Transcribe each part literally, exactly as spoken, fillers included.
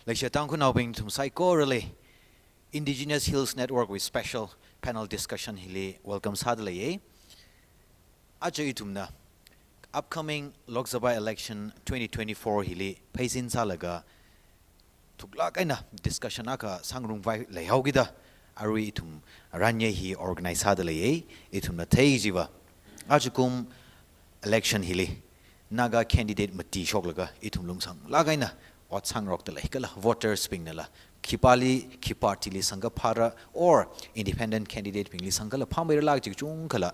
Leishiya Tangkhulnaobing nathum saikorali Indigenous Hills Network wui special panel discussion hili welcome sāda leiya. Aja ithumna upcoming Lok Sabha election twenty twenty-four hili pheisin sālaga thuklāk eina discussion akha sāngarumvai leihaokida, arui ithum ranye hi organize sāda leiya. Ithumna thei chiva, ajakum election hili Naga candidate mati shoklaga ithum lungsānglāk eina ot sāngarokda lei, kala voters bingnala khipāli, khi party li samkaphāra, or independent candidate bingli samkala phāmeirala kaji kachungkhala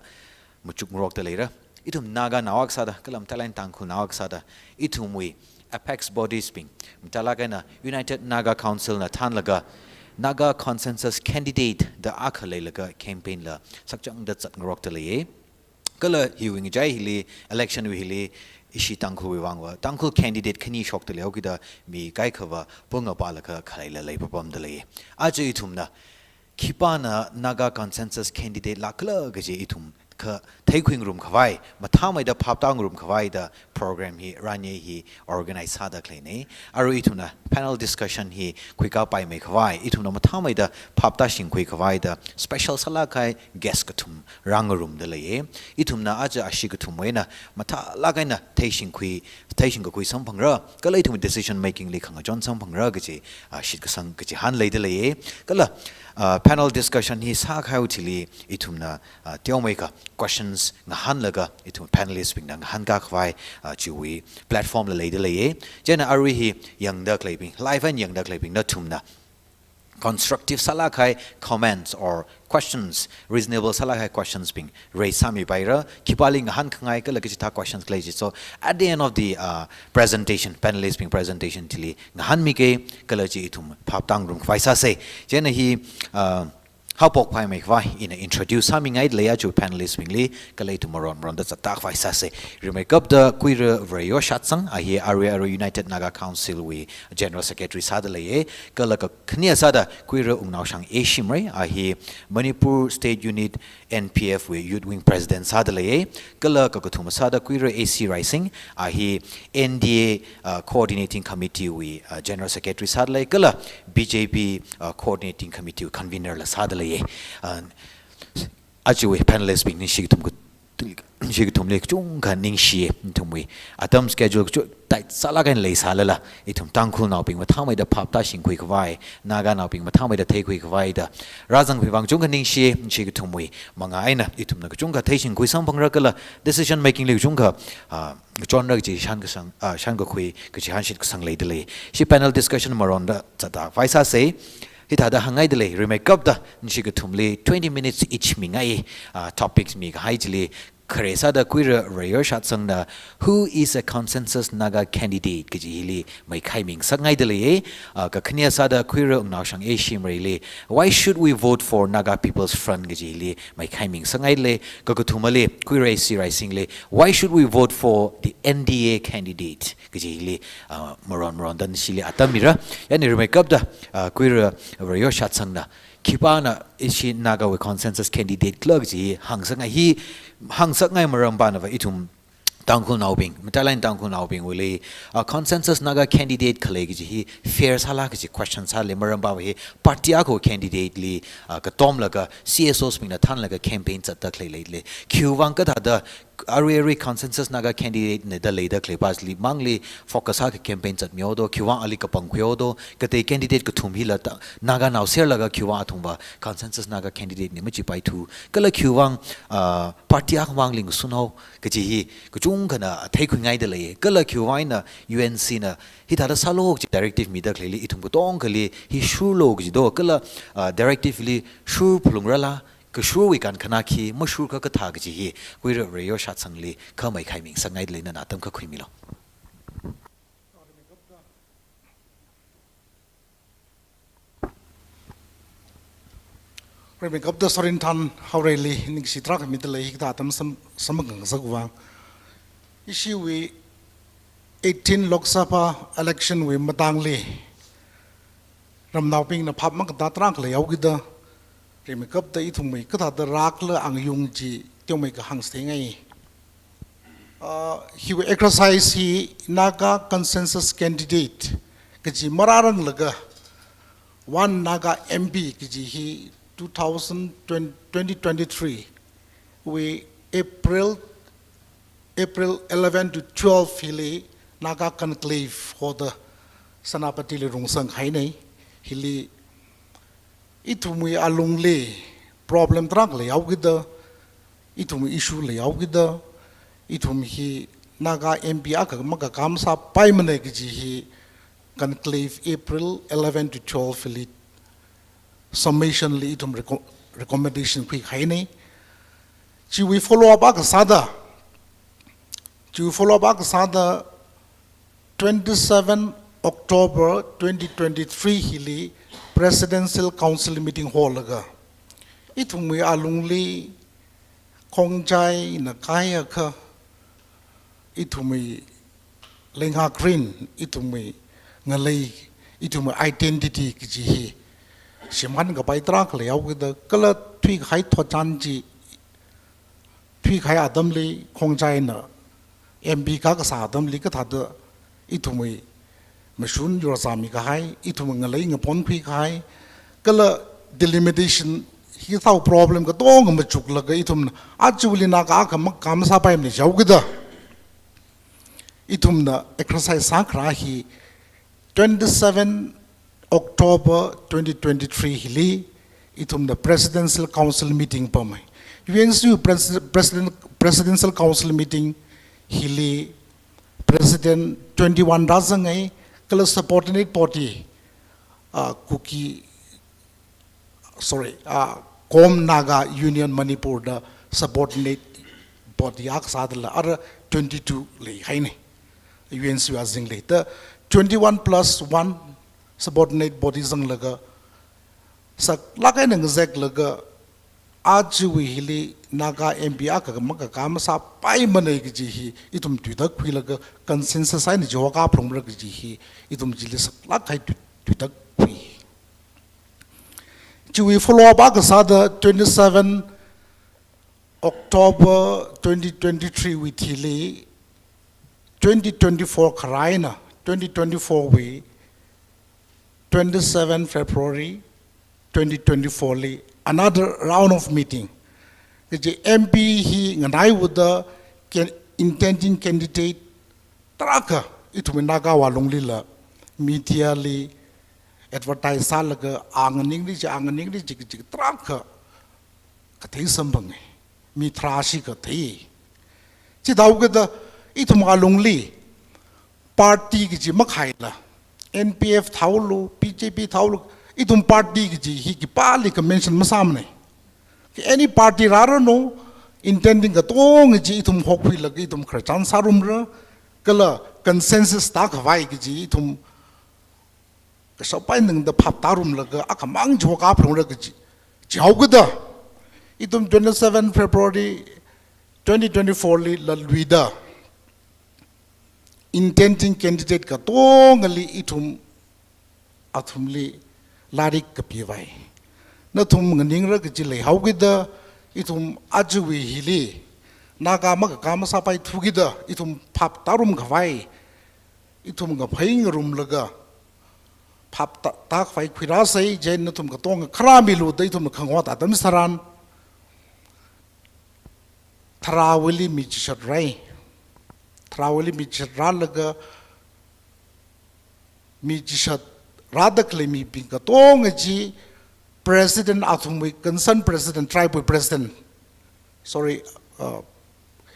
machukngarokda leira. Ithum Naganao akha sāda, kala mathālāk eina Tangkhulnao akha sāda, ithumwui apex bodies bing, mathālāk eina United Naga Council na thānlaga Naga consensus candidate da akha leilaga campaign la sakchangda zatngarokda leiya. Kala hiwui ngachai hili, election wui hili, ishi Tangkhulwui vangva Tangkhul candidate khani shokda leihaokida mi kaikhava pung apālaga khaleila leipapamda leiya. Aja ithumna khipāna Naga consensus candidate lākkhala kaji ithum kha theikhuingarum khavai, mathāmeida phaptāngarum khavai da program hi ranye hi organize sāda khaleina. Arui ithumna panel discussion hi khuikāpaimei khavai, ithumna mathāmeida phaptāshingkhui khavai da special sālāk kahai guest kathum rāngarumda leiya. Ithumna aja ashi kathumwui eina mathālāk eina theishingkhui, theishingkakhui samphangra, kala ithum decision making li khangachon samphangra kaji, ah, shitkasang kachihān leida leiya. Kala, ah, panel discussion hi sākahaiwui thili ithumna, ah, teomeikha questions ngahānlaga ithum panelist bingna ngahānkā khavai, ah, chiwui platform la leida leiya. Chieina arui hi yangda khaleibing, live eina yangda khaleibing nathumna constructive sālāk kahai comments or questions, reasonable sālāk kahai questions bing raise sāmipaira, khipāli ngahānkhangai kala kachithā questions khalei chi. So at the end of the, uh, presentation, panelist bing presentation thili ngahānmika, kala chi ithum phaptāngarum khavai sāsa. Chieina hi, uh, haophokpaimei khavai ina introduce sāmingaida leiya aja panelist bingli, kala ithum maron maronda zatda khavai sāsa. Rimeikapta Kuira Vareyo Shatsang, a hi arui arui United Naga Council wui General Secretary sāda leiya, kala kakhane sāda Kuira Wungnaoshang A Shimray, a hi Manipur State Unit N P F wui Youth Wing President sāda leiya, kala kakathuma sāda Kuira A C Raising, a hi N D A, uh, Coordinating Committee wui, uh, General Secretary sāda lei, kala B J P, uh, Coordinating Committee wui Convener la sāda leiya. Uh, Ajawui panelist bing ningshi kathum ka-, ningshi kathumli kachungkha ningshi, ithumwui atam schedule kachu tight sālāk eina leisālala, ithum Tangkhulnaobing mathāmeida phaptāshingkhui khavai, Naganaobing mathāmeida theikhui khavai da rāzangkhui vang kachungkha ningshi, ningshi kathumwui mangā eina ithumna kachungkha theishingkhui samphangra kala decision making li kachungkha, ah, chonra kaji shankasang, ah, shankakhui kachihān shitkasang leida lei. Ishi panel discussion maronda zatda khavai sāsa. Hithāda hāngngaida lei, rimeikapta ningshi kathumli twenty minutes each mingai, ah, topics mikahai chili, khare sāda Kuira Vareyo Shatsangna, "Who is a consensus Naga candidate?" kaji hili meikhai mingasakngaida lei. Ah, kakhane sāda Kuira Wungnaoshang A Shimrayli, "Why should we vote for Naga People's Front?" kaji hili meikhai mingasakngaida lei. Kakathumali Kuira A C Raisingli, "Why should we vote for the N D A candidate?" kaji hili, ah, maron maronda nishili atam mira. Chieina rimeikapta, ah, Kuira Vareyo Shatsangna, khipāna ishi Nagawui consensus candidate khala kaji hāngsakngai hi, hāngsakngai maram pānava ithum Tangkhulnaobing, mathālāk eina Tangkhulnaobingwuili, ah, consensus Naga candidate khalei kaji hi fair sāla kaji question sālei, maram pāva hi party akhawui candidate li, ah, katomlaga C S Os bingna thānlaga campaign zatda khalei leilei. Khiwuivang kathāda arui arui consensus Naga candidate na da leida khalei pāli mangli focus sākha campaign zatmihaodo, khiwuivang ali kapangkhuihaodo, katei candidate kathum hila ta, Naganao serlaga khiwuivang athumva consensus Naga candidate na machipaithu, kala khiwuivang, ah, party akhamangli ngasunhao kaji hi kachungkhana theikhuingaida lei, kala khiwuivang eina U N C na hithāda sālo kaji directive mida khaleili ithum katongkhali hi shurlo kajido, kala, ah, directive li shur phalungrala, kashurwui kankhana khi, mashurkha kathā kaji hi, Kuira Vareyo Shatsangli kha meikhai mingasakngaida lei, nana atam kha khuimilo. Rimeikapta Sorinthan Haorayli ningshi tarākha mida lei, hikathā atam sam-, samphang ngasakwui vang. Ishiwui eighteen Lok Sabha election wui matangli ramnaobingna phap makatā tarākha leihaokida, rimeikapta ithumwui kathāda rākhala angayung chi teomeikha hāngsātheingai. Ah, hiwui exercise hi Naga consensus candidate kaji marāranglaga, one Naga M P kaji hi two thousand twenty, twenty twenty-three wui April, April eleven to twelve hili Naga Conclave hoda Senapatili rungsanghaina. Hili ithumwui alungli problem tarākha leihaokida, ithumwui issue leihaokida, ithum hi Naga M P akha makakā masāpaimana kaji hi Conclave April eleven to twelve li summation li ithum reco-, recommendation khuikahaina. Chiwui follow up akha sāda, chiwui follow up akha sāda twenty-seven October twenty twenty-three hili Presidential Council meeting holaga, ithumwui alungli Khongjaina kahai akha, ithumwui leingakrin, ithumwui ngalei, ithumwui identity kaji hi shimānkapai tarākha leihaokida, kala thuikahai thotchan chi, thuikahai atamli Khongjaina M P kakasā atamli kathāda ithumwui mashun yorzāmikahai, ithumwui ngalei ngaponkhuikahai, kala delimitation hithāda problem katonga machuklaga ithumna ajawuili Naga akha makakā masāpaimana jihaokida, ithumna exercise sākharā hi twenty-seven October twenty twenty-three hili ithumna Presidential Council meeting pamhai. U N C wui Pres-, President, Presidential Council meeting hili President twenty-one rāzanghai, kala subordinate body, ah, Kuki, sorry, ah, Kom Naga Union Manipur da subordinate body akha sādala ara twenty-two leihaina. U N C wui azingli. Da twenty-one plus one subordinate body zanglaga, saklāk eina ngazeklaga, ajawui hili Naga M P akha makakā masāpaimana kaji hi ithum tuitākhuilaga consensus eina chiwui vākaphalungra kaji hi ithum chili saklāk kahai tui-, tuitākhui. Chiwui follow up akha sāda twenty-seven October twenty twenty-three wui thili twenty twenty-four kharā eina twenty twenty-four wui twenty-seven February twenty twenty-four li another round of meeting. Kaji M P hi nganaihaoda can-, intending candidate tarākha ithumwui Naga alunglila media li advertise sālaga a nganingli chi, a nganingli chi, chi tarākha kathei samphanga. Mi tharāshi kathei. Chithāhaokida ithum alungli party kaji makhaila, N P F thāhaolu, B J P thāhaolu, ithum party kaji hi khipālikha mention masāmana. Any party rāranu, intending katonga chi ithum hokhuilaga ithum khararchan sārumra, kala consensus tākhavai kaji ithum kashappai ningda phap tārumlaga akhamang chiwui vākaphalungra kaji jihaokida, ithum twenty-seven February twenty twenty-four lila luida intending candidate katongali ithum athumli lairik kapivai. Nathum nganingra kaji leihaokida, ithum ajawui hili Naga makakā masāpaithukida, ithum phap tārumkhavai, ithum ngaphei ngarumlaga phap tā, tākhavai khuirāsei. Chieina nathum katonga kharā milu da ithumna khangahot atam tharan, tharāwuili mi chishat rāi. Tharāwuili mi chishat rālaga, mi chishat rāda khalei mibing katonga chi president, athumwui concerned president, tribe wui president, sorry, uh,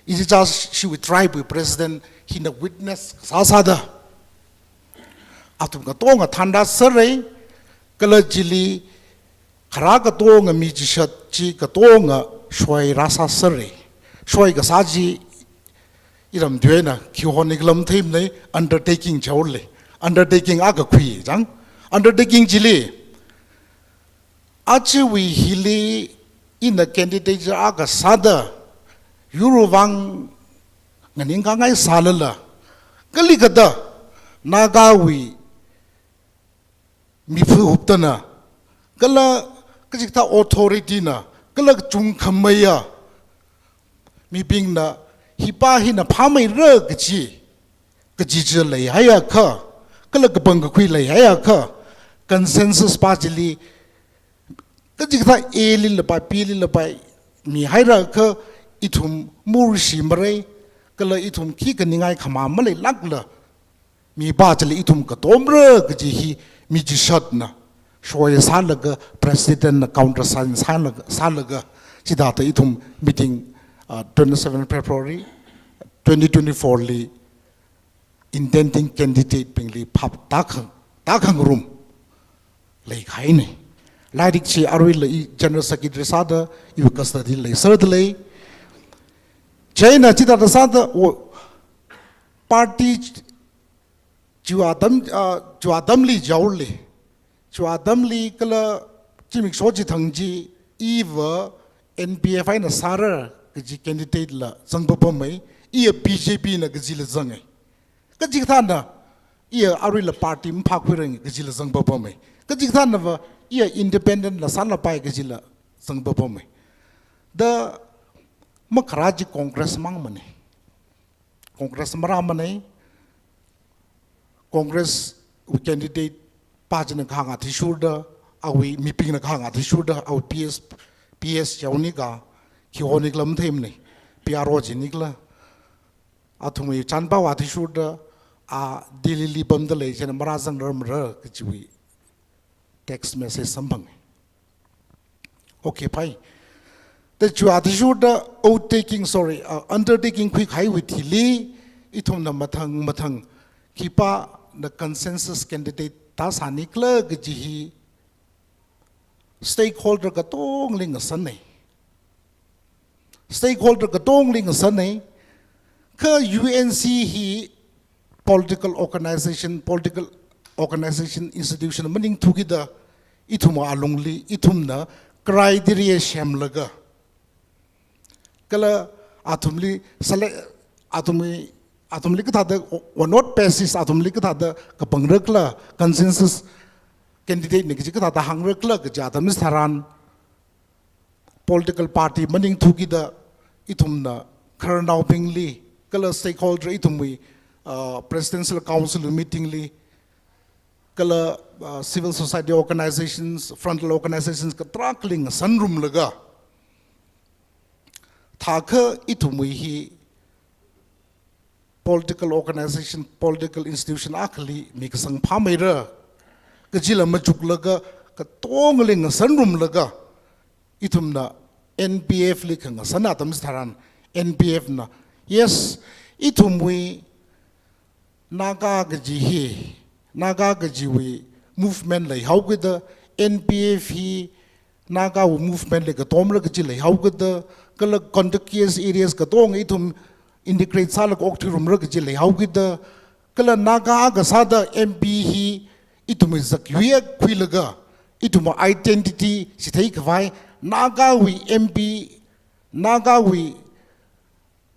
ichichāshiwui tribe wui president hina witness kasā sāda, athum katonga thānrāsera, kala chili kharā katonga mi chishat chi katonga shoi rāsāsera. Shoi kasā chi iram tuina khi honi khala matheimana, undertaking chaole. Undertaking akha khui chang. Undertaking chili, ajawui hili ina candidate akha sāda, yurwui vang nganingkhangai sālala, kali kathāda Nagawui miphu huptana, kala kachikathā authority na, kala kachungkhameiya mibingna, hipa hina phāmeira kaji, kaji chi leihaiakha, kala kapangkakhui leihaiakha, consensus pā chili, kachikathā A li lapai, B li lapai, mihairakha ithum murshi marai, kala ithum khikha ningai khamā maleilākla, mipā chili ithum katomra kaji hi mi chishatna shoi sālaga, president na countersign sālaga, sālaga, chithāda ithum meeting, uh, twenty-seven February twenty twenty-four li intending candidate bingli phap tākhang, tākhangarum leikahaina. Lairik chi aruila i General Secretary sāda, iwui custody li leiserdalei. Chieina chithāda sāda, o, party ch-, chiwui atam, ah, chiwui atamli jaole. Chiwui atamli kala zimiksho chithang chi iva N P F eina sāra kaji candidate la zangpapamei, iya B J P na kajila zangai. Kachikathāna, iya aruila party maphākhuiranga kajila zangpapamei. Kachikathānava, iya independent la sālapai kajila zangpapamei. Da makharā chi Congress mangmanei. Congress marāmanei. Congress wui candidate pā china kahāng athishurda, awui mibingna kahāng athishurda, awui P S, P S yaonika, khi honika lam theimanei, P R O chinika la. Athumwui chānpao athishurda, a Delhi li pamdalei china marāzangrarmara kajiwui text message samphang. Okay, phai. Da chiwui athishurda oath taking, sorry, uh, undertaking khuikahaiwui thili, ithumna mathang mathang khipāna consensus candidate tāsānikhala kaji hi stakeholder katongli ngasanei. Stakeholder katongli ngasanei. Kha U N C hi political organization, political organization institution maningthukida, ithum alungli, ithumna criteria semlaga, kala athumli sele-, athumli, athumli kathāda on what basis athumli kathāda kapangra khala, consensus candidate na kaji kathāda hāngra khala kaji atam tharan, political party maningthukida ithumna khararnaobingli, kala stakeholder ithumwui, uh, Presidential Council meeting li, kala, uh, civil society organizations, frontal organizations katarākhali ngasanrumlaga, thākha ithumwui hi political organization, political institution akhali mikasang phāmeira kajila machuklaga, katongali ngasanrumlaga, ithumna N P F li khangasan atam tharan, N P F na, yes, ithumwui Naga kaji hi, Naga kajiwui movement leihaokida, N P F hi Nagawui movement li katomra kaji leihaokida, kala contiguous areas katonga ithum integrate sālaga okthuirumra kaji leihaokida, kala Naga kasāda M P hi ithumwui zakyui khuilaga, ithumwui identity chitheikhavai, Nagawui M P, Nagawui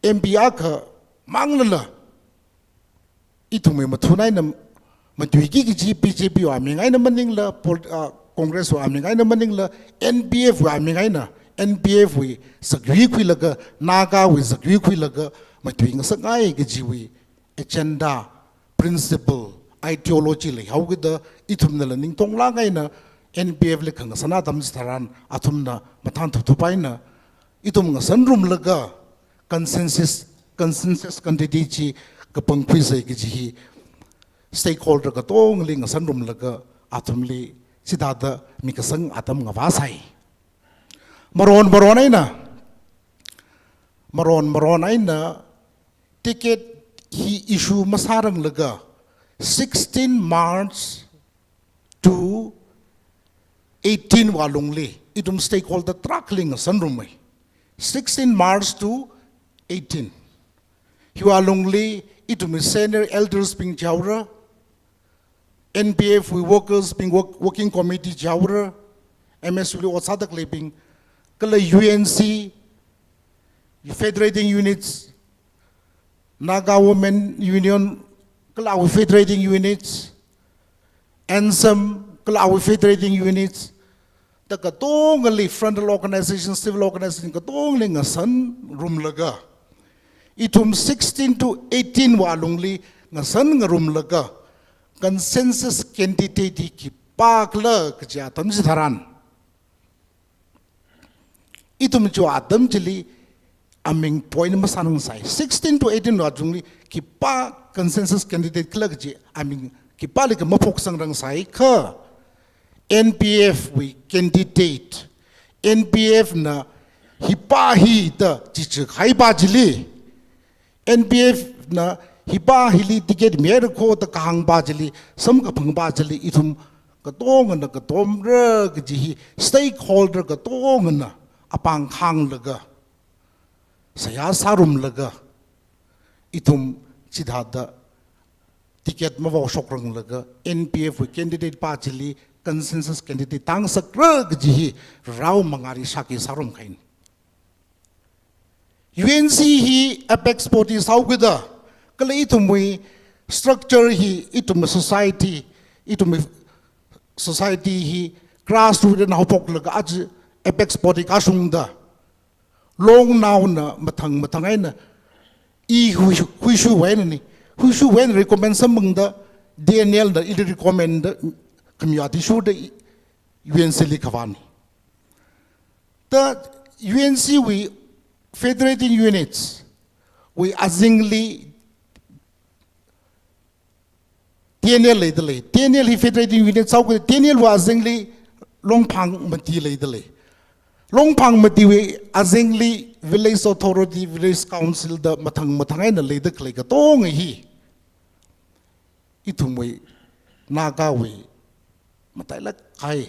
M P akha manglala, ithumwui mathun eina matuiki kaji B J P wui aming eina maningla, pol-, ah, Congress wui aming eina maningla, N P F wui aming eina, N P F wui zakyui khuilaga, Nagawui zakyui khuilaga matuingasakngai kajiwui agenda, principle, ideology leihaokida, ithumnala ningtonglāk eina N P F li khangasan atam tharan, athumna mathān thupthup eina ithum ngasanrumlaga, consensus, consensus candidate chi kapangkhuisei kaji hi stakeholder katongli ngasanrumlaga, athumli chithāda mikasang atam ngavāsai. Maron maron eina, maron maron eina ticket hi issue masāranglaga, sixteen March to eighteen wui alungli ithum stakeholder tarākhali ngasanrumei. Sixteen March to eighteen. Hiwui alungli ithum senior elders bing chihaora, N P F wui workers bing work-, working committee chihaora, M S W li ot sāda khaleibing, kala U N C, federating units, Naga Women Union, kala awui federating units, ANSAM, kala awui federating units, da katongali frontal organization, civil organization katongali ngasanrumlaga, ithum sixteen to eighteen wui alungli ngasan ngarumlaga, consensus candidate hi khipākhala kaji atam chitharan, ithum chiwui atam chili aming point masāngasangsai. Sixteen to eighteen wui achungli khipā consensus candidate khala kaji aming khipālikha maphoksangngasai kha, N P F wui candidate, N P F na hipā hi da chichikahai pā chili, N P F na hipā hili ticket mihaira kho da kahāngpā chili, samkaphangpā chili, ithum katongana katomra kaji hi stakeholder katongana apāng khānglaga, seihā sārumlaga, ithum chithāda ticket mavaoshokranglaga N P F wui candidate pā chili consensus candidate tāngasakra kaji hi rao mangāli shākhi sārumkahaina. U N C hi apex body sāhaokida, kala ithumwui structure hi, ithum society, ithumwui society hi grassroot eina haophoklaga aja apex body kashungda, longnaona mathang mathang eina, i hui, huishuwui einana, huishuwui eina recommend samphangda, T N L na ili recommend da, khamiya athishurda U N C li khavāna. Da U N C wui federating units wui azingli T N L leidalei. T N L hi federating unit sāhaokida T N L wui azingli Longphang mati leidalei. Longphang matiwui azingli village authority, village council da mathang mathang eina leidakhalei katonga hi ithumwui Nagawui matailāk kahai,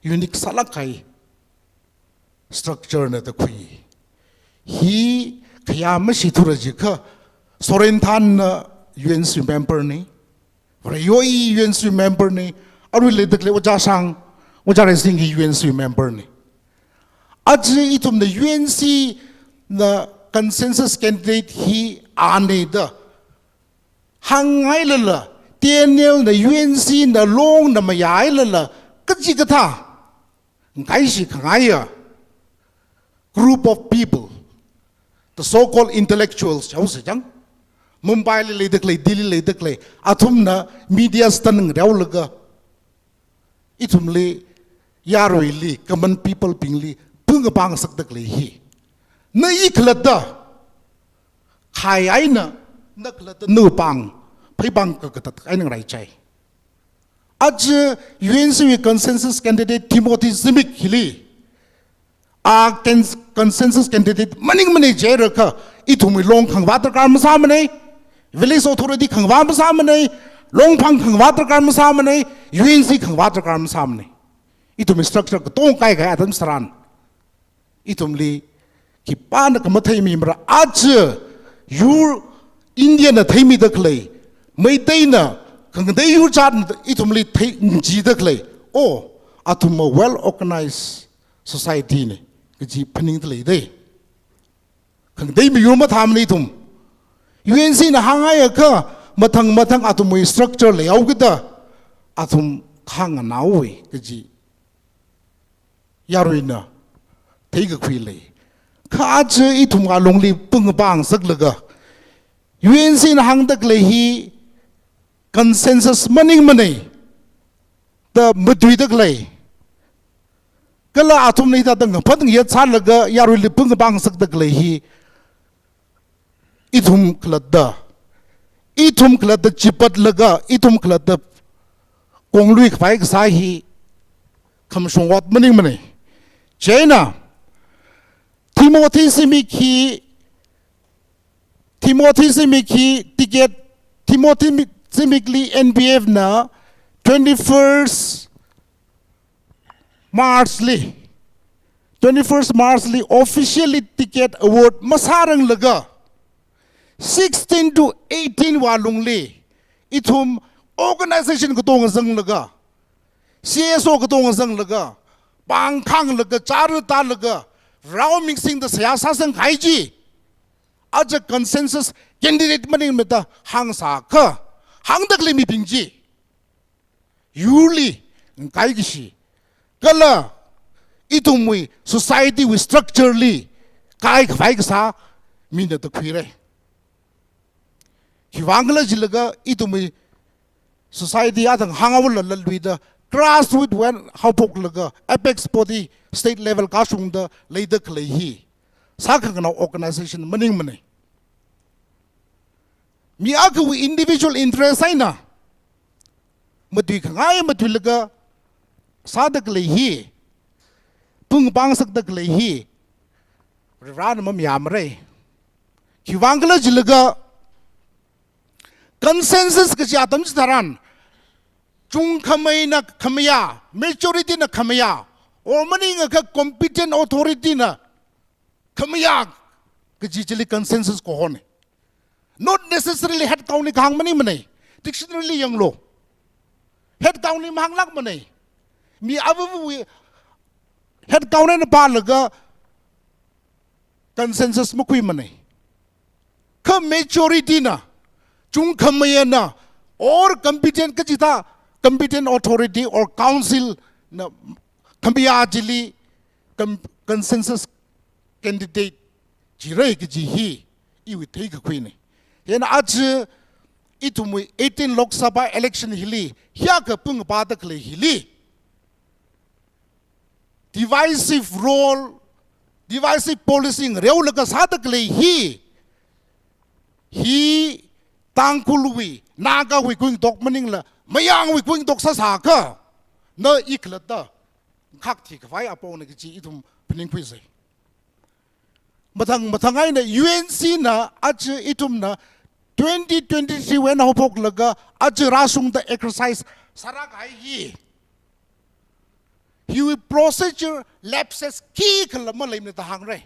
unique sālāk kahai structure na da khui. Hi khayā mashithura jiakha, Sorenthanna U N C member na, Vareyoi U N C member na, arui leidakhalei Ojā Shang, Ojā Reising hi U N C member na. Aja ithumna U N C na consensus candidate hi ana da hānghailala, T N L na U N C na longna mayāhailala, kachikathā ngaishi khangaiya group of people, the so-called intellectuals, chaosa chang, Mumbai li leidakhalei, Delhi li leidakhalei, athumna media stand ngareolaga, ithumli, yaruili, common people bingli pungapā ngasakdakhalei hi, na i khalatta, khai eina, na khalatta na pāng, pheipāng kakatat eina ngaraichai. Aja U N C wui consensus candidate Timothy Zimik hili, a cons-, consensus candidate maningmana jiakha, ithumwui long khangavā darkar masāmana, village authority khangavā masāmana, Longphang khangavā darkar masāmana, U N C khangavā darkar masāmana. Ithumwui structure katonga kaikahai atam tharan, ithumli khipānakha matheimimara. Aja yur India na theimidakhalei, Meiteina, khangatei yurjatna ithumli thei, jidakhalei, oh, athum a well organized society na kaji phaningda leidalei. Khangatei miyur mathāmana ithum. U N C na hānghaiakha, mathang mathang athumwui structure leihaokida, athum khanganaowui kaji yaruina theikakhui lei. Kha aja ithum alungli pungapā ngasaklaga, U N C na hāngdakhalei hi consensus maningmana da matuidakhalei, kala athumna hithāda ngaphat ngayat sālaga yaruili pungapā ngasakdakhalei hi, ithum khalatta, ithum khalatta chipatlaga, ithum khalatta konglui khavai kasā hi khamashung ot maningmana. Chieina, Timothy Zimik hi, Timothy Zimik hi ticket, Timothy Mi-, Zimik li N P F na twenty-first March li, twenty-first March li officially ticket award masāranglaga, sixteen to eighteen wui alungli, ithum organization katonga zanglaga, C S O katonga zanglaga, pāng khānglaga, chara tālaga, rao ming singda seihā sāsangkahai chi, aja consensus candidate maningmada hāngsākha, hāngdakhalei mibing chi, yurli ngaikaikashi, kala ithumwui society wui structure li kaikhavai kasā mina da khuira. Khiwuivang khala jilaga ithumwui society athang hānghaola latluida, grassroot wui eina haophoklaga apex body state level kashungda leida khalei hi sākhanganao organization maningmana. Mi akhawui individual interest eina matuikhangai matuilaga sāda khalei hi, pung pāngasakda khalei hi Varena mamayāmara. Khiwuivang khala jilaga, consensus kaji atam chitharan, chungkhameina khamayā, majority na khamayā, or maningakha competent authority na khamayā kaji chili consensus kahona. Not necessarily head count li kahāng maningmana. Dictionary li yanglu. Head count li mahānglākmana. Mi avāvawui head count eina pālaga consensus makhuimana. Kha majority na, chungkhameina, or competent kachithā, competent authority or council na khamayā chili con-, consensus candidate jira kaji hi iwui theikakhuina. Hieina aja ithumwui eighteen Lok Sabha election hili, hiyākha pung pāda khalei hili, divisive role, divisive policy ngareolaga sāda khalei hi, hi Tangkhulwui, Nagawui kuingatok maningla, Mayangwui kuingatok sāsākha, na i khalatta khakthi khavai apongna kaji ithum phaningkhuisa. Mathang mathang eina U N C na aja ithumna twenty twenty-three wui eina haophoklaga aja rāshungda exercise sārākahai hi, hiwui procedure lapses khikhala maleimana da hāngra.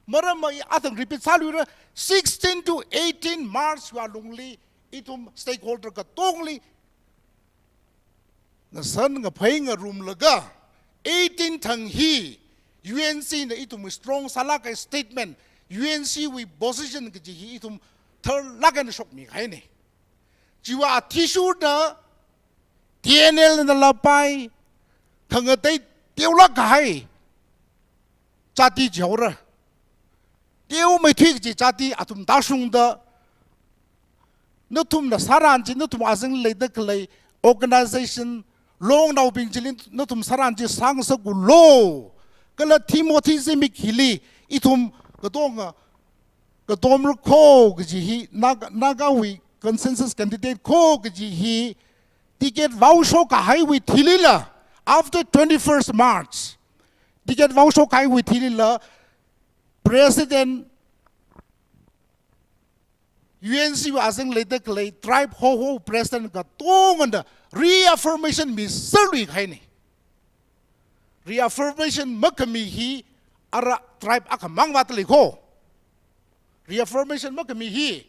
Maramva i athang repeat sāluira, sixteen to eighteen March wui alungli ithum stakeholder katongli ngasan ngaphei ngarumlaga, eighteen thang hi U N C na ithum strong sālākkahai statement, U N C wui position kaji hi ithum tharlāk eina shokmikahaina. Chiwui athishurda T N L na lapai, khangatei teolākkahai jati jihaora. Teomeithui kaji jati athum tāshungda, nathumna sāran chi, nathum azingli leida khalei organization, longnaobing chili nathum sāran chi sāngasaklu. Kala Timothy zimik hili ithum katonga katomra kho kaji hi, Naga, Nagawui consensus candidate kho kaji hi, ticket vaoshokkahaiwui thilila, after twenty-first March, ticket vaoshokkahaiwui thilila, President, U N C wui azingli leida khalei tribe hoho president katongana reaffirmation miserluikahaina. Reaffirmation makhami hi ara tribe akhamang vāda lei kho. Reaffirmation makhami hi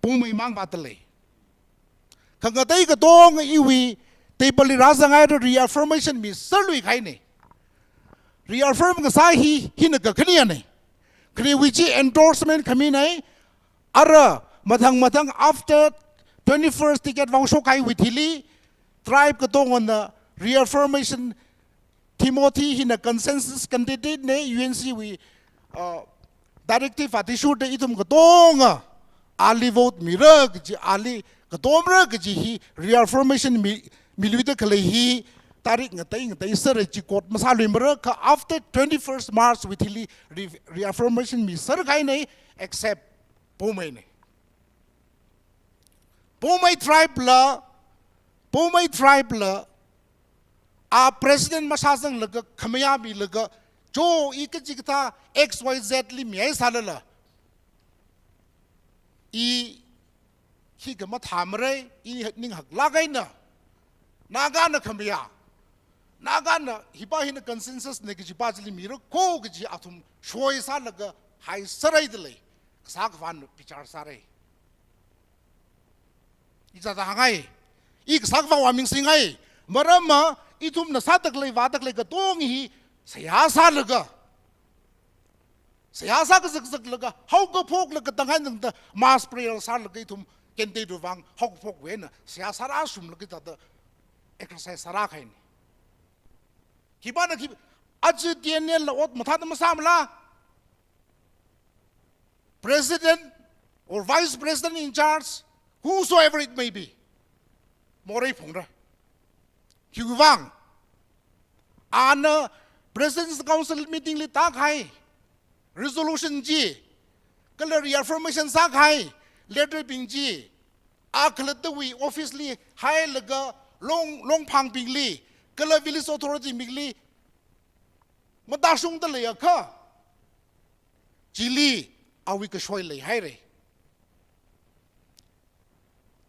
Poumai mang vāda lei. Khangatei katonga iwui table li rāzanghaira, reaffirmation miserluikahaina. Reaffirm kasā hi, hina kakhaneyana. Khanewui chi endorsement khamina. Ara mathang mathang after twenty-first ticket vaoshokkahaiwui thili, tribe katongana reaffirmation, Timothy hina consensus candidate na, U N C wui, uh, directive athishurda ithum katonga ali vote mira kaji, ali katomra kaji hi reaffirmation mi, miluida khalei hi, tarik ngatei ngatei sāra chi court masāluimara, kha after twenty-first March wui thili re-, reaffirmation miserkahaina, except Poumaina. Poumai tribe la, Poumai tribe la, a president masāzanglaga khamayā milaga, cho i kachikathā X Y Z li mihaisālala, i khikha mathāmara, i ning haklāk eina, Nagana khamayā, Nagana hipa hina consensus na kajipa chili mira kho kaji athum shoisālaga haisārai da lei. Kasā kavāna bichar sārai. I zāda hāngngai. I kasā kavā vāmingsingai. Maramva ithumna sāda khalei vāda khalei katong hi seihā sālaga, seihā sākazak zaklaga, haokaphoklaga tangkhan tangda mass prayer sālaga ithum candidate vang haokaphokwui eina seihā sārāshunglaga thāda exercise sārākahaina. Khipāna khi, aja T N L la ot mathāda masāmala? President or Vice President in charge, whosoever it may be, morei phungra. Khiwuivang, ana President's Council meeting li tākahai resolution chi, kala reaffirmation sākahai letter bing chi, a khalattawui office li hailaga Long, Longphangbingli, kala village authority bingli matāshungda leiakha, chili awui kashoi leihaira.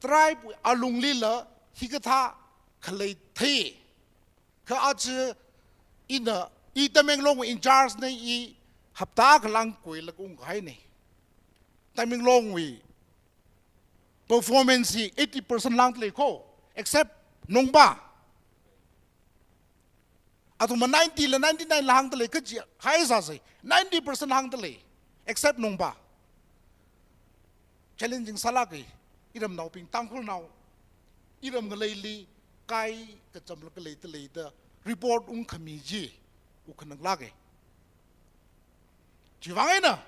Tribe alunglila hikathā khalei thei. Kha aja ina, i Tamenglong in charge na, i hapta khalang kuilaga ungkahaina. Tamenglongwui performance hi eighty percent lāngda lei kho, except Nongba. Athumva ninety la ninety-nine la hāngda lei, kaji hai sāsai, ninety percent hāngda lei, except Nongba. Challenging sālāka, iramnaobing, Tangkhulnao, iram ngaleili kai kachamlaga leida leida report ungkhami chi, ukhananglāka. Chiwuivang eina,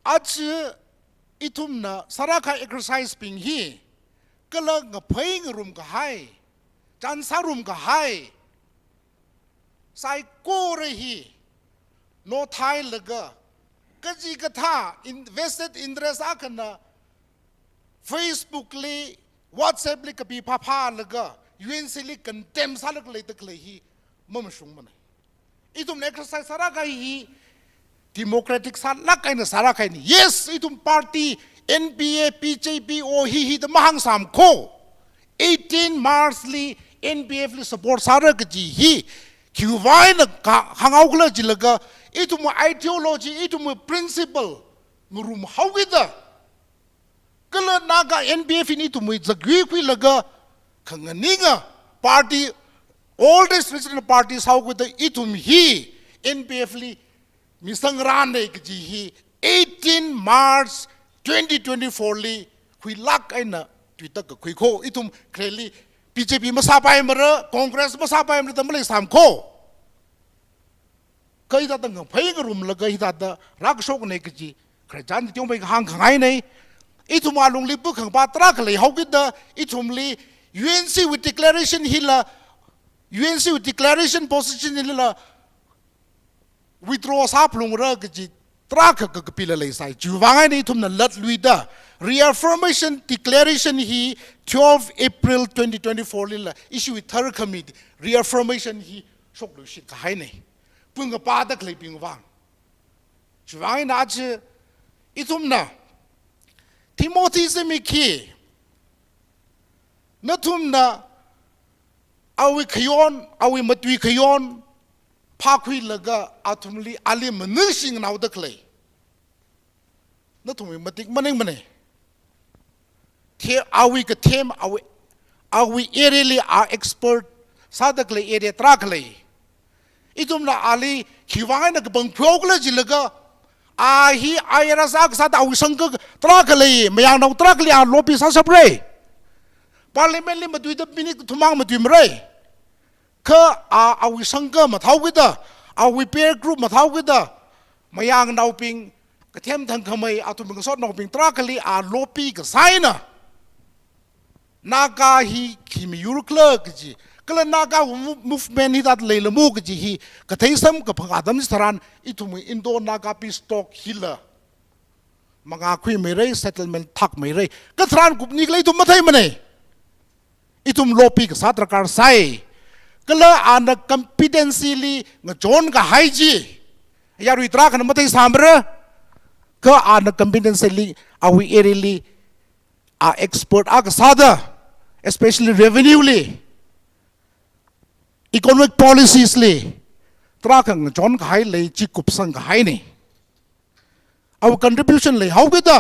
aja ithumna sārākahai exercise bing hi, kala ngaphei ngarumkahai, chān sārumkahai saikora hi nothailaga, kachikathā in-, vested interest akhana Facebook li, WhatsApp li kapi phaphalaga, U N C li condemn sālaga leida khalei hi mamashungmana. Ithumna exercise sārākahai hi democratic sālāk eina sārākahaina. Yes, ithum party, N P F, B J P, O hi hi da mahāngsam kho. Eighteen March li N P F li support sāra kaji hi khiwuivang eina ka hānghaokhala jilaga, ithum ideology, ithum principle ngarum haokida, kala Naga N P F hina ithumwui zakyui khuilaga, khanganinga party, all these regional parties haokida ithum hi N P F li misangranna kaji hi eighteen March twenty twenty-four li khuilāk eina tuitak kakhui kho. Ithum khareli B J P masāpaimara, Congress masāpaimara da maleisam kho. Kha hithāda ngaphei ngarumlaga hithāda rākashokna kaji, khararchan tiong bai kahāng khangaina. Ithum alungli pukhangpa tarākha leihaokida, ithumli U N C wui declaration hila, U N C wui declaration position hila withdraw sāphalungra kaji tarākha kakapila leisai. Chiwuivang eina ithumna latluida, reaffirmation declaration hi twelve April twenty twenty-four lila issue tharkhami reaffirmation hi shokluishit kahaina, pungapa da khaleibing vang. Chiwuivang eina aja ithumna Timothy Zimik hi, nathumna awui khayon, awui matui khayon phākhuilaga athumli, ali maningshingnaoda khalei, nathumwui matik maningmana. The, awui kathem, awui, awui area li a expert sāda khalei area tarākha lei. Ithumna ali khiwuivang eina kapangphaokhala jilaga, a hi I R S akha sāda awui sangkha tarākha lei, mayangnao tarākhali a lobby sāshapra. Parliament li matuida minute kathum mang matuimara. Kha a, awui sangkha mathāokida, awui peer group mathāokida, mayangnaobing, kathem thangkhamei, athum ngasotnaobing tarākhali a lobby kasā eina Naga hi khi miyurkhala kaji, kala Naga mo-, movement hithāda leilamo kaji hi kathei samkaphang atam chitharan, ithumwui Indo-Naga peace talk hila mangā khuimeira, settlement thakmeira. Katharan kupni kala ithum matheimana. Ithum lobby kasā darkar sai. Kala ana competency li ngachonkahai chi, yarui tarākhana matheisamra. Kha ana competency li, awui area li a expert akha sāda, especially revenue li, economic policies li, tarākha ngachonkahai lei, chi kupsangkahaina. Awui contribution leihaokida,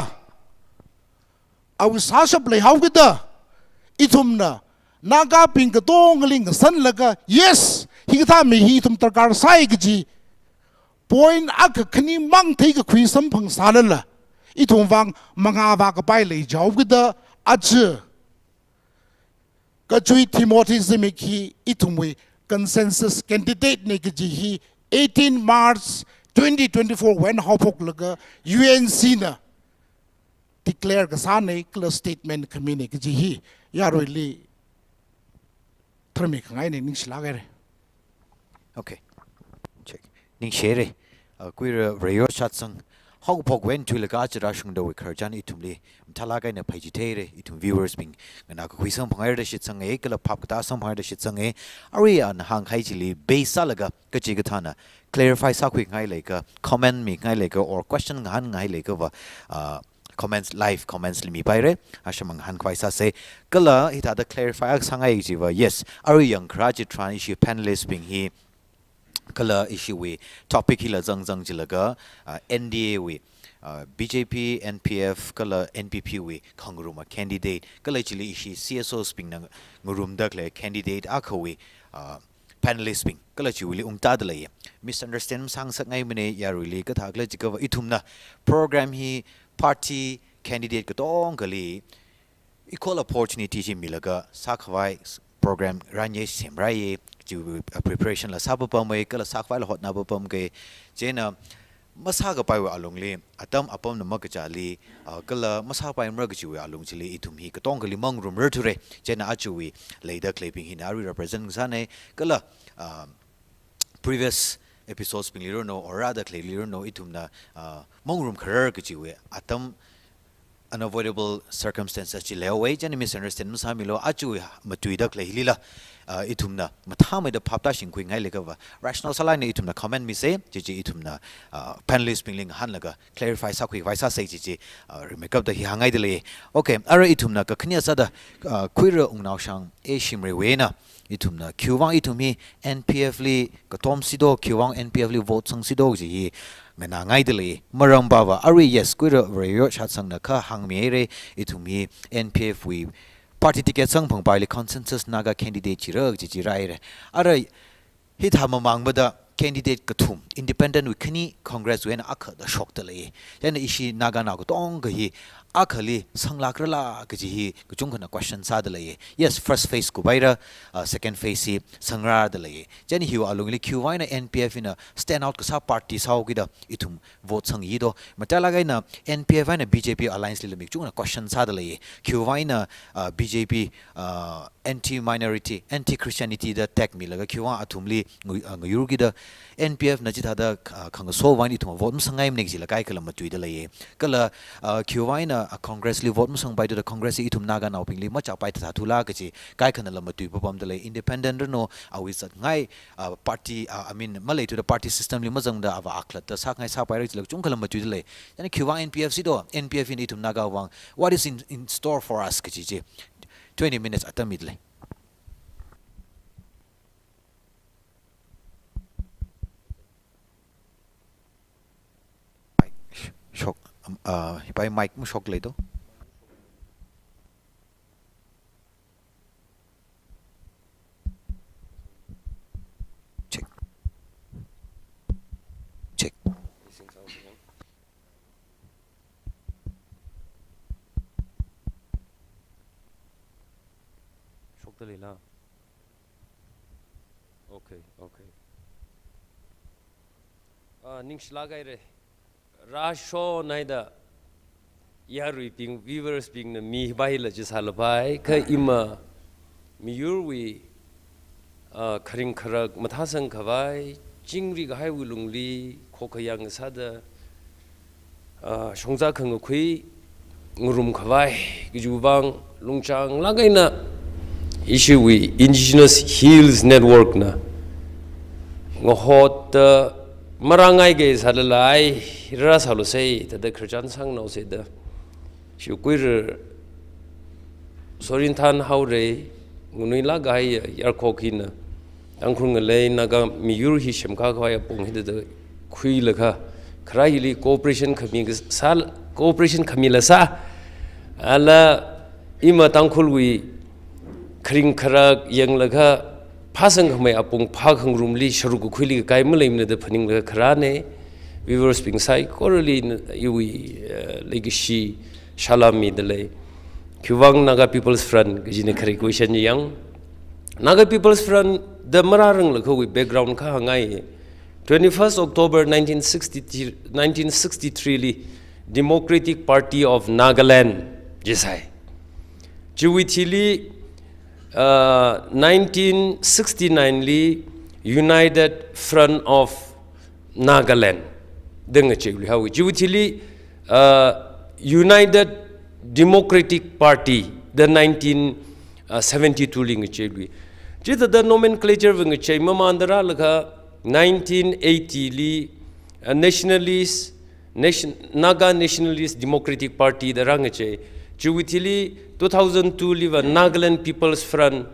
awui sāshap leihaokida, ithumna Nagabing katongali ngasanlaga, yes, hikathā mi hi ithum darkar sai kaji point akha khani mang theikakhui samphangsālala, ithum vang mangāvā kapai leichaokida, aja kachui Timothy Zimik hi ithumwui consensus candidate na kaji hi eighteen March twenty twenty-four wui eina haophoklaga U N C na declare kasāna kala statement khamina kaji hi yaruili tharmi khangaina, ningshilāk haira. Okay. Check. Ningshi haira. Uh, kuira Reyo Shatsang. Haokaphok wui eina thuilaga aja rāshungdawui khararchan ithumli mathālāk eina phaichithei haira, ithum viewers bing. Nganā kakhui samphang haira da shitsanga, kala phap katā samphang haira da shitsanga. Arui ina hāngkahai chili base sālaga kachikathāna clarify sākhuingai leiakha, comment mingai leiakha, or question ngahānngai leiakha va, uh, comments, live comments li mipai haira, asham ngahānkhavai sāsa. Kala hithāda clarify akha sāngai chiva, yes, arui yangkharā chitharan ishi panelist bing hi, kala ishiwui topic hila zangzang chilaga, uh, N D A wui, uh, B J P, N P F, kala N P P wui khangaruma candidate, kala chili ishi C S Os bingna ngarumda khalei candidate akhawui, uh, panelist bing, kala chiwuili ungtādalei. Misunderstand masāngasakngaimana yaruili, kathākhala jiakha va ithumna program hi party candidate katongali equal opportunity chi milaga sākhavai program ranye semrai, chi, uh, preparation la sāpapamma, kala sākhavaila hotnapapamma. Chieina masākapaiwui alungli, atam apamna makachāli, uh, kala masāpaimara kajiwui alung chili ithum hi katongali mangarumrarthura. Chieina ajawui leida khaleibing hina arui represent sāna, kala, uh, previous episodes bingli rano, or rāda khaleili rano, ithumna, uh, mangarumkharar kajiwui atam unavoidable circumstances chi leihaowa, chieina misunderstand masāmilu, ajawui matuida khalei hilila, uh, ithumna mathāmeida phap tāshingkhuingai leiakha va, rational sālāk eina ithumna comment misa, chi chi ithumna, uh, panelist bingli ngahānlaga clarify sākhuikhavai sāsa chi chi, uh, rimeikapta hi hāngngaidalei. Okay, arui ithumna kakhane sāda, uh, kuira Wungnaoshang A Shimreiwui eina, ithumna khiwuivang ithum hi N P F li katom sido, khiwuivang N P F li vote sangsido kaji hi nganāngaidalei. Maram pava arui, yes, kuira Reyo Shatsangna kha hāngmi haira, ithum hi N P F wui party ticket samphangpaili consensus Naga candidate chira kaji chi rāhaira. Arui hithā mamāngmada candidate kathum, independent wui khani, Congress wui eina akha da shokdalei. Chieina ishi Naganao katonga hi akhali sanglākrala kaji hi kachungkhana question sādalei. Yes, first phase kupaira, uh, second phase hi sangrādalei. Chieina hiwui alungli khiwuivang eina N P F hina stand out kasā party sāhaokida ithum vote sangyido. Matailāk eina N P F eina B J P alliance lila mi kachungkhana question sādalei. Khiwuivang eina, uh, B J P, uh, anti-minority, anti-Christianity da tag milaga khiwuivang athumli ngu-, uh, ngayurkida, N P F na chithāda, uh, khangasowui vang ithum vote masangngaimanei kajila kaikhala matuidalei. Kala, uh, khiwuivang eina, uh, Congress li vote masangpaithuda Congress hi ithum Naganaobingli machāpai thāthāthula kaji kaikhanala matuipapamdalei. Independent rano, awui zatngai, uh, party, uh, I mean, maleithuda party system li mazangda ava akhalatta sāngai sāpaira kajila kachungkhala matuidalei. Chieina khiwuivang N P F sido, N P F hina ithum Nagawui vang, what is in, in store for us kaji chi. Twenty minutes atam midalei. Mic sh-, shok, um, uh, hipai mic mashok leido. Check. Check. Shokdaleila. Okay, okay. Ah, ningshilāk haira. Rāshonhaida yaruibing, viewers bingna mipaila jisālapai, kha ima miyurwui, ah, kharing kharak mathāsangkhavai, chingri kahaiwui lungli khokhayang sāda, ah, shongza khangakhui ngarumkhavai kajiwui vang lungchānglāk eina ishiwui Indigenous Hills Network na ngahotta marāngaikei sālala ai rāsālusei, thāda khararchan sangnaosei da. Ishi kuira sorin thanhaora, nganuilāk kahai yarkhok hina Tangkhul ngalei Naga miyur hi semkakhavai apong hithāda khuilaga, kharā hili cooperation khami kasā, cooperation khamila sā, ala ima Tangkhulwui kharing kharak yanglaga phāsangkhamei apong phākhangarumli sharuk kakhuili kakai maleimana da phaninglaga kharāna. Viewers bing saikorali iwui, eh, leikashi salam midalei. Khiwuivang Naga People's Front kajina khare question yang. Naga People's Front da marāranglakha wui background kha hāngngai. Twenty-first October nineteen sixty-three, nineteen sixty-three li Democratic Party of Nagaland jisai. Chiwui thili, uh, nineteen sixty-nine li United Front of Nagaland da ngachei luihaowa. Chiwui thili, uh, United Democratic Party da nineteen seventy-two li ngachei lui. Chithāda nomenclature va ngachei mamānda rālaga nineteen eighty li, uh, Nationalist, Nation-, Naga Nationalist Democratic Party da rāngachei. Chiwui thili two thousand two liva Nagaland People's Front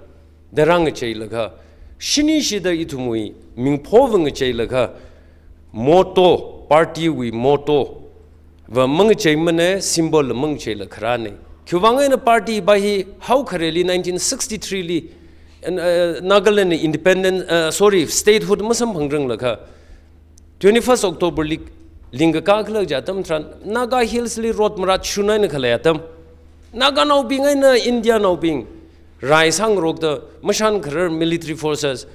da rāngacheilaga, shinishida ithumwui mingpho va ngacheilaga, motto, party wui motto va mangacheimana, symbol la mangacheila kharāna. Khiwuivang eina party hiva hi haokhareli nineteen sixty-three li, and, uh, Nagaland independent, uh, sorry, statehood masamphangranglakha, twenty-first October li lingkakā khala kaja atam tharan, Naga Hills li rot marat shun eina khalei atam. Naganaobing eina Indianaobing rai sāngarokta mashan kharar military forces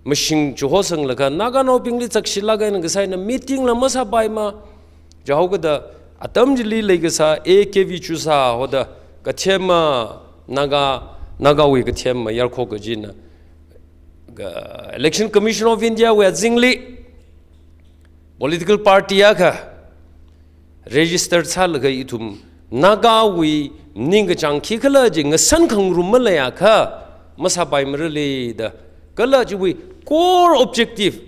mashing chihosanglaga, Naganaobingli chakshilāk eina kasā eina meeting la masāpaimana. Chihaokada atam chili leikasā A K V Chusa hoda kathema Naga, Nagawui kathema yarkhok kajina, ka Election Commission of India wui azingli political party akha register sālaga ithum Nagawui ningkachāng khikhala chi ngasan khangarum maleiakha masāpaimarale da. Kala chiwui core objective,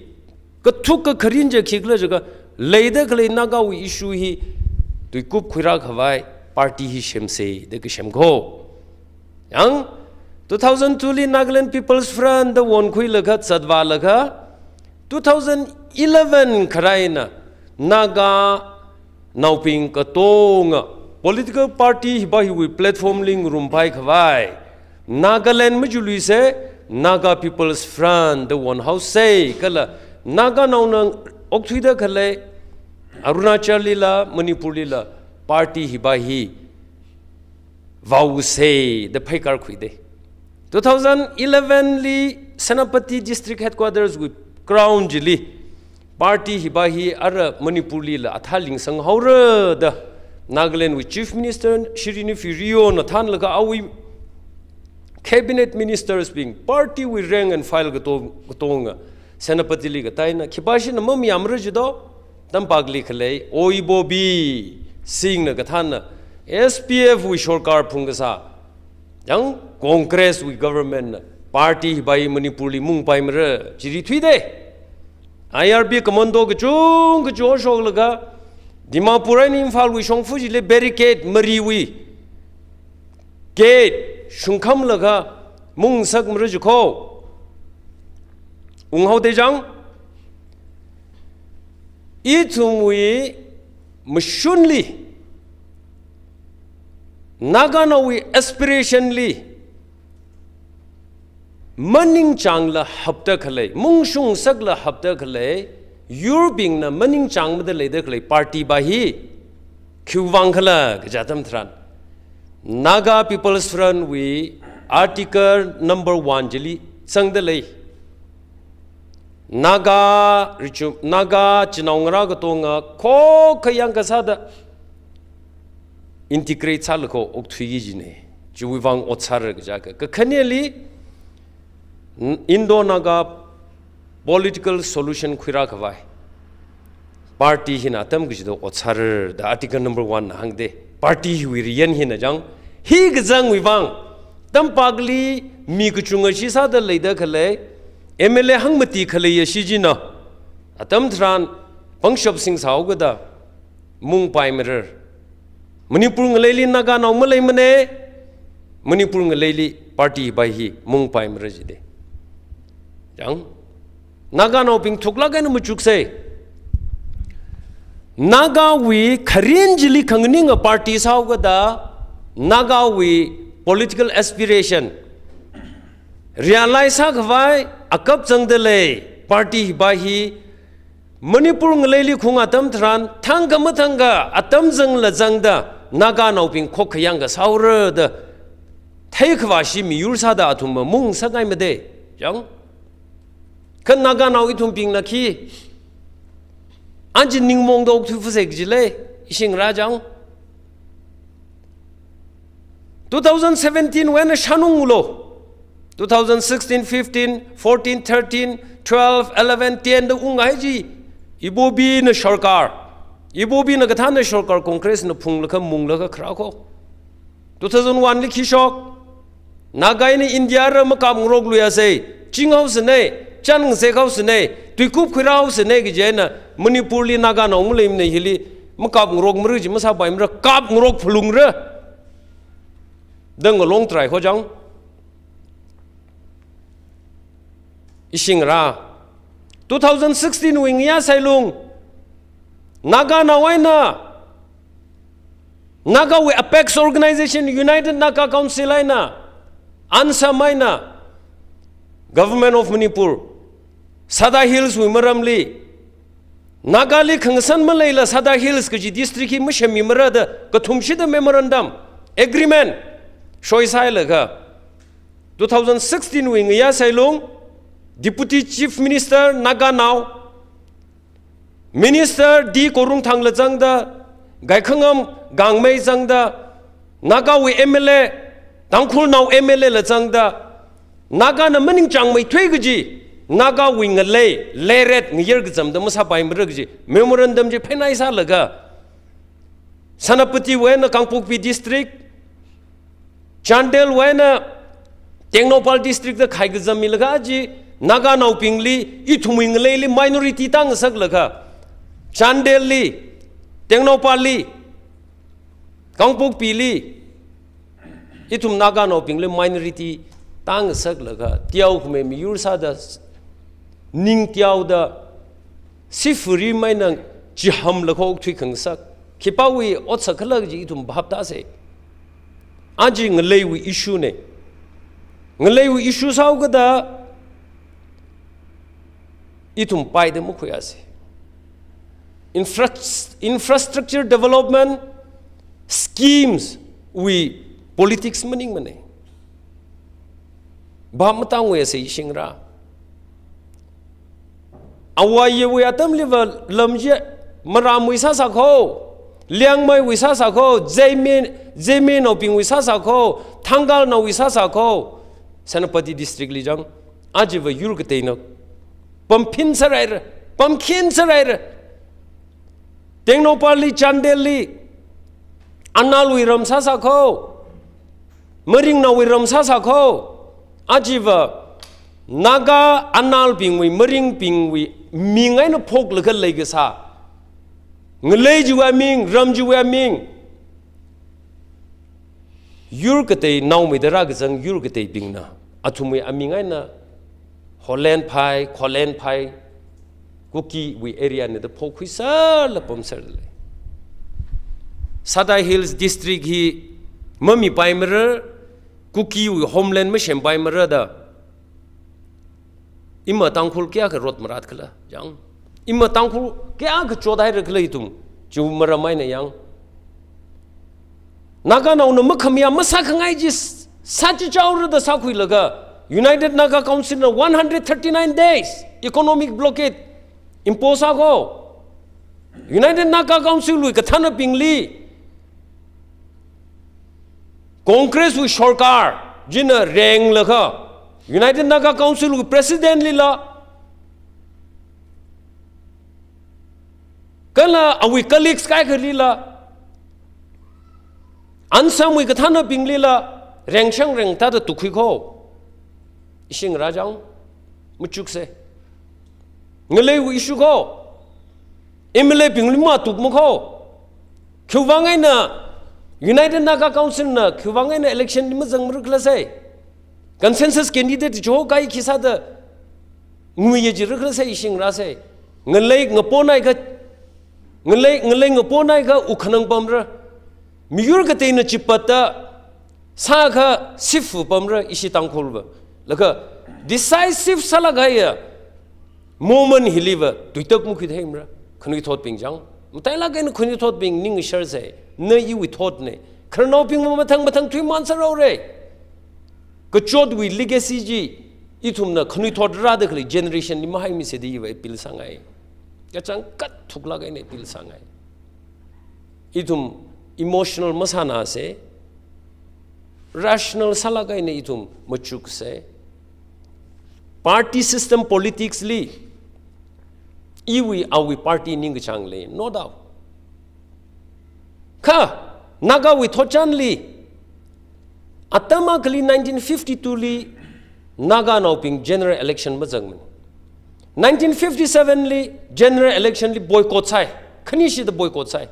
kathuk kakharin chi khikhala jiakha, leida khalei Nagawui issue hi tuikup khuirā khavai party hi semsa da kasem kho. Yang, two thousand two li Nagaland People's Front da wonkhuilaga zatvālaga, two thousand eleven kharā eina Naganaobing katonga political party hiva hiwui platform li ngarumpai khavai, Nagaland majuluisa, Naga People's Front da wonhaosa, kala Naganaona okthuida khalei Arunachal lila, Manipur lila party hiva hi vaosa da phaikar khuida. Two thousand eleven li Senapati District Headquarters wui ground chili party hiva hi ara Manipur lila athā lingsanghaora da Nagaland wui Chief Minister Shri Neiphiu Riona thānlaga awui cabinet ministers bing, party wui rank and file kato-, katonga Senapati li kataina, khipāshina mamayāmara jido, tampakli khalei O Ibobi Singhna kathānna, S P F wui sorkar phungkasā, yang Congress wui government na party hiva hi Manipur li mungpaimara, chili thuida. I R B commando kachung kachung shoklaga, Dimapur eina Imphal wui shongfa chili barricade mariwui gate shungkhamlaga mungsakmara jikho. Unghaoda chang, ithumwui mashunli, Naganaowui aspiration li, maningchāngla hapda khalei, mungshungsakla hapda khalei, yurbingna maningchāngmada leida khalei party hiva hi khiwuivang khala kaja atam tharan, Naga People's Front wui Article number one chili zangda lei. Naga richum, Naga chinaongarā katonga khokkha yangkasāda integrate sālaga okthuiki kajina. Chiwuivang ot sāra kaja akha. Kakhaneli, Indo-Naga political solution khuirā khavai party hina atam kachida ot sāra da Article number one na hāngda. Party hiwui riyan hina chang, hi kazangwui vang, tampakli mi kachunga shi sāda leida khalei, M L A hangmati khaleiya shi china, atam tharan pangshap sing sāhaokada mungpaimara. Manipur ngaleili Naganao maleimana, Manipur ngaleili party hiva hi mungpaimara jida. Yang, Naganaobing thuklāk eina machuksa. Nagawui kharin chili khanganinga party sāhaokada, Nagawui political aspiration realize sākhavai akap zangda lei party hiva hi Manipur ngaleili khung atam tharan, thangkha mathangkha atam zangla zangda, Naganaobing khokkha yangkasā haora da theikhavā shi miyur sāda athumva mungsakngaimada. Yang, kha Naganao ithumbingna khi, anji ningmongda okthui phusai kaji lei. Ishingra chang. Two thousand seventeen wui eina shānung ngulo. Two thousand sixteen, fifteen, fourteen, thirteen, twelve, eleven, ten da unghai chi. Ibobina sarkar. Ibobina kathāna sarkar, Congress na phunglaga munglaga kharā ko. Two thousand one li khi shok. Naga eina India rā makapngarok luiasei, chinghaosei nei, chānzek haosei nei, tuikup khuirāhaosei nei kaji eina Manipur li Naganao maleimana hili makapngarokmara chi masāpaimara, kapngarok phalungra. Da ngalong tharai ho chang. Ishingra. Two thousand sixteen wui ngayā sailung. Naganao eina Nagawui apex organization United Naga Council eina, ANSAM eina, Government of Manipur, Sadar Hills wui maramli, Naga li khangasan maleila Sadar Hills kaji district hi masemmimara da kathumshida memorandum, agreement, shoisailaga, two thousand sixteen wui ngayā sailung, Deputy Chief Minister Naganao, Minister D Khorumthang la zangda, Gaikhangam Gangmei zangda, Nagawui M L A, Tangkhulnao M L A la zangda, Nagana maningchāngmeithui kaji, Nagawui ngalei, leiret ngayar kazamda masāpaimara kaji memorandum chi pheinaisālaga, Senapati wui eina Kangpokpi District, Chandel wui eina Tengnoupal District da khai kazammilaga aja Naganaobingli, ithumwui ngaleili minority tāngasaklaga, Chandel li, Tengnoupal li, Kangpokpi li, ithum Naganaobingli minority tāngasaklaga, teokhamei miyur sāda, ning teoda, sifuri maina chihamlaga okthui khangasak. Khipāwui otsak khala kaji ithum bhap tāsei. Aja ngaleiwui issue nei. Ngaleiwui issue sāhaokada ithum paida makhuiasei. Infra-, infrastructure development schemes wui politics maningmanei. Bhap matānguiasei ishingra. Awui yewui atamliva lam chi Maramwui sāsā kho, Liangmaiwui sāsā kho, Zeme, Zemenaobingwui sāsā kho, Thangkalnaowui sāsā kho, Senapati District li chang, ajava yur kateina pamphin sāraira, pamkhin sāraira. Tengnoupal li, Chandel li, Anal wui ram sāsā kho, Maringnaowui ram sāsā kho, ajava Naga Analbingwui, Maringbingwui ming eina phoklaga leikasā, ngalei chiwui aming, ram chiwui aming, yur katei naomeida rākazang yur kateibingna athumwui aming eina Holenphai, Kholenphai, Kukiwui area na da phokhuisāla pamsālei. Sadar Hills District hi mamipaimara, Kukiwui homeland masempaimara da. Ima Tangkhul kayākha rot marat khala, chang. Ima Tangkhul kayākha chothaira khala ithum, chiwui maram eina yang. Naganaona makhamayā masākhangai chi s-, sāchichaora da sākhuilaga, United Naga Council na one hundred thirty-nine days economic blockade impose sā kho. United Naga Council wui kathānabingli, Congress wui sarkar china renglaga, United Naga Council wui President lila, kala awui colleagues kaikhalila, ANSAM wui kathānabinglila, rengshang rengtāda tukkhui kho. Ishingra chang, machuksei. Ngaleiwui issue kho. M L A bingli matukma kho. Khiwuivang eina United Naga Council na, khiwuivang eina election li mazangmara khala sei. Consensus candidate chihokai khi sāda nguiya jira khala sei, ishingrasei. Ngalei ngaponai kha, ngalei, ngalei ngaponai kha ukhanang pamra. Miyur kateina chipatta sākha sifu pamra ishi Tangkhulva. Laga decisive sālāk kahaiya moment hiliva tuitak makhuitheimara. Khanuithotbing chang. Matailāk eina khanuithotbing ning sharsei. Na iwui thotnei. Khararnaobing mamathang mathang thuiman sāraorei. Kachotwui legacy chi ithumna khanuithot rāda khalei generation li mahaimisa da iva appeal sāngai. Kachangkhat thuklāk eina appeal sāngai. ithum emotional masānase, rational sālāk eina ithum machukse. Party system politics li, iwui awui party ningkachāng lei, no doubt. Kha, Nagawui thotchanli, atam akhali nineteen fifty-two li, Naganaobing general election mazangmana. Nineteen fifty-seven li, general election li boycott sāi. Khanishida boycott sāi.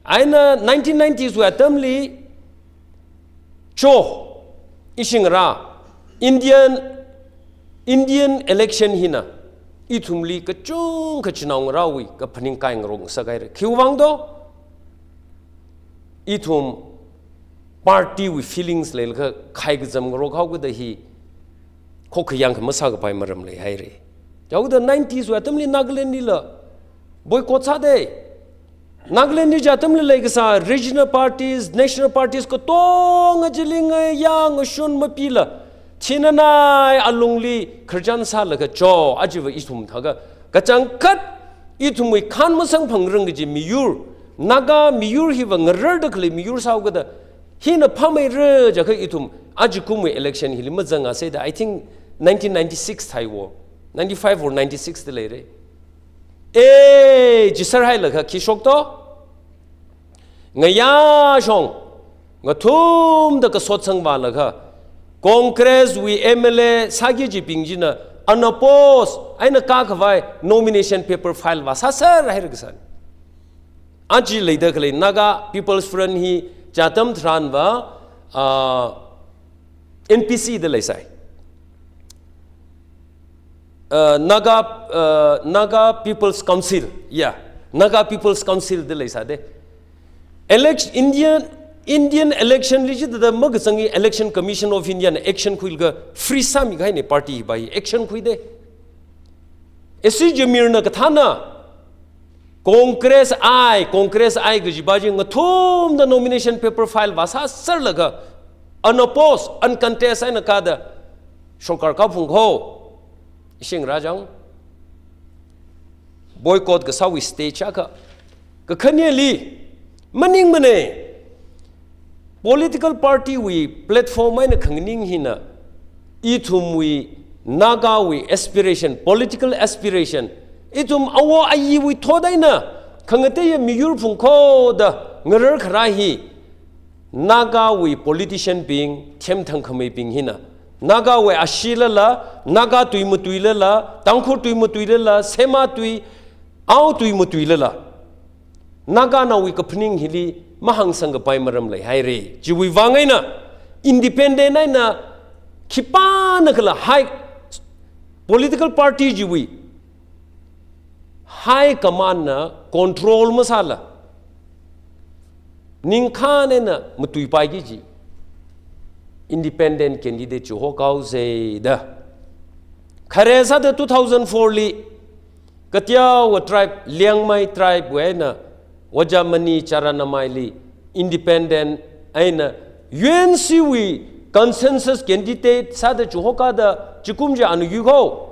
Eina nineteen nineties wui atamli, cho, ishingra, Indian, Indian election hina, ithumli kachungkha chinaongarāwui kaphaning kai ngarok ngasakhaira. Khiwuivang do? Ithum party wui feelings leilakha khai kazam ngarok haokada hi khokkha yangkha masākapai maram leihaira. Chaoda nineties wui atamli Nagaland lila boycott sāda. Nagaland li chi atamli leikasā regional parties, national parties katonga chili ngayā ngashun mapila, thinanai alungli khararchan sālaga cho, achiva ithum thākha kachangkhat ithumwui khan masangphangrang kaji miyur, Naga miyur hiva ngararda khalei miyur sāhaokada, hina phāmeira jiakha ithum ajikumwui election hili mazangase da, I think nineteen ninety-six thāi wo, ninety-five or ninety-six da leira. E, chi sārhailaga khi shok to? Ngayā shong, ngathumda kasot sangvālaga, Congress wui M L A sāki kajibing china unopposed eina kākhavai nomination paper file vāsāserhaira kasāna. Aja leida khalei Naga People's Front hi chi atam tharanva, ah, N P C da leisai. Uh, Naga, uh, Naga People's Council, yeah, Naga People's Council da leisai de. Elect-, Indian, Indian election li chithāda makazangi Election Commission of India na action khuilaga freeze sāmikahaina, party hiva action khuida. Ashi Jamir na kathāna, Congress I, Congress I kajiva chi ngathumda nomination paper file vāsāserlaga, unopposed, uncontested eina kāda sorkar kaphung kho, ishingra chang. Boycott kasāwui stage akha. Kakhaneli, maningmana, political party wui platform eina khanganing hina, ithumwui Nagawui aspiration, political aspiration, ithum awo ayiwui thot eina khangateiya miyur phungkhoda ngarar kharā hi, Nagawui politician bing, themthang khameibing hina, Nagawui ashee lala, Naga tui matui lala, Tangkhul tui matui lala, Sema tui, Ao tui matui lala, Naganaowui kaphaning hili mahāngsangkapai maram leihaira. Chiwui vang eina, independent eina khipānakhala high political party chiwui high command na control masāla, ningkhān eina matuipaiki kaji independent candidate chihokhao jida. Khare sāda two thousand four li, Kateowa tribe, Liangmai tribe wui eina Vajamani Charanamai li independent eina U N C wui consensus candidate sāda chihokkāda chikum chi ana yuikho.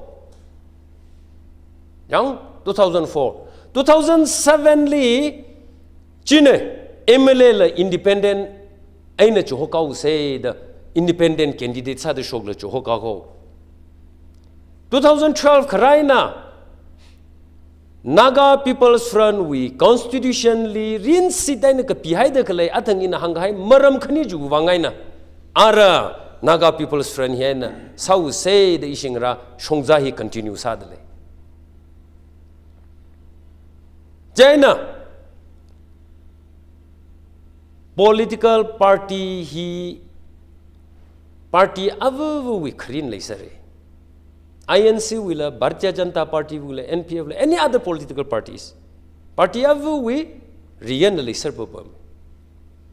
Yang, two thousand four. Two thousand seven li, china M L A la independent eina chihokhaosa da independent candidate sāda shokla chihokkākho. Two thousand twelve kharā eina Naga People's Front wui constitution li rin seat eina kapihaida khalei athang ina hāngkahai maram khani chiwui vang eina ara Naga People's Front hi eina sāusa da ishingra shongza hi continue sāda lei. Chieina political party hi party avāvawui kharin leisera. I N C wuila, Bharatiya Janata Party wuila, N P F la, any other political parties, party avāvawui riyan leisera papam.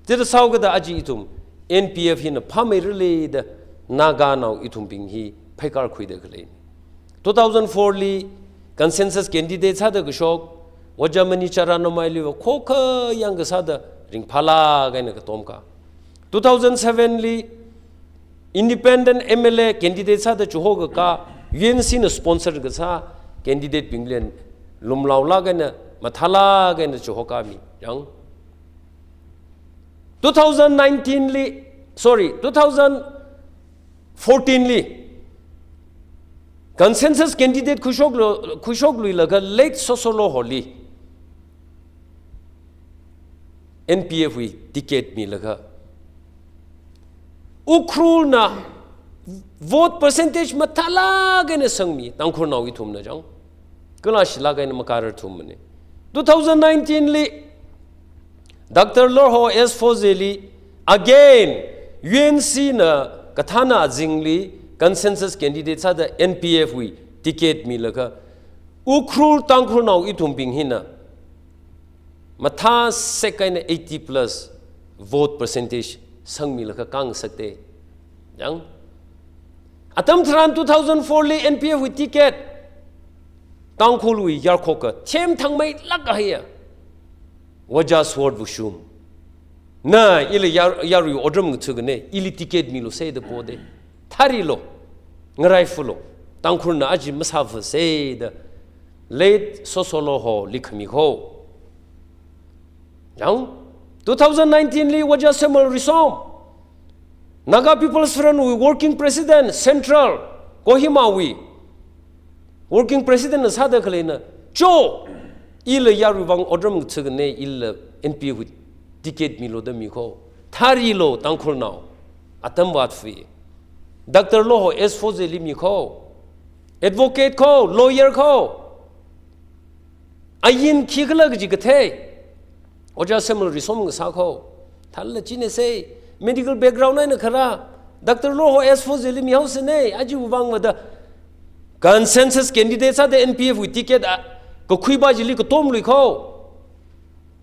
Chithāda sāhaokada aja ithum N P F hina phāmeirala da Naganao ithumbing hi pheikar khuida khalei. Two thousand four li consensus candidate sāda kashok Vajamani Charanamai liva khokha yangkasāda ringphālāk eina katomkā. Two thousand seven li independent M L A candidate sāda chihokakā, U N C na sponsor kasā candidate bingli lumlaolāk eina mathālāk eina chihokkāmi. Yang, Two thousand nineteen li, sorry, two thousand fourteen li consensus candidate khuishoklu-, khuishokluilaga late Sosolo holi N P F wui ticket milaga Ukhrulna vote percentage mathālāk eina sangmi, Tangkhulnao ithumna chang. Kala shilāk eina makarar thummane. Two thousand nineteen li Doctor Lorho S Foze li again U N C na kathāna azingli consensus candidate sāda N P F wui ticket milaga Ukhrul Tangkhulnao ithumbing hina mathāsek eina eighty plus vote percentage sangmilaga khangasakte. Chang. Atam tharan two thousand four li N P F wui ticket Tangkhulwui yarkhoka themthangmeilāk kahaiya Wajasword Wushum na ili yar-, yarui otram ngathukane, ili ticket milu seda pode. Tharilo, ngaraifulo, Tangkhulna aja masāfuse da late Sosolo holi khami kho. Chang, two thousand nineteen li Waja Samuel Risom, Naga People's Front wui working president, Central, Kohima wui working president na sāda khaleina, cho, ila yaruivang otram ngathukane, ila N P F wui ticket milu da mi kho. Tharilo Tangkhulnao, atam vātfui. Doctor Lorho S Foze li mi kho. Advocate kho, lawyer kho. Ain khikhala kaji kathei Oja Samuel Risom ngasā kho. Thālala chinase, medical background eina kharā Doctor Lorho S Foze li mihaosane, aja wuivang vāda consensus candidate sāda N P F wui ticket a kakhuipa chili katomlui kho.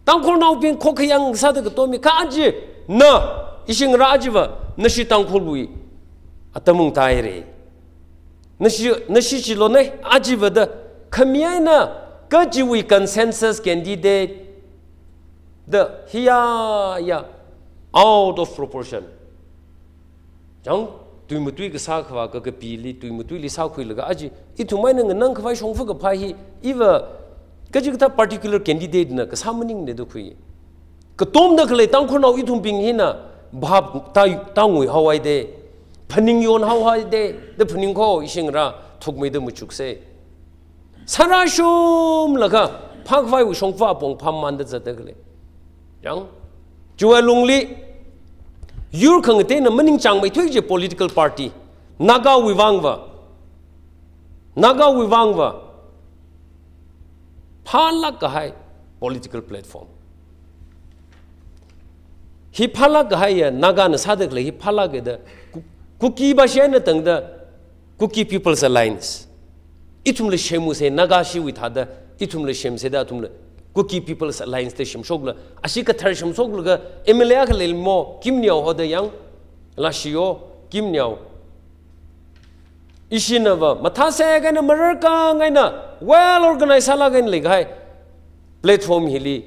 Tangkhulnaobing khokhayang sāda katommi kha aja na, ishi ngarā aja vā, nashi Tangkhulwui atam ungtaire. Nashi, nashi chilone, aja vāda khami eina kachiwui consensus candidate da hiya ya out of proportion. Chang, tui matui kasā khavā kakapili, tui matuili sākhuilaga aja ithum eina nganang khavai shongfa kaphā hi, iva kachikathā particular candidate na kasā maningne da khui. Katomda khalei Tangkhulnao ithumbing hina bhap ta, ta nguihaohaide, phaning yonhaohaide, da phaning kho ishi ngarā thukmeida machukse. Sārāshumlaga phākhavaiwui shongfa apong phāmamānda zatda khalei. Chang, chiwui lungli yur khangateina maningchāngmeithui kaji political party, Nagawui vang vā, Nagawui vang vā phālāk kahai political platform. Hi phālāk kahaiya, Nagana sāda khalei hi phālāka da, Ku-, Kuki bashi eina tangda, Kuki People's Alliance. Ithumla shemuse, Nagashiwui thāda, ithumla shemse da, athumla Kuki People's Alliance da shemshokla, ashi kathar shemshoklaga, M L A akha leilimo, Kim Neo hoda yang, la shiyo, Kim Neo. Ishina vā, mathāsek eina mararkang eina, well organized sālāk eina leikahai platform hili,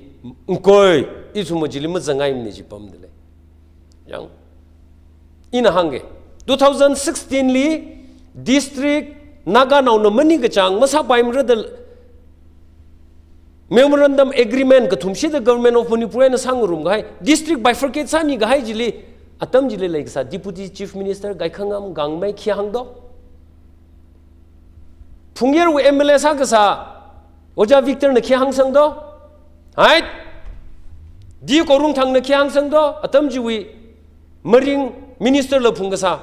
ngkoi, ithumva chili mazangngaimane ji pamda lei. Yang, ina hāngke, two thousand sixteen li district Naganaona maningkachāng masāpaimara da memorandum agreement kathumshida Government of Manipur eina sāngarumkahai, district bifurcate sāmikahai chili, atam chili leikasā Deputy Chief Minister Gaikhangam Gangmei khi hāngdo? Phungyarwui M L A sākasā Oja Victor na khi hāngsangdo? Hai? D Khorumthang na khi hāngsangdo? Atam chiwui Maring Minister la phungkasā.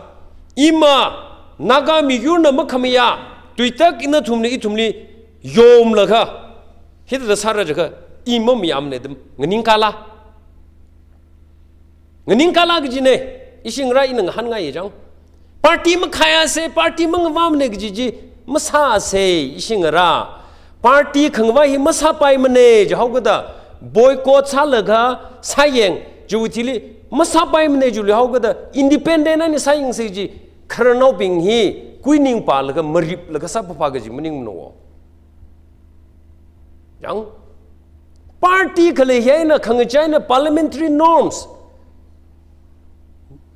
Ima Naga miyurna makhamayā tuitak eina ithumli, ithumli yomlaga hithāda sāra jiakha, i mamayāmane da nganingkala. Nganingkala kajine, ishi ngarā ina ngahānngai chang. Party makhayāse, party mangavāmane kaji chi masāse, ishi ngarā. Party khangavā hi masāpaimane jihaokada, boycott sālaga sāyang, chiwui thili masāpaimane jihaokada, independent eina sāyangse ji, khararnaobing hi kuining pālaga mariplaga sāpapa kaji maningmana. Yang, party khalei hi eina khangacheina parliamentary norms,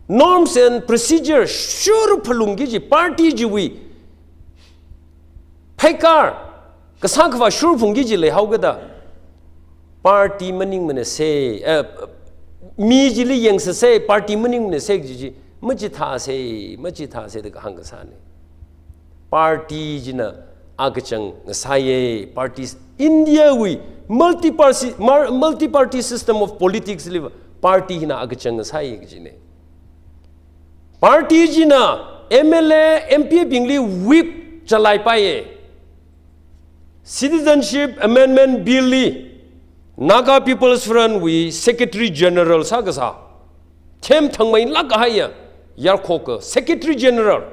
norms and procedure shurphalungki ji, party chiwui pheikar kasā khavā shurphungki ji leihaokada, party maningmanase, eh, Mi chili yangsāsei, party maningmana sei kaji chi, machithāsei, machithāsei da kahāng kasāna. Party china akachang ngasāya, parties, India wui multi-party, mar-, multi-party system of politics liva party hina akachang ngasāya kajina. Party china M L A, M P bingli whip chalaipaiya. Citizenship Amendment Bill li Naga People's Front wui Secretary General sākasā, themthangmeilāk kahaiya yarkhoka Secretary General,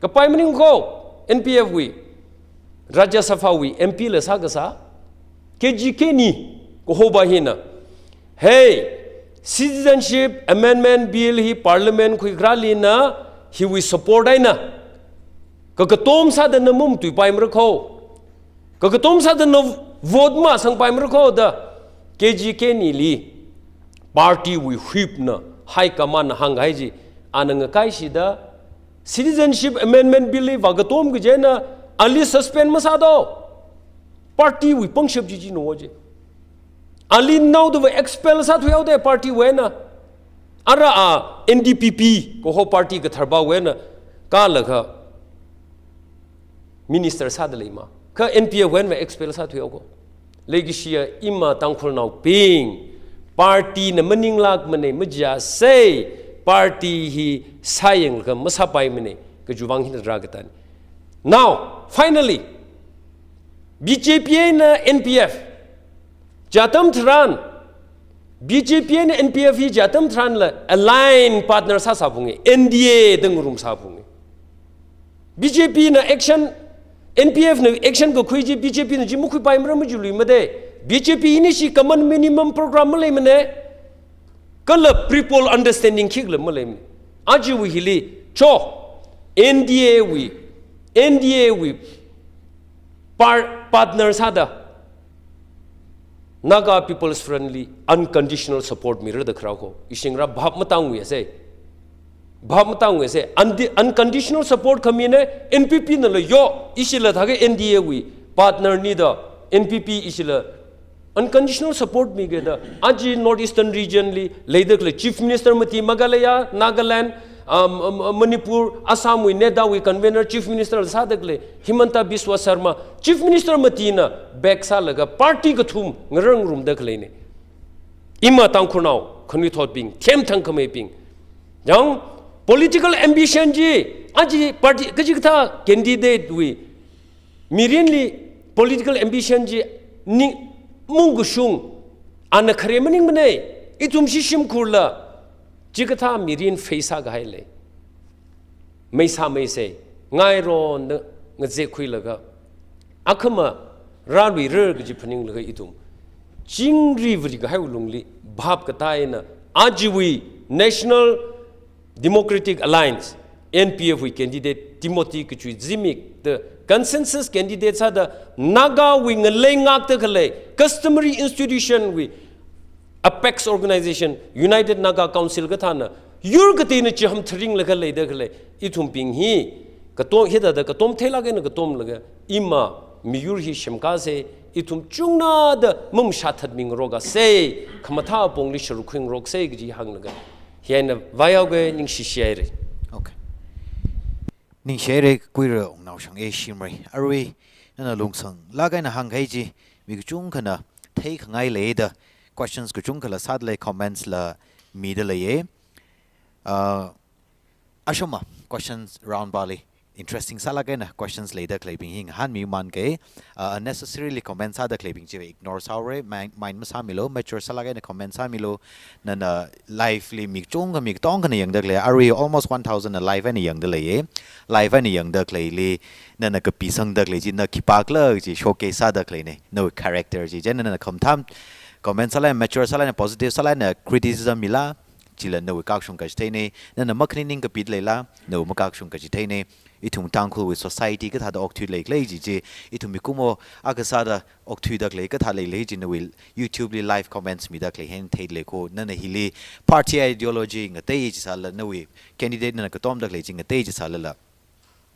kapai maning ko, N P F wui, Rajya Sabha wui M P la sākasā, K G Kenny kahopa hina, hey, Citizenship Amendment Bill hi Parliament khuikharālina hiwui support eina kakatom sāda na mamatuipaimara ko, kakatom sāda na vote masangpaimara ko da K G Kenny li party wui whip na, high command na hānghai chi, ana ngakaishida Citizenship Amendment Bill li vākatom kaji eina ali suspend masādo. Party wui pangshap chi china ji. Ali naoda va expel sāthuihaoda party wui eina. Ara a N D P P kaho party katharbawui eina kālaga minister sāda leima. Kha N P F wui eina va expel sāthuihao ko. Leikashiya ima Tangkhulnaobing, party na maninglākmana, majiasei, party hi sāyanglaga masāpaimana, kajiwui vang hina rākatā. Now, finally, B J P eina N P F, chi atam tharan, B J P eina N P F hi chi atam tharanla align partner sāsāphunga, N D A da ngarumsāphunga. B J P na action, N P F na action kakhui chi B J P na chi makhuipaimara majiluimada. B J P hina chi common minimum program maleimana, kala pre-poll understanding khikhala maleimana. Ajawui hili, cho, N D A wui, N D A wui par-, partner sāda Naga People's Front li unconditional support mira da kharao ko. Ishingra bhap matānguisei. Bhap matānguisei. Undi-, unconditional support khamina, N P P nala yo, ishila thākha N D A wui partner na da, N P P ishila unconditional support miga da. Aja North Eastern region li leida khalei Chief Minister mati Meghalaya, Nagaland, um, um, um, Manipur, Assam wui NEDA wui convener Chief Minister sāda khalei Himanta Biswa Sarma, Chief Minister matina back sālaga party kathum ngarumda khaleina. Ima Tangkhulnao khanuithotbing, themthangkhameibing. Yang political ambition chi, aja party kachikathā candidate wui mirinli political ambition chi ning mungkashung, ana khare maningmana, ithum shimkhurla chikathā mirin face sākahai lei. Meisā meisei, ngaironda ngazekkhuilaga, akhama rāluira kaji phaninglaga ithum chingri varikahaiwui lungli bhap katā eina, ajawui National Democratic Alliance, N P F wui candidate Timothy Kachui Zimik da consensus candidate sāda Naga wui ngalei ngakta khalei customary institution wui apex organization, United Naga Council kathāna, yur kateina chiham tharinglaga leida khalei ithumbing hi, katom, hithāda katom theilāk eina katomlaga, ima miyur hi semkasei, ithum chungnada mum shathat mingarokasei, khamathā apongli sharuk khuingaroksei kaji hānglaga, hi eina vāyaoga, ningshi shihaira. Okay. Ningshi haira, Kuira Wungnaoshang A Shimray. Arui, nana lungsanglāk eina hāngkahai chi, mi kachungkhana theikhangai leida, questions kachungkhala sāda lei, comments la mida leiya. Uh, ashama, questions round pali interesting sālāk eina questions leida khaleibing hi ngahānmiman kei, uh, unnecessarily comment sāda khaleibing chi ignore sāhaora, mind, mind masāmilu, mature sālāk eina comment sāmilu, nana live li mi kachungkha mi katongkhana yangda khalei, arui almost one thousand na live eina yangda leiya, live eina yangda khaleili, nana kapisangda khalei chi, na khipākhala chi showcase sāda khaleina, nawui character chi, chieina nana khamathā comment sālāk eina, mature sālāk eina, positive sālāk eina, criticism mila, chila nawui kakashung kachitheina, nana makhaning kapida leila, nawui makakashung kachitheina, ithum Tangkhulwui society kathāda okthui leikhala chi chi, ithum mikumo akha sāda okthuida khalei kathā leilei chi nawui YouTube li live comments mida khalei hina theida lei ko, nana hili party ideology ngatei chisāla, nawui candidate nana katomda khalei chi ngatei chisālala,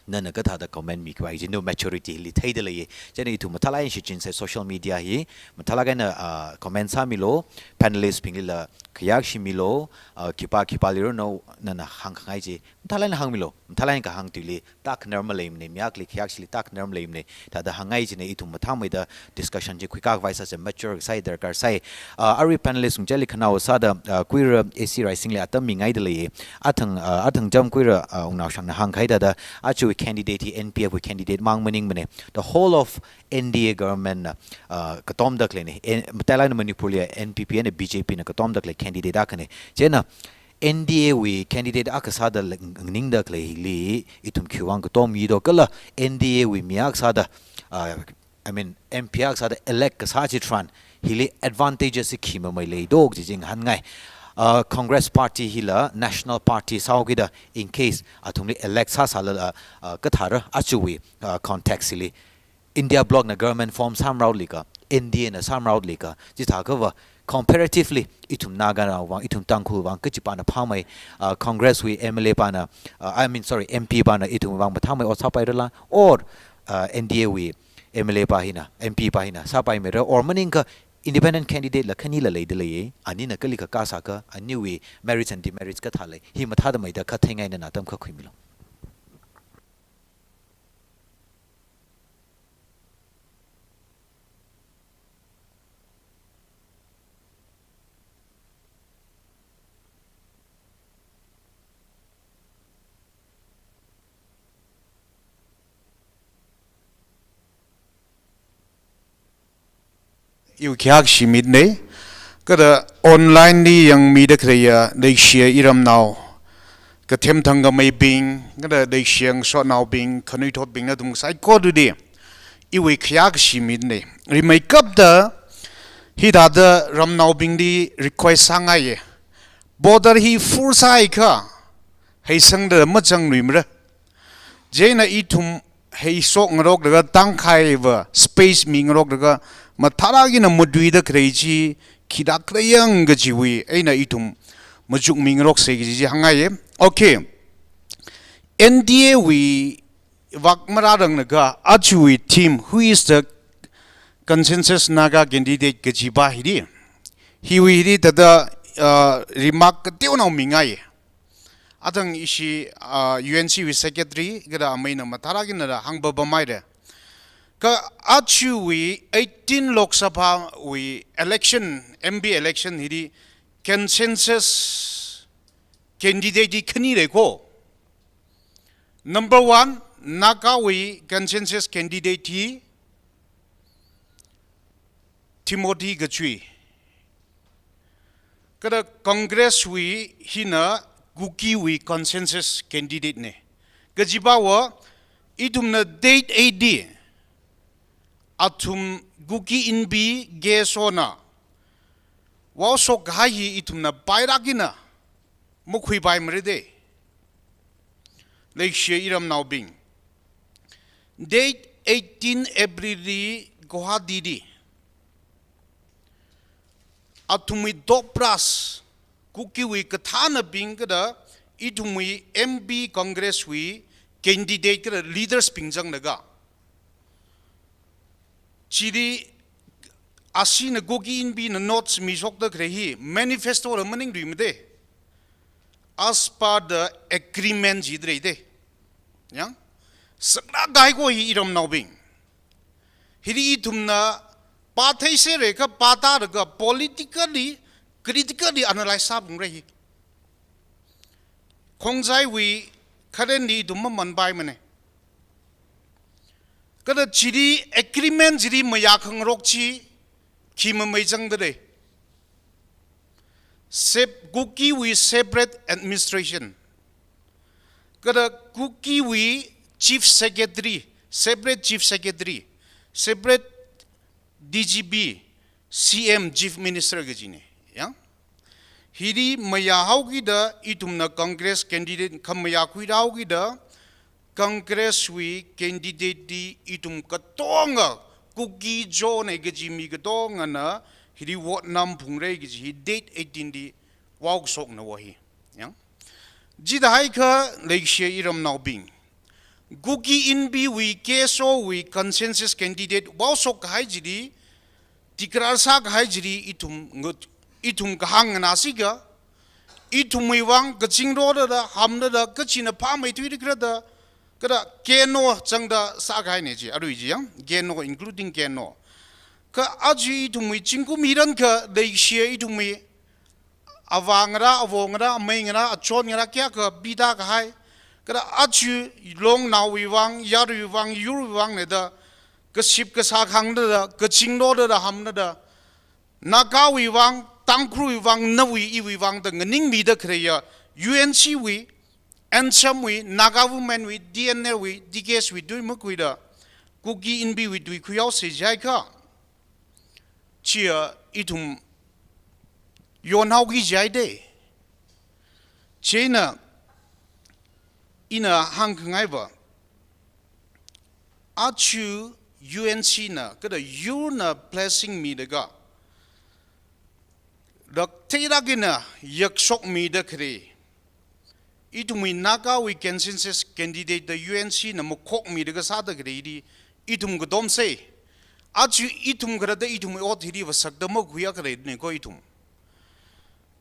nana kathāda comment mikhavai chi nawui maturity hili theida leiya. Chieina ithum mathālāk eina shichinsei social media hi, mathālāk eina, ah, comment sāmilu, panelist binglila khayākshi milu, uh, khipā khipā leiranu nana hāngkhangai chi, mathālāk eina hāngmilu, mathālāk eina kahāng tuili, tākhanar maleimana, mi akhali khayākshili tākhanar maleimana, thāda hāngngai china ithum mathāmeida discussion chi khuikā khavai sāsa mature kasā darkar sai. Uh, arui panelist ngarāli khanaowa sāda, uh, Kuira A C Raisingli atam mingaida lei. Athang, uh, athang jam Kuira, uh, Wungnaoshangna hāngkahai thāda, aja candidate hi N P F wui candidate mang maningmana. The whole of N D A government na, uh, katomda khaleina. En-, mathālāk eina Manipurli N P P eina B J P na katomda khalei candidate akhana. Chieina N D A wui candidate akha sāda le-, nganingda khaleili ithum khiwuivang katom mido kala N D A wui mi akha sāda, uh, I mean, M P akha sāda elect kasā chitharan hili advantages hi khi mamei leido kaji chi ngahānngai. Uh, Congress party hila national party sāhaokida in case athumli elect sāsālala, uh, kathāra ajawui, uh, context hili India bloc na government form sāmaraoli ka, N D A na sāmaraoli ka, chithākhava comparatively ithum Naga vang, ithum Tangkhul vang kachipāna phāmei, uh, Congress wui M L A pāna, uh, I mean, sorry, M P pāna ithum vang mathāmei ot sāpairala, or, uh, N D A wui M L A pā hina, M P pā hina sāpaimeira, or maningakha independent candidate la khanila leida lei, anina kali kakā sākha, aniwui merits and demerits kathā lei, hi mathāda meida khatheingaina atam kha khuimilu. Iwui khayākshi mitna, kala online li yangmida khaleiya leishiya iramnao, kathemthang khameibing, kala leishiya ngasotnaobing, khanuithotbing nathum saikora tui, iwui khayākshi mitna. Rimeikapta hithāda ramnaobingli request sāngaiya. Border hi full sāhaiakha, heisangda mazangluimara. Chieina ithum heishok ngaroklaga tangkhaiva space mingaroklaga mathālāk eina matuida khalei chi khida khalei yang kajiwui eina ithum machukmingaroksa kaji chi hāngngaiya. Okay. N D A wui vak marāranglakha ajawui theme, "Who is the consensus Naga candidate?" kajipā hili. Hiwui hili thāda, uh, remark kateonao mingaiya. Athang ishi, uh, U N C wui secretary, kala ameina mathālāk eina hāngpapamhaira. Kha ajawui eighteen Lok Sabha wui election, M P election hili consensus candidate hi khani leiko. Number one, Naga wui consensus candidate hi Timothy Kachui. Kala Congress wui hina Kuki wui consensus candidate na. Kajipāva ithumna date eight li athum Kuki Inpi K S O na vaoshok kahai hi ithumna pailāk eina makhuipaimarade. Leishiya iramnaobing, date eighteen April li Guwahati li athumwui dopras, Kukiwui kathānabing kala ithumwui M P Congress wui candidate kala leaders bing zanglaga, chili ashina Kuki Inpina notes mishokda khalei hi manifesto la maningluimade. As per the agreement jida leide. Yang? Saklāk kahai ko hi iramnaobing. Hili ithumna pātheisera kha pātālaga politically, critically analyze sāphungra hi. Khongjaiwui kharen li ithum mamanpaimana. Kala chili agreement chili mayākhangarok chi khi mamei zangda lei. Sep-, Kukiwui separate administration. Kala Kukiwui chief secretary, separate chief secretary, separate D G P, C M, Chief Minister kajina. Yang? Hili mayāhaokida ithumna Congress candidate khamayā khuihaokida, Congress wui candidate li ithum katonga Kuki Zo na kaji mi katongana hili vote namphungra kaji hi date eighteen li vaoshokna va hi. Yang? Chithāhaiakha leishiya iramnaobing, Kuki Inpiwui K S O wui consensus candidate vaoshok kahai chili, declare sākahai chili ithum ngut-, ithum kahāng nganāsi kha, ithumwui vang kaching rorada, hamdada, kachina phāmeithuida khalada, kada keno changda sākahaina chi, arui chi yang, keno, including keno. Kha aja ithumwui zingkum hi rānkha leishiya ithumwui avā ngarā, avo ngarā, amei ngarā, achon ngarā kayākha pida kahai. Kada aja longnaowui vang, yaruiwui vang, yurwui vang nada, kaship kasā khangdada, kaching rorada, hamdada, Nagawui vang, Tangkhulwui vang, nawui iwui vang da nganingmida khaleiya, U N C wui, ANSAM wui, Naga Women wui, D N R wui, D K S wui tui makhuida, Kuki Inpi wui tui khuihaosa jiakha, chiya ithum yonhaoki jihaida. Chieina ina hāngkhangaiva, aja U N C na, kada yurna blessing mida kha, raktheirak eina yakshokmida khalei, ithumwui Nagawui consensus candidate da U N C na makhokmida kasāda khalei di, ithum katomsa. Aja ithum kharada ithumwui ot hili vāsakda makhuiya khaleina ko ithum.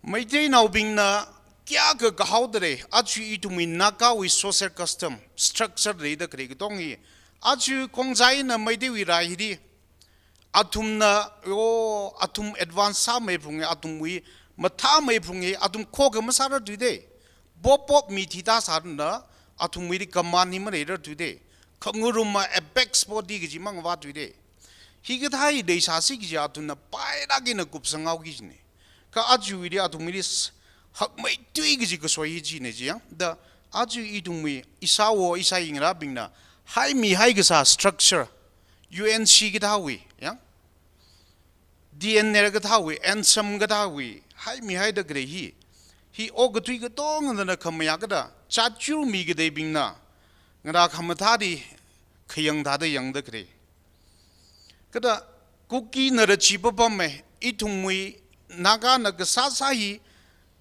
Meiteinaobingna kayākha kahaoda lei, aja ithumwui Nagawui social custom, structure leida khalei katong hi. Aja Khongjaina Meiteiwui rai hili, athumna, o, athum advance sāmeiphunga, athumwui mathāmeiphunga, athum khokha masārarthuda. Pop pop mi thida sārana, athumwuili command hi maleirarthuda. Khangaruma apex body kaji mangvāthuda. Hikathā hi leisāsi kaji athumna pairak eina kupsanghaoki kajina. Kha ajawuili athumwuili s-, hakmeithui kaji kasoi hi china chi yang. Da aja ithumwui ishāwo ishāyi ngarābingna haimihai kasā structure, U N C kathāwui, yang, D N R kathāwui, ANSAM kathāwui, haimihaida khalei hi. Hi okathui katongana khamayā kada, chatchurmi kateibingna ngarā khamathā di khayang thāda yangda khalei. Kada Kukina da chi papama, ithumwui Nagana kasāsā hi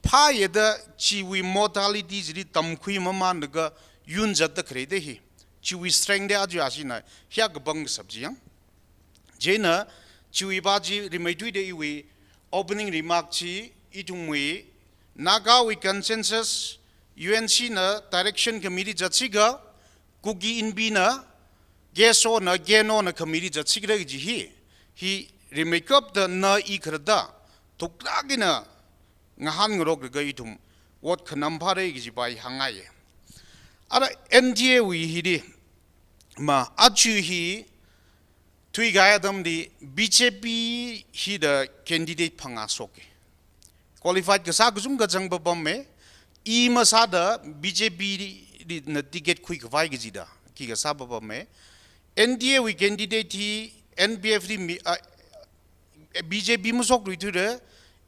phāya da chiwui mortality chili tamkhui mamānlaga yun zatda khaleida hi. Chiwui strength da aja ashina, hiya kapang kashap chi yang. Chieina chiwui pa chi rimeithuida iwui opening remark chi, ithumwui Nagawui consensus, U N C na direction khamili zatsi kha, Kuki Inpina, KSO na, KNO na khamili zatsi khala kaji hi, hi rimeikapta na i kharada, thuklāk eina ngahānngaroklaga ithum ot khanam phāra kaji pa hi hāngngaiya. Ara N D A wui hili, ma, aja hi thuikahai atamli B J P hi da candidate phangā shoka. Qualified kasā kachungkha zang papama, i masāda B J P li, li na ticket khuikhavai kajida, khi kasā papama. N D A wui candidate hi N P F li mi, a, B J P mashokluithuda,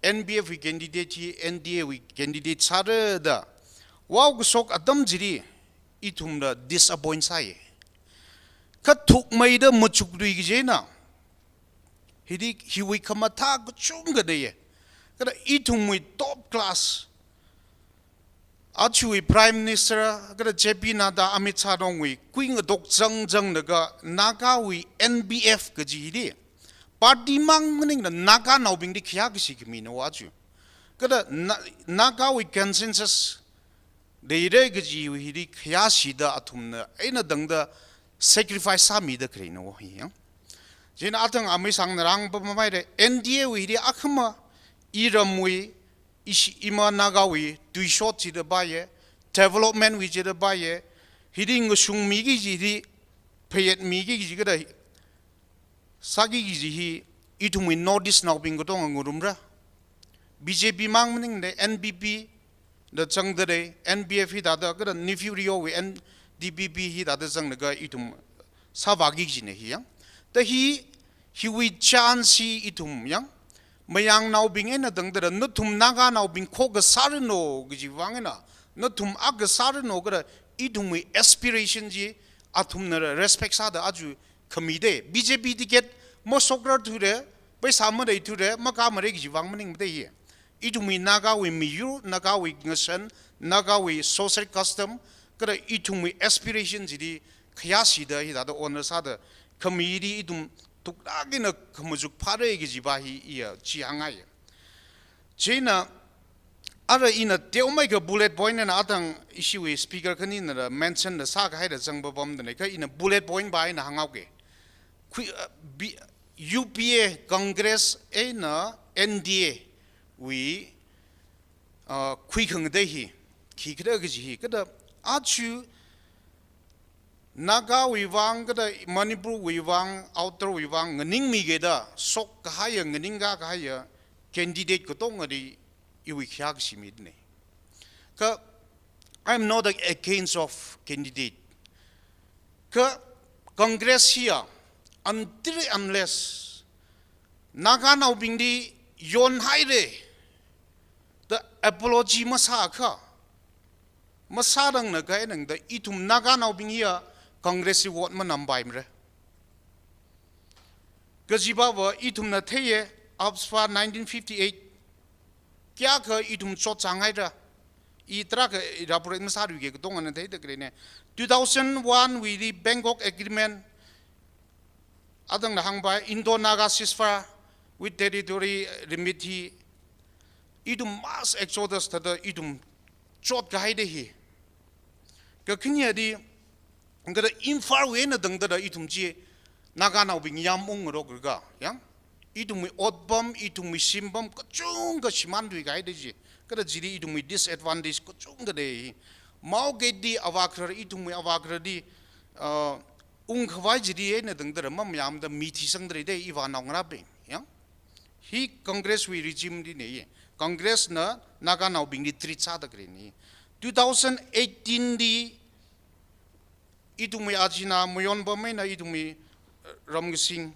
N P F wui candidate hi N D A wui candidate sāra da. Wow kashok atam chili, ithumla disappoint sāya. Kha thukmeida machuklui kajina. Hili hiwui khamathā kachungkha leiya. Kada ithumwui top class, ajawui Prime Minister, kada J P Nadda, Amit Shah tongwui kuingatok zangzanglaga Nagawui N P F kaji hili, party mang maningla Naganaobingli khayā kashi khamina aja. Kada Na-, Nagawui consensus leira kaji hili khayāshida athumna eina tangda sacrifice sāmida khaleina hi yang. Chieina athang amei sangna rang pamamaira N D A wui hili akhama iramwui, ishi-, ima Nagawui tuishot chida paiya, development wui chida paiya, hili ngashungmiki kaji hili phayetmiki kaji kada sāki kaji hi ithumwui North East naobing katonga ngarumra. B J P mang maningla N P P da zangda lei, N P F hithāda, kada Neiphiu Rio wui N D P P hithāda zanglaga ithum sāvāki kajina hi yang. Da hi, hiwui chance hi ithum yang, mayangnaobing eina tangda da, nathum Naganaobing khokha sāranu kaji vang eina, nathum akha sāranu kada ithumwui aspiration chi athumna respect sāda aja khamida. B J P ticket mashokrarthuda, paisa maleithuda, makāmara kaji vang maningmada hi. Ithumwui Nagawui miyur, Nagawui ngashan, Nagawui social custom, kada ithumwui aspiration chili khayāshida hithāda honour sāda khamili ithum thuklāk eina khamachuk phāra kaji pa hi iya chi hāngngaiya. Chieina, ara ina teomeikha bullet point eina atang ishiwui speaker khanina mention da sākahaida zangpapamdalei, kha ina bullet point pa eina hānghaoke. Khui, uh, B-, U P A, Congress eina N D A wui, uh, khuikhangatei hi, khikhada kaji hi, kada aja Nagawui vang, kada Manipurwui vang, outer wui vang, nganingmikida, shokkahaiya, nganingkakahaiya, candidate katongadi iwui khayākashi midalei. Kha, I'm not against of candidate. Kha Congress hiya, until unless Naganaobingli yonhaire da apology masākha, masārangna kainangda ithum Naganaobing hiya Congress li vote manampaimara. Kajiva ithumna theiye, AFSPA nineteen fifty-eight, kayākha ithum chotchānghaira. I tarākha elaborate masāluike, katongana theida khaleina. Two thousand one wuili Bangkok Agreement, atangna hāngpai Indo-Naga ceasefire with territory limit hi, ithum mass exodus thāda ithum chotkahaida hi. Kakhaneyadi, kada Imphalwui eina tangda ithum chi Naganaobing yam ungngaroklaga, ya? Ithumwui otpam, ithumwui shimpam kachungkha shimānthuikahaida chi. Kada chili ithumwui disadvantage kachungkha lei. Maogetli avākharar, ithumwui avākhararli, uh, ungkhavai chili eina tangda mamayāmada mi thisangdalei da ivānao ngarābing, ya? Hi Congress wui regime lina. Congress na Naganaobingli treat sāda khaleina. Two thousand eighteen li ithumwui ajina mayonpam eina ithumwui, uh, ramkasing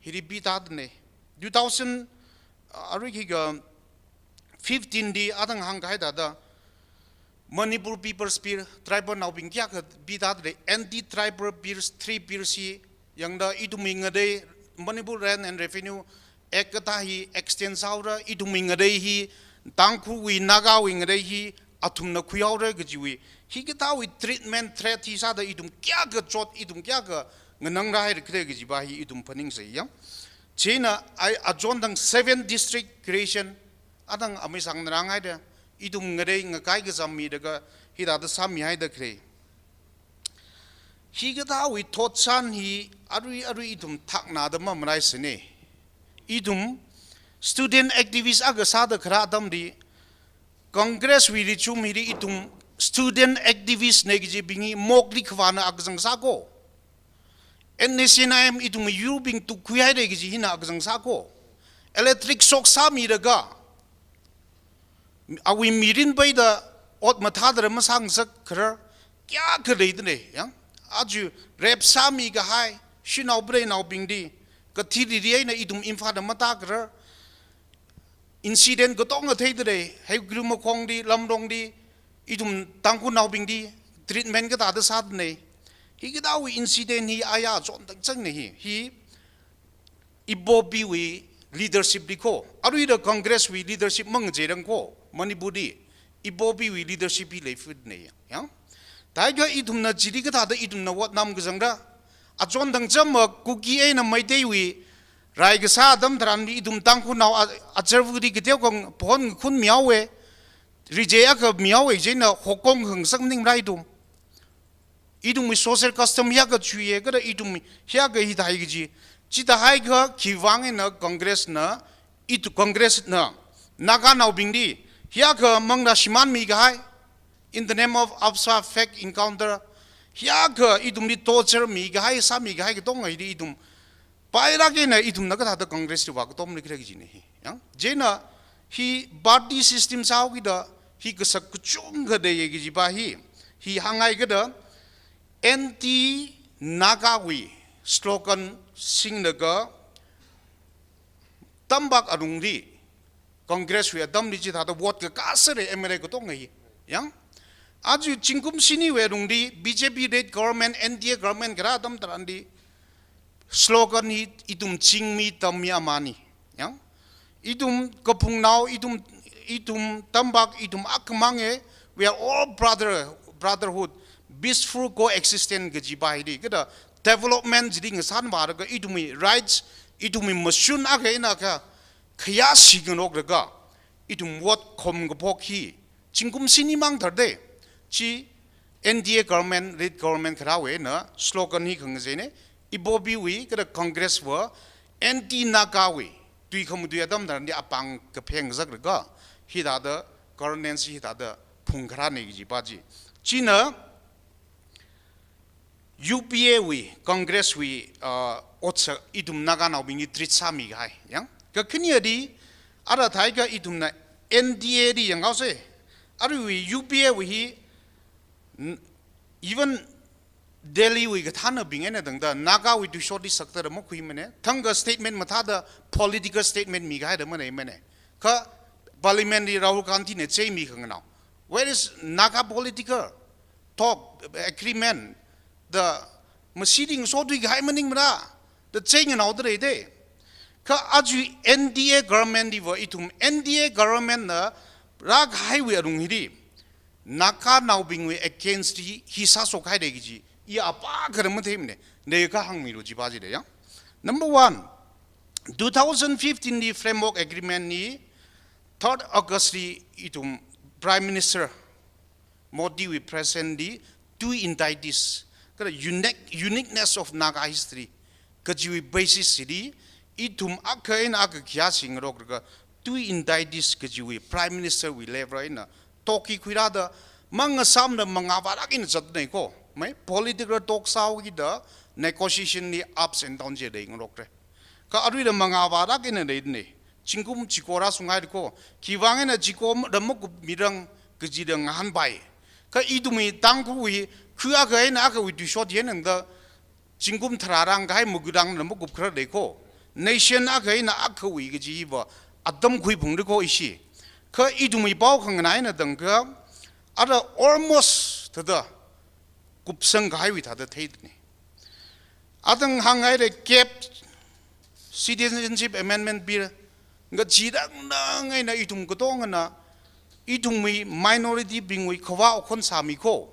hili pitāda lei. Two thousand, uh, aruikhikha fifteen li atang hāngkahai thāda, Manipur People's Bill, tribal naobing kayākha pitāda lei, anti-tribal bills, three bills hi, yangda ithumwui ngatei, Manipur Land and Revenue Act kathā hi extend sāhaora, ithumwui ngatei hi, Tangkhulwui, Nagawui ngatei hi, athumna khuihaora kajiwui, hikathāwui treatment threat hi sāda ithum kayākha chot, ithum kayākha nganangrāhaira khala kajiva hi ithum phaningsai, ya. Chieina ai achon thang seven district creation, atang amei sāngngarānghaida, ithum ngatei ngakai kazam milaga hithāda sāmihaida khalei. Hikathāwui thotchan hi arui arui ithum thaknada mamalaisāna. Ithum student activist akha sāda kharā atamli, Congress wui regime hili ithum student activist na kajibing hi mokli khavāna akha zangsāko. N S C N I M ithum yurabing tukkhuihaira kaji hina akha zangsāko. Electric shock sāmilaga, awui mirin peida ot mathāda masāngasakkharar kayākha leidalei, ya. Aja rape sāmikahai, shanao preinaobingli, kathi riri eina ithum Imphalda matākharar, incident katonga theidalei, Haigrewmakhongli, Lamlongli, ithum Tangkhulnaobingli treatment kathāda sādalei. Hikathāwui incident hi aya achon thang changna hi, hi Ibobiwui leadership li ko, aruida Congress wui leadership mangacheirang ko, Manipurli, Ibobiwui leadership hi leifutna, ya. Thākha ithumna chili kathāda ithumna vote nam kazangra, achon thang chama Kuki eina Meiteiwui rai kasā atam tharanli ithum Tangkhulnao a, acharvali kateokha phon ngakhun mihaowa, rijei akha mihaowa, chieina hokong khangasak maningmara ithum. Ithumwui social custom hiyākha chuiya, kada ithum hiyākha hithāi kaji. Chithāhaiakha khiwuivang eina Congress na, ithu Congress na, Naganaobingli hiyākha manglā shimānmikahai, in the name of AFSPA fake encounter, hiyākha ithumli torture mikahai, sāmikahai katonga hili ithum pailāk eina ithumna kathāda Congress li vākatomli khala kajina hi. Ya? Chieina hi party system sāhaokida hi kasak kachungkha leiya kajiva hi, hi hānghaikida anti-Nagawui slogan singlaga Tambak alungli Congress wui atamli chithāda vote kakā sāra M L A katonga hi. Ya? Aja zingkum shiniwui alungli B J P led government, N D A government kharā atam tharanli slogan hi ithum Zingmi Tammi amani. Ya? Ithum kaphungnao, ithum, ithum Tambak, ithum akhamanga, we are all brother, brotherhood, peaceful coexistence kajiva hili, kada development chili ngasānvālaga ithumwui rights, ithumwui mashun akha eina akha khayā shingarok laga, ithum vote khom kaphok hi, zingkum shini mang tharde, chi N D A government, red government kharāwui eina slogan hi khangazei ne, Ibobiwui, kala Congress wui, anti-Naga wui, tui khamatui atam tharan di apāng kapheng zak laga, hithāda governance hithāda phungkharā ne kaji pa chi. China, U P A wui, Congress wui, uh, otsak ithum Naganaobingli treat sāmi kahai. Yang, kakhane di, ara thai ka ithumna N D A di yanghaose, arui U P A wui hi, n-, even Delhi wui kathānabing eina tangda, Naga wui tuishot di sakta da makhuimane, thang ka statement mathāda political statement mi kahai da maneimane. Kha Parliament li Rahul Gandhi na chei mi khanganao. Where is Naga political talk, agreement, da masi ding so tui kahai maningmara, da chei nganao da rei de. Kha aja N D A government diva ithum N D A government na rākahaiwui alung hi di, Naganaobingwui against hi, hi sāshok kahai de kaji, i apā kara matheimane, ne kahāng milu chi pa chi de yang. Number one, two thousand fifteen li framework agreement li, third August li ithum Prime Minister Modi wui present di, tui indictees, kala unique, uniqueness of Naga history kajiwui basis li, ithum akha eina akha khayā shingarok laga, tui indictees kajiwui Prime Minister wui level eina talk hi khuirāda, mangasāmda mangā vārak eina zatnei ko, mai political talk sāhaoki da, negotiation li ups and downs chi leingarokre. Kha aruila mangā vārak eina leidane, zingkum chiko rāshunghai da ko, khiwui vang eina chiko da makup mirang kaji da ngahānpai. Kha ithumwui Tangkhulwui, khu akha eina akhawui tuishot yangda, zingkum tharā rāngkahai makup rāngda makup kharā lei ko. Nation akha eina akhawui kaji hiva atam khuiphung da ko ishi. Kha ithumwui pao khanganā eina tangkha, ara almost thāda kupsang kahaiwui thāda theidane. Atang hānghaida CAP, Citizenship Amendment Bill, ngachee dangdang eina ithum katongana, ithumwui minority bingwui khavā okhon sāmi ko,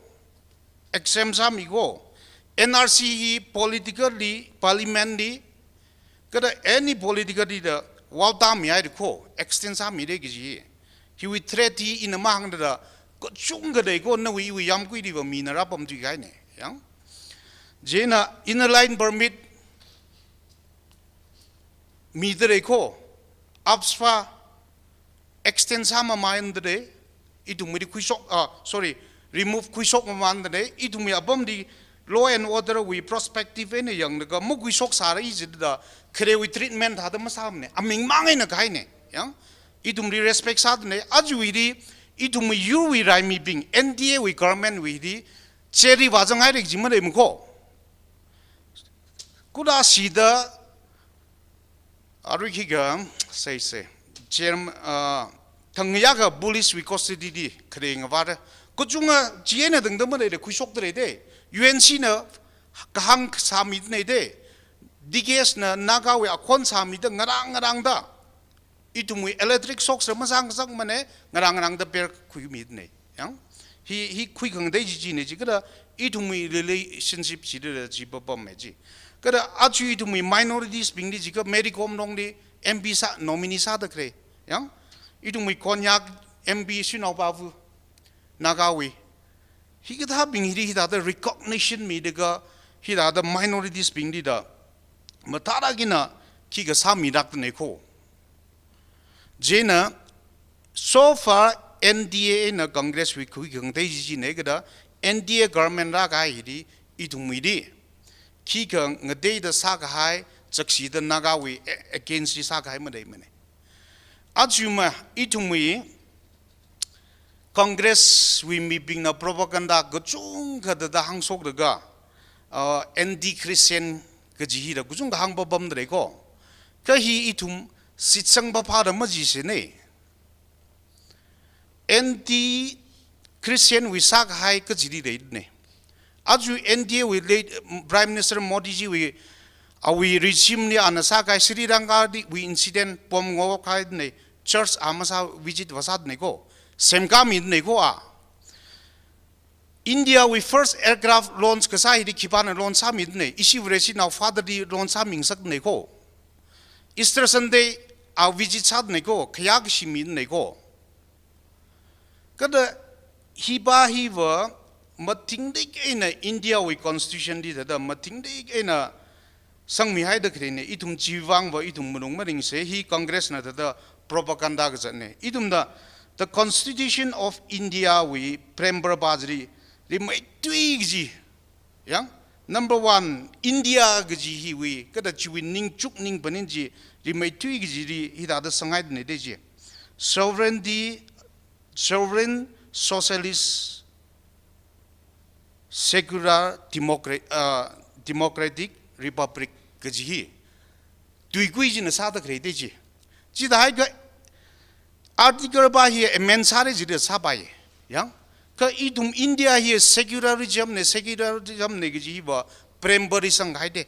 exempt sāmi ko, N R C hi politically, parliament li, kala any politically da vaotāmi haida ko, extend sāmi de kaji. Hiwui threat hi ina mahāngda, kachungkha lei ko, nawui iwui yamkui diva mina rāpamthui kahaine, yang. Chieina Inner Line Permit mida lei ko, AFSPA extend sāmamānda lei, ithumwui di khuishok, ah, sorry, remove khuishokmamānda lei, ithumwui apam di law and order wui perspective eina yanglaga, makhuishoksāra jida, kharewui treatment thāda masāmane, aming mang eina kahaine, yang. Ithumli respect sādane, ajawui di, ithumwui yurwui raimibing, N D A wui government wui di, cheri vāzanghaira kaji maleimane ko. Kula shida, arui khikha, seise, chairm-, ah, thang ngayā kha police wui custody li khare ngavāra. Kachunga chi eina tangda maleile khuishokda lei de. U N C na kahāng sāmidane de. D K S na Nagawui akhon sāmida ngarang ngarangda, ithumwui electric shock sā masāngasakmane, ngarang ngarangda per khuimidane. Yang, hi, hi khuikhangatei chi chine chi kala ithumwui relationship chida chi papam me chi. Kala aja ithumwui minorities bingli chi kha Mary Kom longli M P sā, nominee sāda khare. Yang, ithumwui Konyak M P Shinao Pavu, Nagawui. Hikathābing hili hithāda recognition mida kha, hithāda minorities bingli da mathālāk eina khikha sāmilākdane ko. Chieina, so far N D A eina Congress wui khuikhangatei chi chine kala N D A government rākahai hili ithumwui di khikha ngateida sākahai, chakshida Nagawui a-, against li sākahai maleimane. Aja ma ithumwui Congress wui mibingna propaganda kachungkha thāda hāngshoklaga, uh, anti-Christian kaji hila kachungkha hāngpapamda lei ko. Kha hi ithum shitsang papāda majisene. Anti-Christian wui sākahai kajili leidane. Aja N D A wui late Prime Minister Modi jiwui, awui regime li ana sākahai Sri Lanka li wui incident pom ngokhaidane, church a masā visit vāsādane ko, semkāmidane ko a. India wui first aircraft launch kasā hili khipāna launch sāmidane, ishi Vareshinao father li launch sāmingasakdane ko. Easter Sunday A visit sāda nei ko, khayā kashi mi nei ko. Kada hipa hiva mathingrik eina India wui constitution li thāda mathingrik eina sangmihaida khalei nei, ithum chiwui vangva ithum malung maringse, hi Congress na thāda propaganda kazat nei. Ithumna the Constitution of India wui preamble pa chili, rimeithui kaji. Yang, number one, India kaji hiwui, kada chiwui ningchuk ningpanin chi, rimeithui kajili, hithāda sanghaida nei da chi. Sovereignty, sovereign, socialist, secular, democra-, uh, democratic republic kaji hi. Tuikui china sāda khalei da chi. Chithāhaiakha article pa hi amend sāra jida sāpai. Yang, kha ithum India hi secularism nei, secularism nei kaji hiva preamble li sanghaida.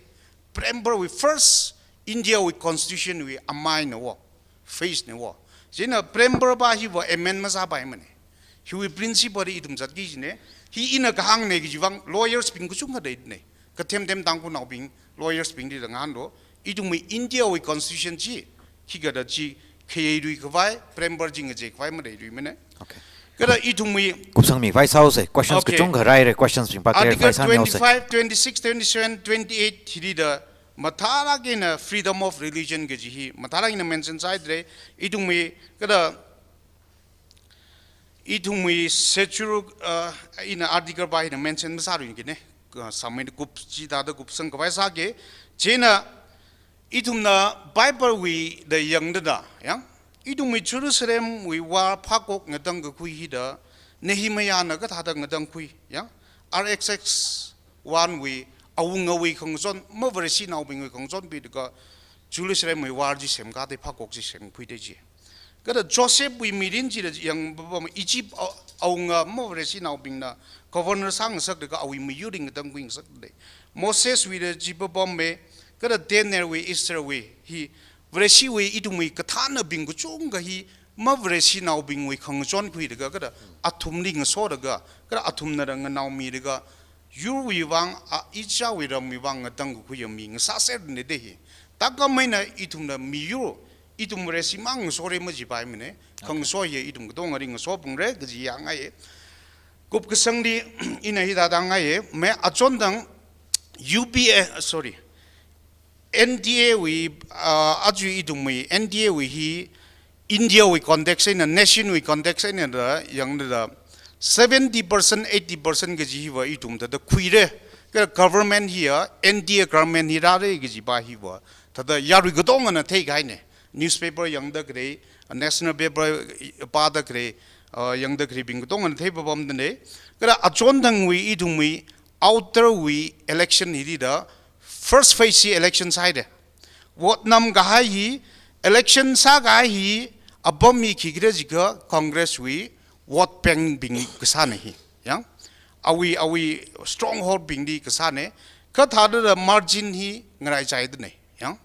Preamble wui first India wui constitution wui amai na wo, phase na wo. Chieina preamble pa hiva amend masāpaimana. Hiwui principle hi ithum zatki kajina. Hi ina kahāng nei kaji vang lawyers bing kachungkha dai nei. Kathem them Tangkhulnaobing, lawyers bingli ngahānlu. Ithumwui India wui constitution chi, khikha da chi, khayeirui khavai, preamble chi ngachei khavai maleiluimana. Okay. Kada ithumwui kupsangmi khavai sāose, questions Okay. kachungkha rāhaira, questions bing pa Article clarify sāmihaose. Twenty-five, twenty-six, twenty-seven, twenty-eight hili da mathālāk eina freedom of religion kaji hi, mathālāk eina mention sāhaida lei, ithumwui, kada, ithumwui schedule, uh, ina article pa hina mention masārui kajina, uh, sāmei kup chithāda kupsang khavai sāki, chieina ithumna Bible wui da yangda da, yang, ithumwui Jerusalem wui war phākok ngatangkakhui hi da, Nehemiah na kathāda ngatangkhui, yang, R X X one wui, awungawui khangachon, mavareshi naobingwui khangachon pi da ka, Jerusalem wui war chi semka da phākok chi semkhui da chi. Kada Joseph wui mirin chila yangpapam Egypt a-, awunga mavareshi naobingna governor sāngasak da ka awui miyur ring ngatangkhui ngasak da. Moses wui da chi papam me, kada Daniel wui, Esther wui, hi vareshiwui ithumwui kathānabing kachungkha hi mavareshi naobingwui khangachon khui da ka, kada athumli ngaso da ka, kada athumna da nganaomi da ka, yurwui vang, a, ichāwui ramwui vang ngatangkakhui ya mi ngasāser nei da hi. Thākhameina ithumna miyur, ithum vareshi mang ngasore majipaimana. Okay. Khangaso hi ithum katongali ngasophungra kaji yangngaiya. Kupkasangli ina hithāda ngaiya, me achonthang U P A, sorry, N D A wui, uh, aja ithumwui N D A wui hi India wui context eina, nation wui context eina da, yangda da, seventy percent, eighty percent kaji hiva ithum thāda khuira, ka government hi ya, N D A government hi rāra kaji pa hiva, thāda yarui katongana theikahaina, newspaper yangda khalei, national paper pāda khalei, uh, yangda khaleibing katongana theipapamda nei, kada achonthangwui ithumwui, outer wui election hili da, first phase hi election sāhaida. Vote namkahai hi, election sākahai hi, apam hi khikhala jiakha Congress wui vote bank bing kasāna hi. Yang? Awui, awui stronghold bingli kasāna. Kathāda da margin hi ngaraichaida nei. Yang?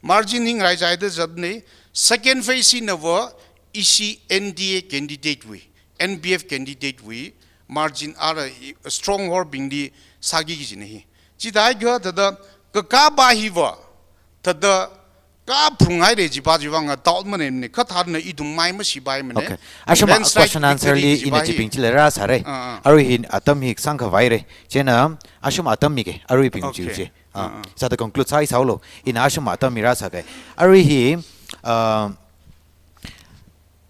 Margin hi ngaraichaida zat nei. Second phase hi na va ishi N D A candidate wui, N P F candidate wui, margin ara i-, stronghold bingli sāki kajina hi. Chithāhaiakha thāda kakā pa hiva, thāda kaphung haira jipa chiwui vang a doubt manei, kathāna ithum mai mashipaimana. Okay. Asham a landslide question answer victory li ina jipa hi. Chibing chila rāsāra. Ah, ah. Arui hi atam hi sangkhavaira. Chieina asham atam hi ke, aruibing Okay. chiuchi. Ah, Ah, ah. sāda conclude sāhaisālu. Ina asham atam hi rāsāka. Arui hi, uh,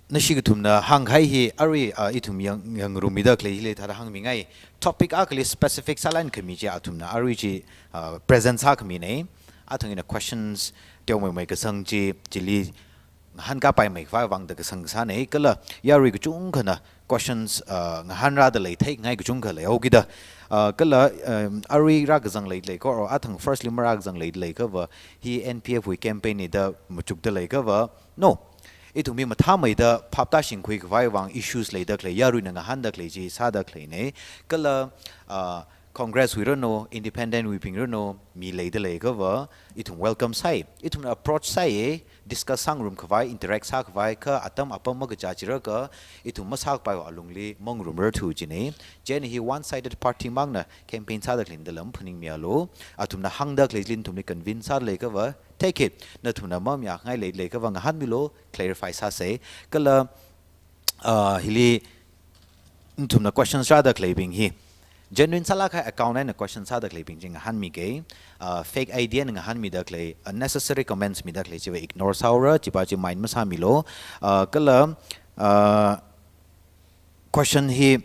nashi kathumna hāngkahai hi, arui, uh, ithum yang, yangrumida khalei hili thāda hāngmingai. Topic akhali specific sālānkhami chi athumna arui chi, uh, present sākhamina. Athang ina questions teomeimei kasang chi, chili ngahānkapaimei khavai vang da kasang kasāna, kala yarui kachungkhana questions, uh, ngahānrāda lei, theingai kachungkha leihaokida, uh, kala, um, arui rākazang leilei ko, or athang first li marākazang leilei kava, hi N P F wui campaign na da machukda lei kava, no. Ithum hi mathāmeida phap tāshingkhui khavai vang issues leida khalei, yaruina ngahānda khalei chi sāda khaleina, kala, uh, Congress wui ranu, independent wuibing ranu, mi leida leiakhava, ithum welcome sāi, ithumna approach sāi, discuss sāngarum khavai, interact sākhavai, kha atam apam makacha chiraka, ithum masākapai alungli mangarumrar thu jina. Chieina hi one-sided party mangna campaign sāda khalei da lam phaningmialu. Athumna hāngda khalei chili nathumli convince sāda leiakhava, take it. Nathumna mamayāngai lei, leiakhava ngahānmilu, clarify sāsa. Kala, uh, hili nathumna questions rāda khaleibing hi genuine sālāk kahai account eina question sāda khaleibing chi ngahānmige. Uh, fake I D eina ngahānmida khalei, unnecessary comments mida khalei chiva ignore sāhaora, chiva chi mind masāmilu. Uh, kala, uh, question hi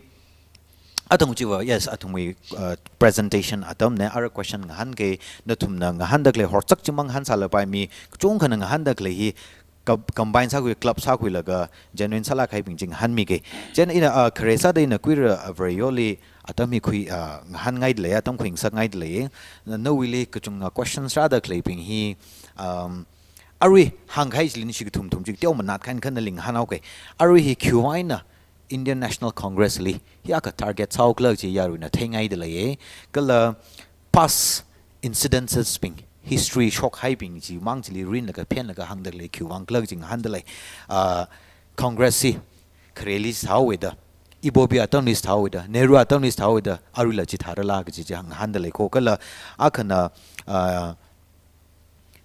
athang chiva, yes, athumwui, uh, presentation atamna, ara question ngahānge, nathumna ngahānda khalei horzak chimang ngahānsālapai, mi kachungkhana ngahānda khalei hi, com-, combine sākhui, club sākhuilaga genuine sālāk kahaibing chi ngahānmige. Chieina ina, ah, khare sāda ina khuira, ah, Vareyoli atam hi khui, ah, ngahānngaida lei, atam khuingasakngaida lei. Na, nawuili kachunga questions rāda khaleibing hi, um, arui hāngkahai chili ningshi kathum thum chi teomanat khan khan naling hānhaoke. Arui hi khiwui eina Indian National Congress li hi akha target sāhaokhala chi yaruina theingaida leiye. Kala past incidences bing, history shokhaibing chimang chili rinlaga phenlaga hāngda lei, khiwui vang khala chi ngahānda lei. Ah, Congress hi khareli sāhaoda, Ibobi atamli sāhaoda, Nehru atamli sāhaoda, aruila chithārala kaji chi ngahānda lei ko. Kala akhana, ah,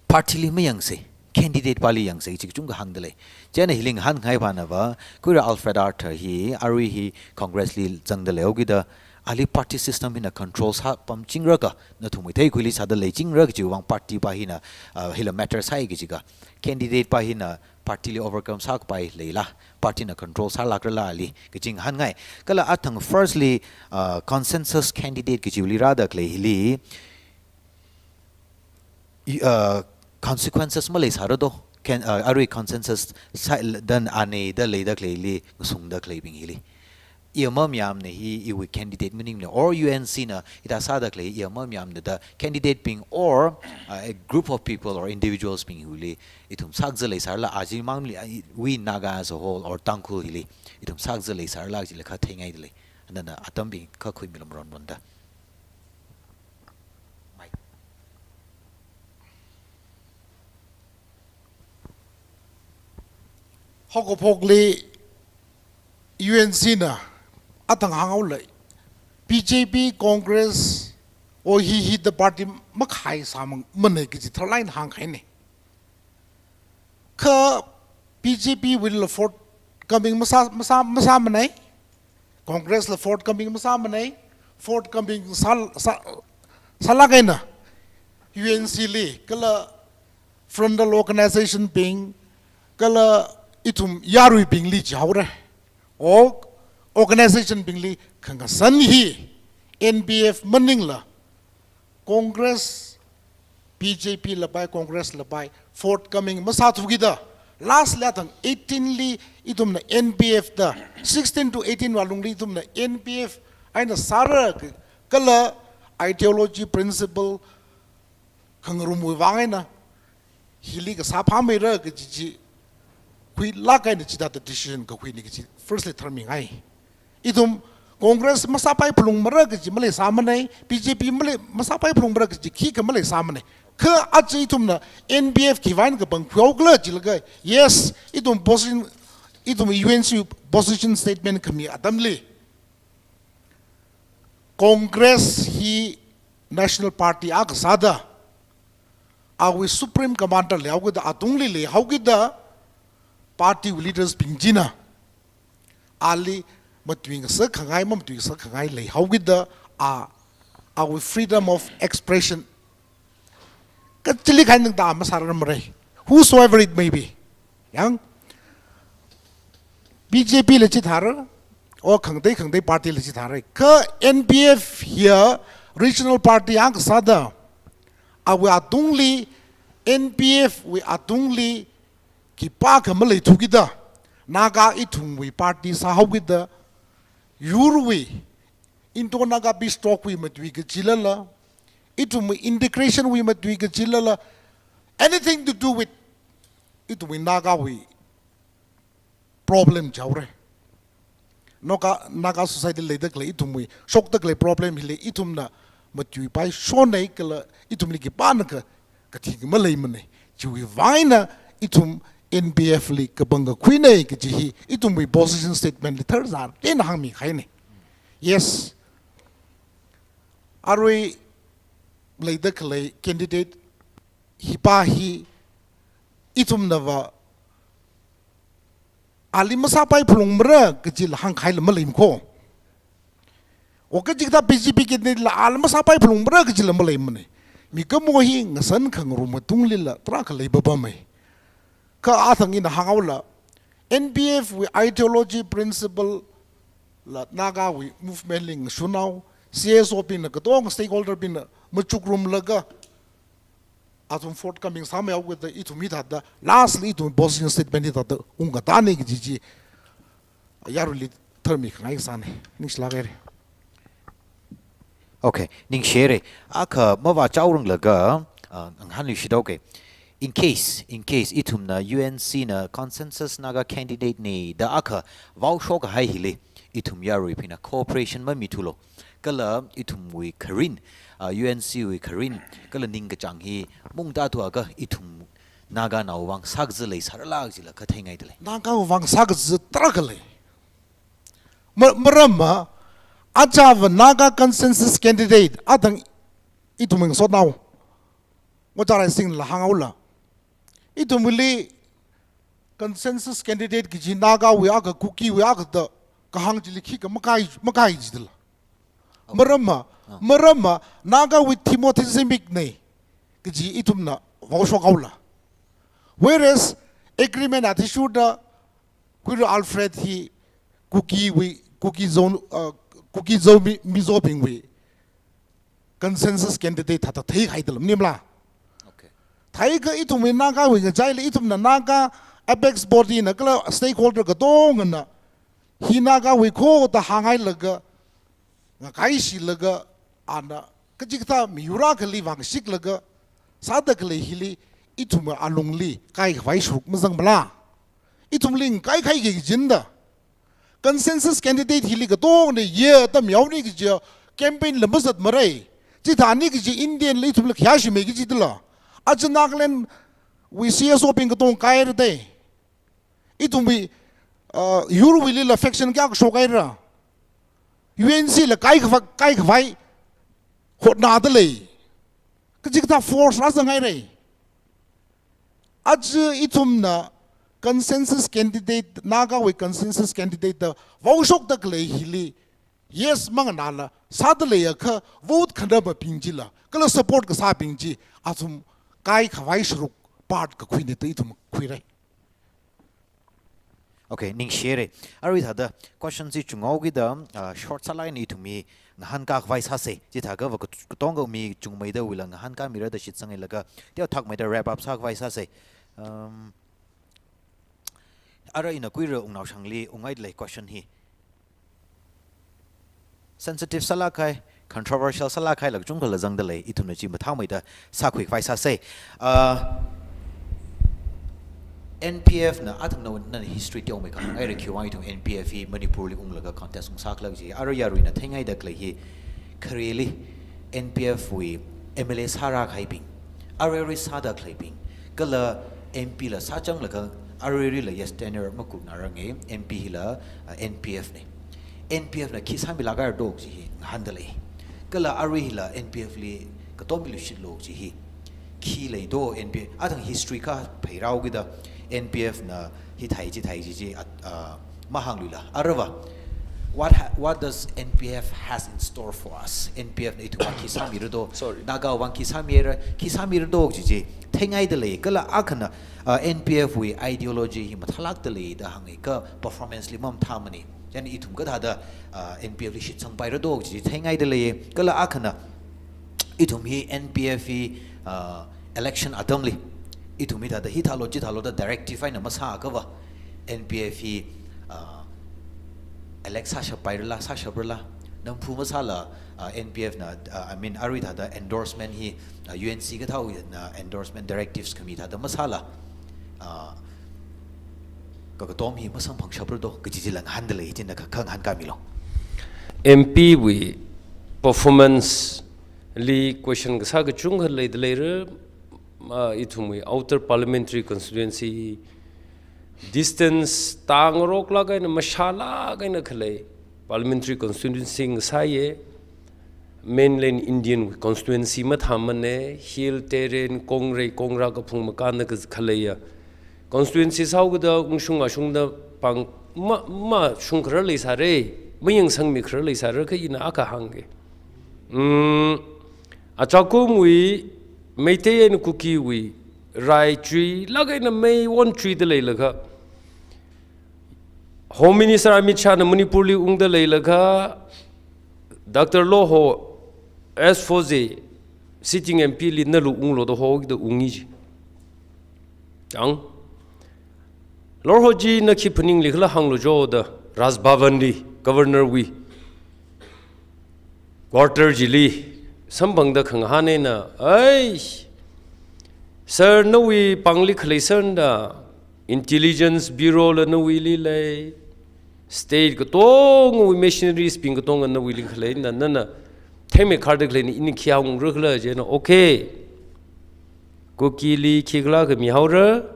party li mayangsa, candidate pali yangsa chi kachungkha hāngda lei. Chieina hili ngahānngai panava, khuira Alfred Arthur hi, arui hi Congress li zangda leihaokida, ali party system hina control sāpamchingraka, nathumwui theikhuili sāda leichingra kajiwui vang party pa hina, ah, hila matter sāi kajika. Candidate pa hina party li overcome sākapai leila, party na control sālākrala ali, kaji ngahānngai. Kala athang firstly, ah, consensus candidate kajiwuili rāda khalei hili, i, uh, consequences maleisāra do. Can, uh, arui consensus sāi l-, dan ane da leida khaleili, ngasungda khaleibing hili. Iya mamayāmana hi iwui candidate maningmana, or U N C na hithā sāda khalei iya mamayāmana da candidate bing or, uh, a group of people or individuals bing hiwuili ithum sākazā leisārala, aja mangli, uh, we Naga as a whole or Tangkhul hili ithum sākazā leisārala chila kha theingaida lei. Nana atambing kha khuimilu maronronda. Mike. Haokaphokli U N C na athang hānghaolei. B J P, Congress, o hi hi the party makhaisāmang, mana kaji tharlāk eina hāngkahaina. Kha B J P wuila forthcoming masā, masā, masāmanei. Congress la forthcoming masāmanei. Forthcoming sā, sā, sālāk eina U N C li, kala frontal organization bing, kala ithum yaruibingli jihaora. O organization bingli khangasan hi N P F maningla Congress, B J P la pai, Congress la pai, forthcoming masāthukida, last li athang eighteen li ithumna N P F da, sixteen to eighteen wui lungli ithumna N P F eina sāra ka-, kala ideology, principle, khangarumwui vang eina hili kasā phāmeira kaji chi khuilāk eina chithāda decision kakhuina kaji firstly tharmingai. Ithum Congress masāpai phalungmara kaji maleisāmanei, B J P malei, masāpai phalungmara kaji khikha maleisāmanei. Kha aja ithumna N P F khiwui vang kapangkhuihaokhala jilaga, yes, ithum position, ithum U N C position statement khami atamli Congress hi national party akha sāda, awui supreme commander leihaokida, atungli leihaokida, party wui leaders bing china ali matuingasak khangai, mamatuingasak khangai leihaokida, a, awui freedom of expression kachili khainang da masārarmarei. Whosoever it may be. Yang B J P la chithāra, o khangatei khangatei party la chithāra. Kha N P F hiya regional party akha sāda, awui atungli, N P F wui atungli khipākha maleithukida, Naga ithumwui party sāhaokida, yurwui, Indo-Naga peace talk wui matui kachilala, ithumwui integration wui matui kachilala, anything to do with ithumwui Nagawui problem jihaora. Naga, Naga society leida khalei ithumwui shokda khalei problem hili ithumna matuipai shonnei kala ithumli khipānakha kathi maleimana. Chiwui vang eina ithum N P F li kapangkakhuinei kaji hi ithumwui position statement li tharzar eina hāngmikahaina. Yes. Arui leida khalei candidate hipa hi ithumnava ali masāpai phalungmara kajila hāngkahaila maleimana ko. O kachikathā B J P candidate la ali masāpai phalungmara kajila maleimana. Mikumo hi ngasan khangarum matunglila tarākha leipapamei. Kha athang ina hānghaola, N P F wui ideology, principle la Nagawui movement li ngashunhao, C S O bingna katonga stakeholder bingna machukrumlaga athum forthcoming sāmihao kida ithum hithāda lastly ithum position statement hithāda ungkatāna kaji chi yaruili tharmikhangai sāna. Ningshilāk haira. Okay, ningshi haira. Akha mavāchaoranglaga, uh, ngahānluishit haoga. In case, in case ithumna U N C na consensus Naga candidate na da akha vaoshokkahai hili, ithum yaruibingna cooperation mamithulu. Kala ithumwui kharin, uh, U N C wui kharin, kala ningkachāng hi maungtāthuakha ithum Naganaowui vang sākaza leisārala kajila kha theingaidalei. Nagawui vang sākaza tarākha lei. Ma-, maramva, achāva Naga consensus candidate, athang ithum ngasothao. Ojā Raisingla hānghaola. Ithumli consensus candidate kaji Nagawui akha, Kukiwui akha da kahāng chili khikha makai, makai jidala. Maramva, maramva, Nagawui Timothy Zimik na kaji ithumna vaoshokhaola. Whereas, agreement athishurda Khuira Alfred hi Kukiwui, Kuki Zo, uh, Kuki Zo Mi-, Mizobingwui consensus candidate thāda theihaidala maningmala. Okay. Theiakha ithumwui Nagawui ngachaili ithumna Naga apex body na kala stakeholder katongana hi Nagawui ko da hānghailaga, ngakaishilaga, ana kachikathā miyur akhali vangshiklaga sāda khalei hili ithumwui alungli kaikhavai sharuk mazangmala. Ithumli ngakaikahai kajina da. Consensus candidate hili katongana ye atam yaoni kaji campaign la mazatmara. Chithāna kaji Indian la ithumla khayāshimei kajidala. Aja Nagaland wui C S O bing katong kaira da. Ithumwui, uh, yurwuilila faction kayākha shokhaira. U N C la kaikhava-, kaikhavai hotnādalei. Kachikathā force rāzanghaira. Aja ithumna consensus candidate, Nagawui consensus candidate da vaoshokda khalei hili yes manganāla sādaleiakha vote khanamabing chila, kala support kasābing chi, athum kaikhavai sharuk part kakhuina da ithum khuira. Okay, ningshi haira. Arui thāda question chi chunghaokida, ah, short sālāk eina ithum hi ngahānkākhavai sāsa. Chithākhava kat-, katonga mi chungmeidawuila ngahānkāmira da shitsanglaga, teothakmeida wrap up sākhavai sāsa. Um, ara ina Khuira Wungnaoshangli unghaidalei question hi. Sensitive sālākkahai, controversial sālākkahai la kachungkhala zangdalei, ithumna chi mathāmeida sākhuikhavai sāsa. Ah, N P F na athumna nana history teomeikha hāngngaira khiwui vang ithum N P F hi Manipurli unglaga contest ungsākhala kaji. Ara yaruina theingaida khalei hi khareli N P F wui M L A sārākahaibing, arui arui sāda khaleibing, kala M P la sāchanglaga aruirila yes tenure makupnaranga, M P hila, ah, N P F na. N P F na khi sāmilākhaira do kaji hi ngahāndalei. Kala arui hila N P F li katom miluishitlo kaji hi khi lei do N P F, athang history kaphairāhaokida N P F na hithai chithai kaji chi, ah, ah, mahāngluila. Arava, what ha-, what does N P F has in store for us? N P F na ithumwui vang khi sāmira do, sorry, Nagawui vang khi sāmira, khi sāmira do kaji chi theingaidalei. Kala akhana, ah, N P F wui ideology hi mathālākdalei da hānga, kha performance li mamathāmana. Chieina ithum kathāda, ah, N P F li shitsangpaira do kaji chi theingaidalei. Kala akhana, ithum hi N P F hi, ah, election atamli ithum hithāda hithālo chithālo da directive eina masāakhava, N P F hi, ah, elect sāshappairala, sāshaprala, namphu masāla, ah, N P F na, ah, I mean, arui thāda endorsement hi, ah, U N C kathāwui na endorsement directives khami thāda masāla, ah, Kakatom hi masamphangshapra do, kaji chila ngahānda lei, china kha, khangahān kamilu. M P wui performance li question kasā kachungkha leida leira, ah, ithumwui outer parliamentary constituency distance tāngaroklāk eina mashālāk eina khalei parliamentary constituency ngasāya, mainland Indian constituency mathāmana, hill terrain, kongrei kongra kaphung makānda ka-, khaleiya constituency sāhaokida ungshung ngashungda pāng ma, mashungkharar leisāra, mayangsangmikharar leisāra kha ina akha hāngga. Mm, achakumwui Meitei eina Kukiwui rai chuilāk eina meiwon chuida leilakha, Home Minister Amit Shahna Manipurli ungda leilakha, Doctor Lorho S four J sitting M P li nalu unglu da hokida ungi ji. Chang. Lorho ji na khi phaningli khala hānglu jo da Raj Bhavan li, Governor wui quarter chili samphangda khangahān eina, "Ai, sir, nawui pāngli khalei sir da, Intelligence Bureau la nawuili lei, state katongawui machineries bing katonga nawuili khalei na, nana theimei kharda khaleina, ina khi hāngra khala?" Chieina, "Okay, Kukili khikhala kha mihaora,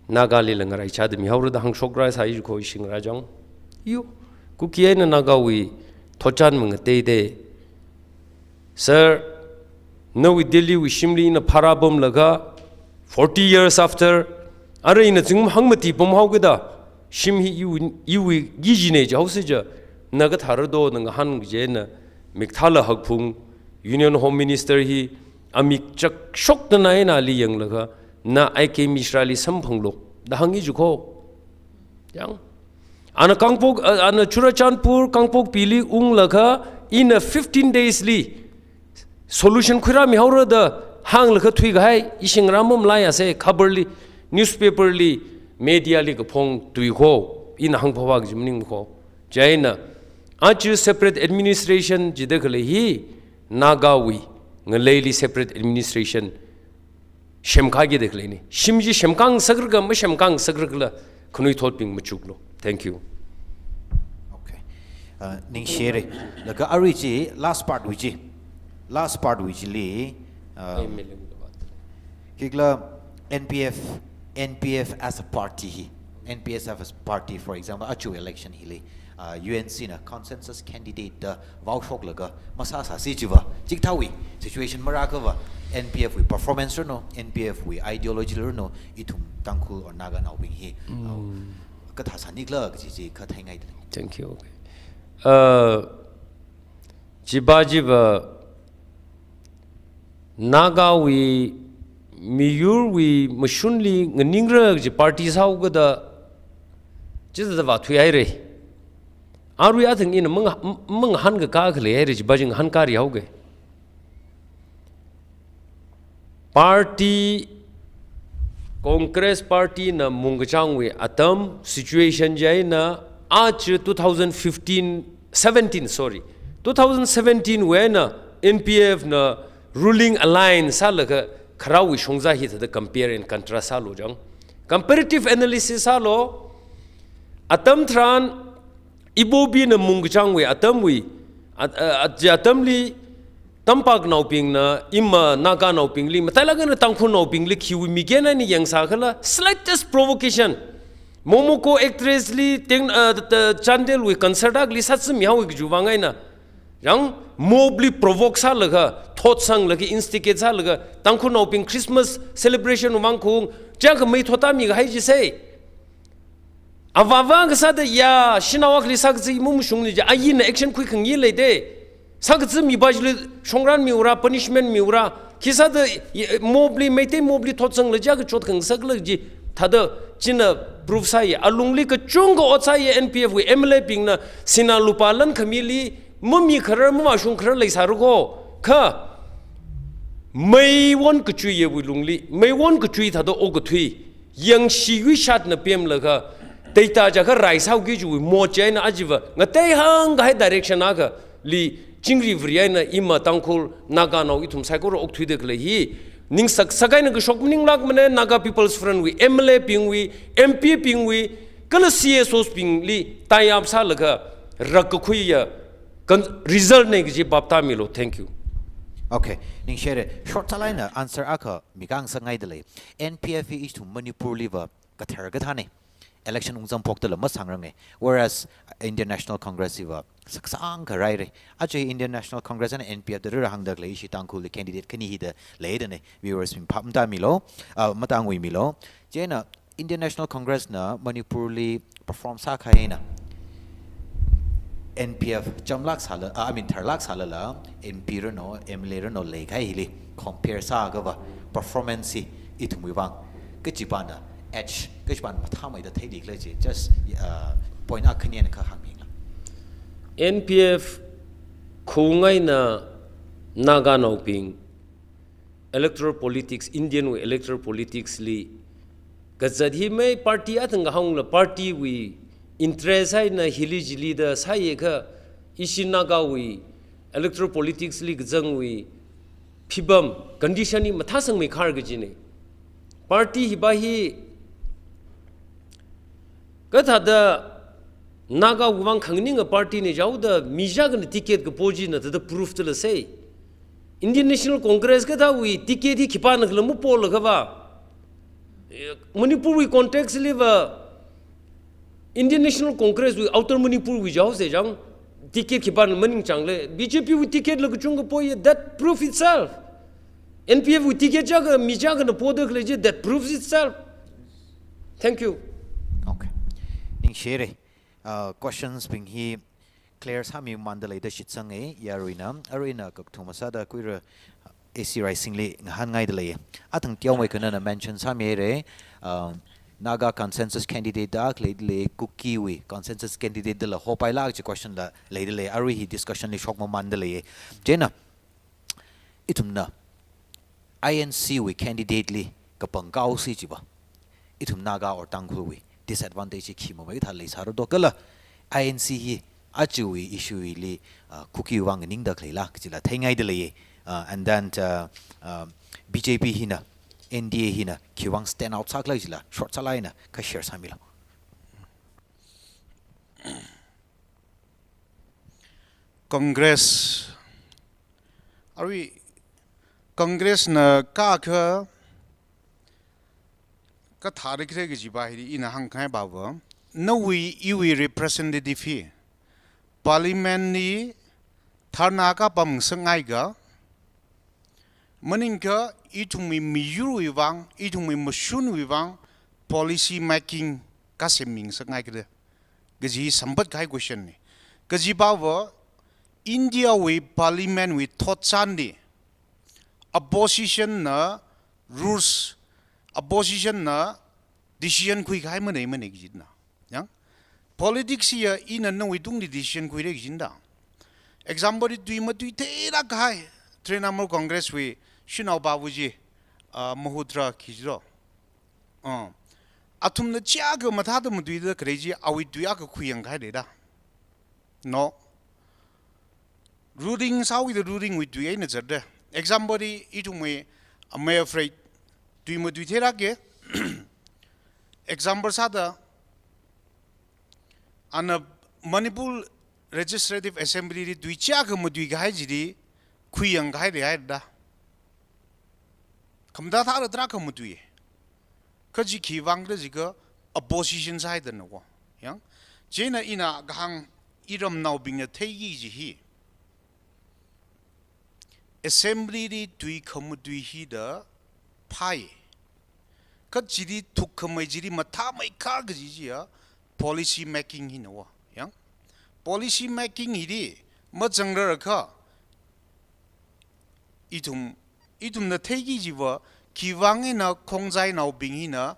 Nagalila ngaraichāda mihaora," da hāngshokra sāi kho, ishi ngarā chang. Yo, Kuki eina Nagawui thotchan mangateida. "Sir, nawui Delhiwui shimli ina phara pamlaga, forty years after, arui ina zingkum hangmati pamhaokida, shim hi iwui, iwui kijina jihaosi ja, na kathāra do?" na ngahān kaji eina, mik thāla hakphung, Union Home Minister hi amik chakshokda eina ali yanglaga, "Na I K Mishra li samphanglu," da hāngi ji kho. Yang. Ana Kangpok-, uh, ana Churachandpur, Kangpokpili unglaga, ina fifteen days li solution khuirāmihaora da hānglaga thuikahai, ishi ngarā mamalaiasa, khabarli, newspaper li, media li kaphong tui kho, ina hāngphāva kaji maning kho. Chieina, aja separate administration jida khalei hi, Nagawui ngaleili separate administration semkāki da khaleina. Shim chi semkāngasakra kha, masemkāngasakra khala, khanuithotbing machuklu. Thank you. Okay. Uh, ningshire. Laga arui chi, last part wui chi. Last part wui chili, um, khikhala N P F, N P F as a party hi, N P F as a party, for example, aja election hili, uh, U N C na consensus candidate da vaoshoklaga masāsāsi chiva, chikathāwui situation marākhava, N P F wui performance ranu, N P F wui ideology ranu, ithum Tangkhul or Naganaobing hi, uh, kathā sānikhala kaji chi kha theingaida lei. Thank you. Okay. Uh, chiva chiva Nagawui miyurwui mashunli nganingra kaji party sāhaokida, chithāda vāthuihaira. Arui athang ina manga-, mangahānkakā khaleihaira, chiva chi ngahānkarihaoga. Party, Congress Party na mungkachāngwui atam, situation chieina, aja two thousand fifteen, seventeen, sorry, two thousand seventeen wui eina N P F na ruling alliance sālaga kharāwui shongza hithāda compare and contrast sālu chang. Comparative analysis sālu, atam tharan, Ibobi na mungkachāngwui atamwui, at-, a-, at-, atamli, Tampaknaobingna ima Naganaobingli, matailāk eina Tangkhulnaobingli khiwui mik eina yangsākhala, slightest provocation, Momoko actress li teng, uh, t-, t-, Chandelwui concert akhali sāzāmihaowa kajiwui vang eina, yang mob li provoke sālaga, thotsanglaga, instigate sālaga, Tangkhulnaobing Christmas celebration vang khaung, chiyākha mei thottāmikahai jisai. Avāva kasāda ya, shanao akhali sākazā mamashungna ji, ayina action khuikhangai leida. Sākazā mipa chili shongran miura, punishment miura. Khisāda, i, mob li, Meitei mob li thotsanglaga chiyākha chotkhang sākhala ji. Thāda china proof sāya. Alungli kachungkha ot sāya, N P F wui M L A bingna sinā lupā lankhamili mamikharar, mamashungkharar leisāra kho. Kha, meiwon kachuiya wui lungli, meiwon kachui thāda okathui, yangshiwui shatna pemlaga, teita chakha rai sāhaoki chiwui mo chieina achiva, ngateihāngkahai direction akhali, chingri vri eina ima Tangkhul, Naganao ithum saikora okthuida khalei hi, Ningsak sakai na kashok maninglākmana, Naga People's Front wui, M L A bingwui, M P bingwui, kala C S Os bingli tie up sālaga rakkakhuiya kan result na kaji bapta milo. Thank you. Okay, ningshire. Short sālāk eina answer akha mikang sāngaidalei. N P F hi ithum Manipur liva kathar kathāna. Election ungzang phokdala masangranga. Whereas Indian National Congress hiva saksang karaira. Aja Indian National Congress and N P F da rira hāngdalei ishi Tangkhulli candidate khani hida leidana. Viewers bing phap matāmilo, uh, matāngui milo. Chieina Indian National Congress na Manipurli perform sākahai eina N P F chamlāk sāla, uh, I mean tharlāk sālala, M P rano, M L A rano leikahai hili compare sākha va performance hi ithumwui vang kachipana edge, kachipana mathāmeida theidalei chi, just, uh, point akhani eina kha hāngmila. N P F khongaina Naganaobing electoral politics, Indian wui electoral politics li kazat hi mai party athang kahāngla party wui interest eina hili jili da sāyakha ishi Nagawui electoral politics li kazangwui phibam condition hi mathāsangmeikhar kajina. Party hiva hi kathāda Nagawui vang khanganinga party na jihaoda mi jiakhana ticket kapo china thāda proof thāla sei. Indian National Congress kathāwui ticket hi khipānakhala mapolakhava, eh, Manipurwui context liva Indian National Congress wui Outer Manipurwui jihaosa chang, ticket khipāna maningchānglei. B J P wui ticket la kachungkha poya, that proof itself. N P F wui ticket jiakha mi jiakhana podalei chi, that proves itself. Thank you. Okay. Ningshire. Uh, questions bing hi clear sāmimandalei da shitsanga, yaruina, aruina kakathuma sāda khuira A C Raisingli ngahānngaidalei. Athang teomeikha nana mention sāmira, uh, Naga consensus candidate da leidalei, Kuki wui consensus candidate dala hopaila kaji question la leidalei, arui hi discussion li shokmamandalei. Chieina, ithumna I N C wui candidate li kapangkao si chiva, ithum Naga or Tangkhulwui disadvantage hi khi mamei thā leisāra do kala I N C hi ajawui issue li, uh, Kuki vang nganingda khaleila kajila theingaidalei, uh, and then, uh, uh, B J P hina, N D A hina khi vang stand out sākhala jila short sālāk eina kha share sāmilo. Congress, arui Congress na kakha kathāda khalei kajiva hi ina hāngkhangai pava, nawui iwui representative hi Parliament li dharna kapam sāngaiakha, maningakha ithumwui miyurwui vang, ithumwui mashunwui vang policy making kasem mingasakngai khala kaji samphatkahai question na. Kajipava India wui Parliament wui thotchanli opposition na rules, opposition na decision khuikahai maneimana kajina. Yang, politics hiya ina nawuitungli decision khuira kajina. Example li tui matuitheilāk kahai Trinamool Congress wui shanao pava chi, ah, Mohootra kajiro. Ah, athumna chiakha mathāda matuida khalei chi awui tui akha khuiyangkahai leida. No. Ruling sāwuida ruling wui tui eina zatda. Example li ithumwui Ameya Freight tui matuitheilāka. Example sāda, ana Manipur Legislative Assembly li tui chiakha matuikahai chili khuiyangkahai leihaida. Khamathā thāda tarākha matui. Kha chi khi vang khala jiakha opposition sāhaidana ko. Yang, chieina ina kahāng iramnaobingna theiki kaji hi, Assembly li tui khamatui hi da phai. Kha chili thukkhamei chili mathāmeikha kaji chiya policy making hina wa. Yang, policy making hili mazangrar kha, ithum, ithumna theiki kajiva, khi vang eina khongzainaobing hina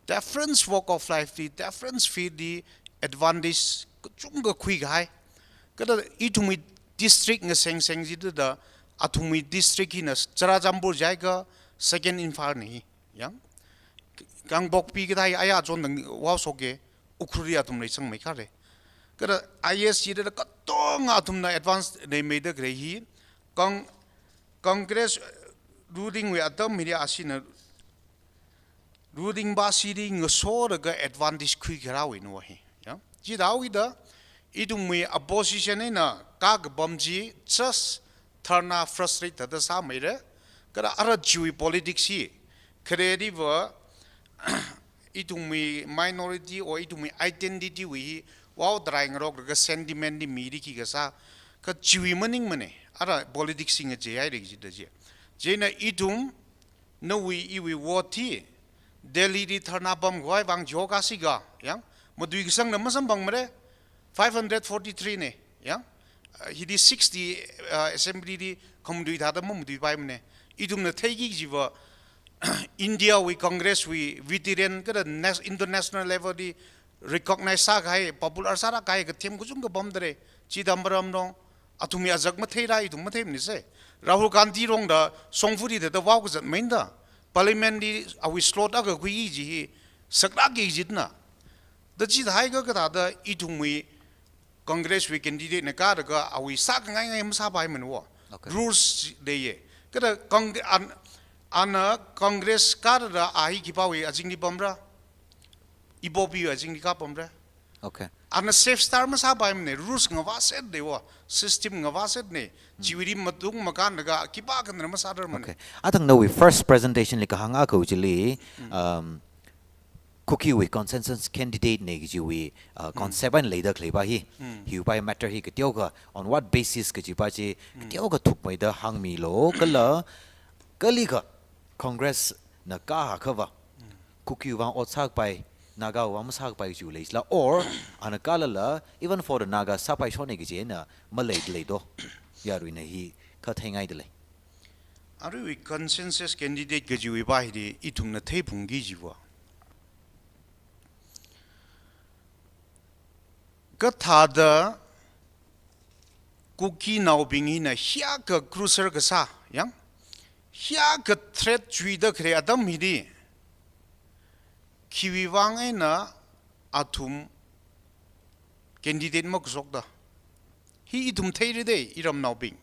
different walk of life li, different field li advantage kachungkha khuikahai. Kala ithumwui district ngasengseng jida da, athumwui district hina Churachandpur jiakha second Imphal na hi. Yang, Kangpokpi kathā hi aya chon dang vaoshoka, Ukhrul li athum leisangmeikhala. Kala I A S jida da katonga athumna advance leimeida khalei hi, Cong-, Congress, Ruling wui atam hili ashina ruling party li ngasoda ka advantage khuikharāwui nu hi. Ya. Chithāwui da ithumwui opposition eina kakapam chi just dharna frustrate thāda sāmeira. Kala ara chiwui politics hi khare diva ithumwui minority or ithumwui identity wui hi wow try ngarok ka sentiment li mili khi kasā ka chiwui maningmana. Ara politics hi ngacheihaira jida chi. Chieina ithum nawui iwui vote hi Delhi li dharna pamkhavai vang jokasika, yang, matui kasangna masamphangmara, five hundred forty-three na, yang, uh, hili sixty, uh, assembly li khamatui thāda mamatuipaimana. Ithumna theiki jiva, India wui Congress wui veteran kala nas-, international level li recognize sākahai, popular sāda kahai kathem kachungkha pamdalei. Chithāda maram nong, athumwui azak matheira, ithum matheimanisa. Rahul Gandhi rongda shongfa li thāda wow kazat main da. Parliament li awui slot akha khuiki ji hi saklākki jitna. Da chithāhaiakha kathāda ithumwui Congress wui candidate na kara ka awui sākhangai ngai masāpaimana wo. Okay. Rules leiya. Kala Cong-, an, ana Congress kara a hi khipāwui azingli pamra? Ibobiwui azingli kapamra? Okay. Ana safe star masāpaimana, rules ngavāsetna wo, system ngavāsetna. Chiwuili matung makānlaga khipākhana masādarmana. Okay. Athang nawui first presentation li kahāng akha chili, um, Kuki wui consensus candidate na kajiwui, uh, concept eina leida khaleipa hi. Hiwui pa matter hi kateokha, on what basis kajipa chi, kateokha thukmeida hāngmilu, kala, kalikha Congress na kahā khava, Kuki vang ot sākapai, Naga vang masākapai kaji leila, or, ana kalala, even for the Naga sāpaishonna kaji eina maleilei do. Yaruina hi kha theingaidalei. Aruiwui consensus candidate kajiwui pa hili ithumna theiphungki jiva, kathāda Kukinaobing hina hiyākha crucial kasā, yang, hiyākha threat chuida khalei atam hili, khiwui vang eina athum candidate makashokta. Hi ithum theira da, iramnaobing.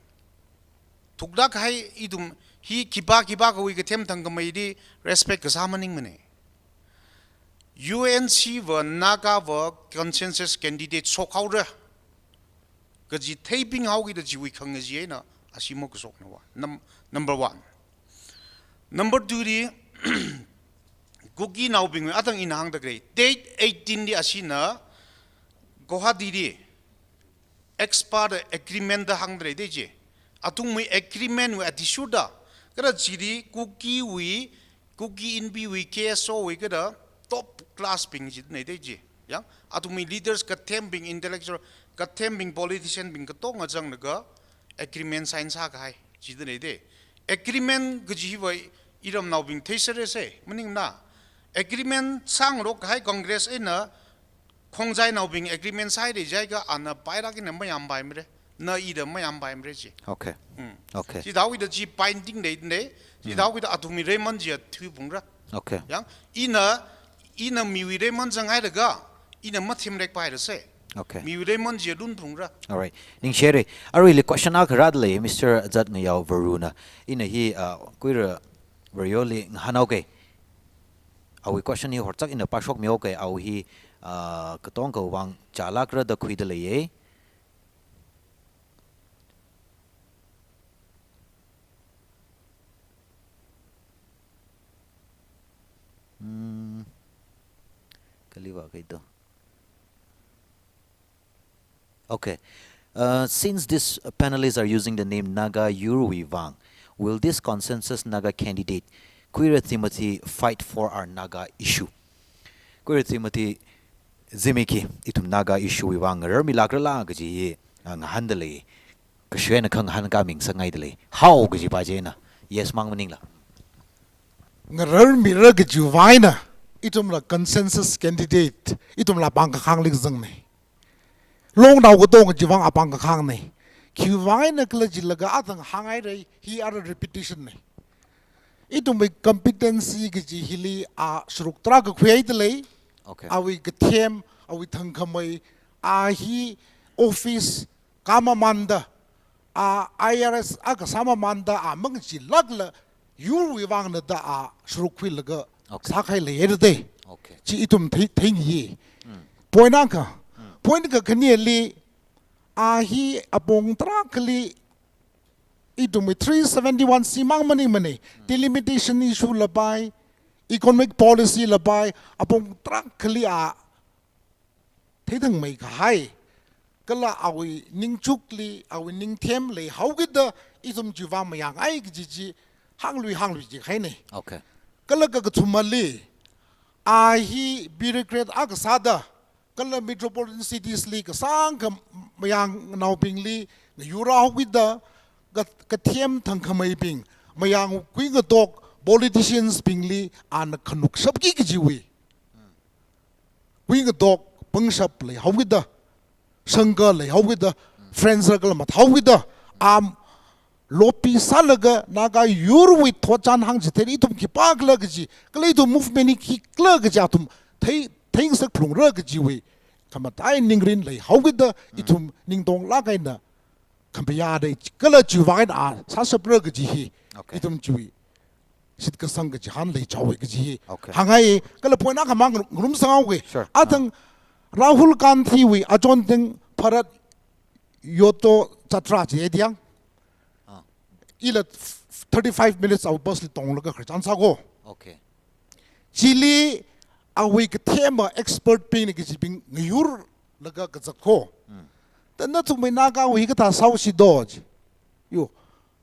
Thuklāk kahai ithum hi khipā khipākhawui kathem thangkhameili respect kasā maningmana. U N C va Naga va consensus candidate shokhaora kaji theipinghaokida chiwui khangachee eina ashi makashokna wa. Num-, number one. Number two li, Kukinaobingwui athang ina hāngda khalei, date eighteen li ashina Guwahati li expert agreement da hāngdalei da chi. Athumwui agreement wui athishurda, kala chili Kukiwui, Kuki Inpi wui, K S O wui kala top class bing jitna da chi. Yang, athumwui leaders kathembing, intellectual kathembing, politician bing katonga zanglaga agreement sign sākahai jitna da. Agreement kaji hiva iramnaobing theiserra se, maningmana? Agreement sāngarok kahai Congress eina Khongjainaobing agreement sāhaida jiakha ana pailāk eina mayampaimara, na ida mayampaimara chi. Okay. Mm. Okay. Chithāwuida chi binding leidalei, chithāwuida athumwui reiman chiya thuiphungra. Okay. Yang, ina, ina miwui reiman zanghailaga, ina mathemrekpaira se. Okay. Miwui reiman chiya lunphungra. All right. Ningshire. Aruili question akha rādalei, Mister Zatngayao Varuna. Ina hi, uh, Kuira Vareli ngahānhaoke. Awui question hi horchak ina pāshokmihaoke, awui hi, ah, katongawui vang chālākra da khuidaleiye. Hmm. Kali vākei do. Okay. Uh, since these panelists are using the name Naga Yurwui vang, will this consensus Naga candidate, Kuira Timothy, fight for our Naga issue? Kuira Timothy zimikhami, ithum Naga issue wui vang ngararmilākrala kaji hi, uh, ngahāndalei. Kashuina khangahān kha mingasakngaidalei. How kajipa china? Yes mang maningla. Ngararmira kajiwui vang eina, ithumla consensus candidate, ithumla pāng kakhangli kazangnei. Longnao katonga chiwui vang apāng kakhangnei. Khiwui vang eina khala jilaga athang hānghaira, hi ara repetition nei. Ithumwui competency kaji hili a sharuk tarākha khuihaidalei. Okay. Awui kathem, awui thangkhamei, a hi office kamamānda, a I R S akha sāmamānda, a mangachilākla yurwui vangna da a shuruk khuilaga Okay. sākahai leiya da. Okay. Chi ithum thei, theingai. Point akha. Point kakhaneli a hi apong tarākhali ithumwui three seventy-one C mang maningmana. Delimitation issue lapai, economic policy lapai, apong tarākhali a theithangmeikahai. Kala awui ningchukli, awui ningthem leihaokida ithum chiwui vang mayāngai kaji chi hānglui hānglui jikahaina. Okay. Kala kakathumali, a hi bureaucrat akha sāda, kala metropolitan cities li kasāngkha mayarnaobingli ngayurhaokida, ka, kathem thangkhameibing, mayarwui kuingatok politicians bingli ana khanukshapki kajiwui kuingatok pangshap leihaokida, shangka leihaokida, friend circle mathāhaokida, a lobby sālaga Naga yurwui thotchan hāngchithei ithum khipākhala kaji, kala ithum movement hi khikhala kaji athum thei, theingasak phalungra kajiwui khamatai ningrin leihaokida, ithum ningtonglāk eina khamayā dei, kala chiwui vang eina a sāshapra kaji hi, Okay. ithum chiwui shitkasang kachihān leichaowa kaji hi Okay. hāngngai. Kala point akha mang ngarumsanghaowa. Sure. Athang Rahul Gandhi wui achon thing Bharat Jodo Yatra chi e diang. Ah. Ila thirty-five minutes awui bus li tonglaga khararchan sāko. Okay. Chili awui kathema expert bingna kachibing ngayurlaga kazakko. Da nathumwui Nagawui kathā sāhaosi do chi. Yo,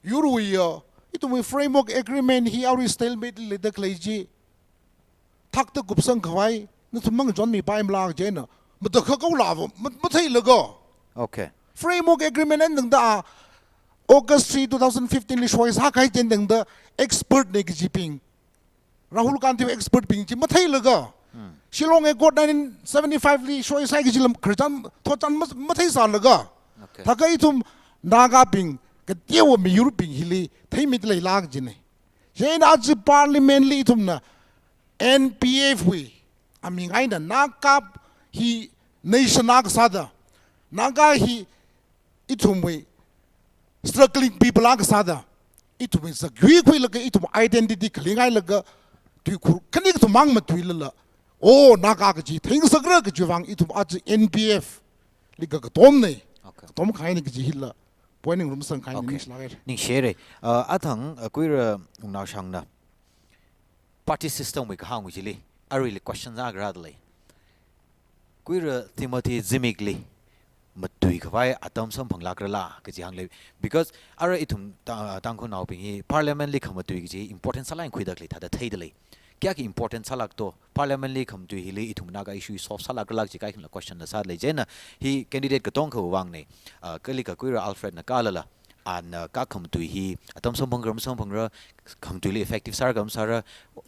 yurwui ya, ithumwui framework agreement hi arui stalemate leida khalei chi thakta kupsangkhavai, nathum mang chonmipaimala chieina, matakhak haolava, ma, matheilaga. Okay. Framework agreement eina tangda a, August three, two thousand fifteen li soi sākahai chieina tangda expert na kachibing, Rahul Gandhi expert bing chi matheilaga. Shillong Accord nineteen seventy-five li soi sāi kaji lam khararchan, thotchan ma, matheisālaga. Okay. Thākha ithum Nagabing, kateowa miyurbing hili theimida leilāk jina. Chieina aja parliament li ithumna N P F wui aming eina Naga hi nation akha sāda, Naga hi ithumwui struggling people akha sāda, ithumwui zakyui khuilaga ithum identity khalingailaga tuikhur khani kathum mang matuilala, o Naga kaji theingasakra kajiwui vang ithum aja N P F li kakatomna. Okay. Katomkahaina kaji hila point ngarumsangkahai Okay. ningshilāka. Ningshire. Uh, athang, uh, Kuira Wungnaoshangna party system wui kahāngwui chili, aruili question akha rāda lei. Kuira Timothy zimikli matuikhavai atam samphanglākrala kaji hānglei. Because ara ithum ta, Tangkhulnaobing hi parliament li khamatui kaji important sālāk eina khuida khalei thāda theida lei. Kayākha important sālāk to, parliament li khamatui hili ithum Naga issue solve sālākrala kaji kaikhanala question la sāda lei. Chieina hi candidate katongkhawui vangna, ah, kali ka Kuira Alfred na kalala, ana ka khamatui hi atam samphang kharam samphangra, khamatuili effective sāra kharam sāra,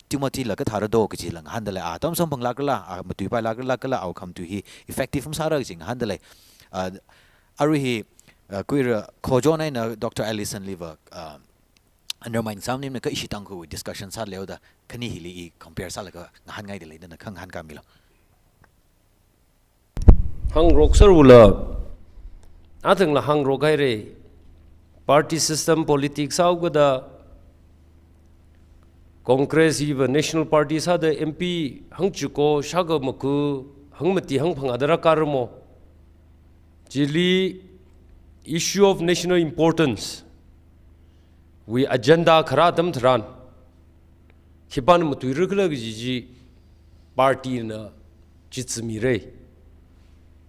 Timothy la kathāra do kajila ngahānda lei, a, atam samphanglākrala, a, matuipailākrala kala awui khamatui hi effective masāra kaji ngahānda lei. A, arui hi, a, Kuira Khojon eina Doctor Ellison liva, a, undermine sāmaningmana kha ishi Tangkhulwui discussion sāda leihaoda, khani hili i compare sālaga ngahānngaida lei, nana khangahān kāmilu. Hāngrok sārula, athangla hāngrok haira. Party system politics haokida, Congress hiva National Party sāda M P hangchuko shākha maku hangmati hangphangā da rākharamo. Chili issue of national importance wui agenda kharā atam tharan, khipāna matuirakhala kaji chi party na chitsimira.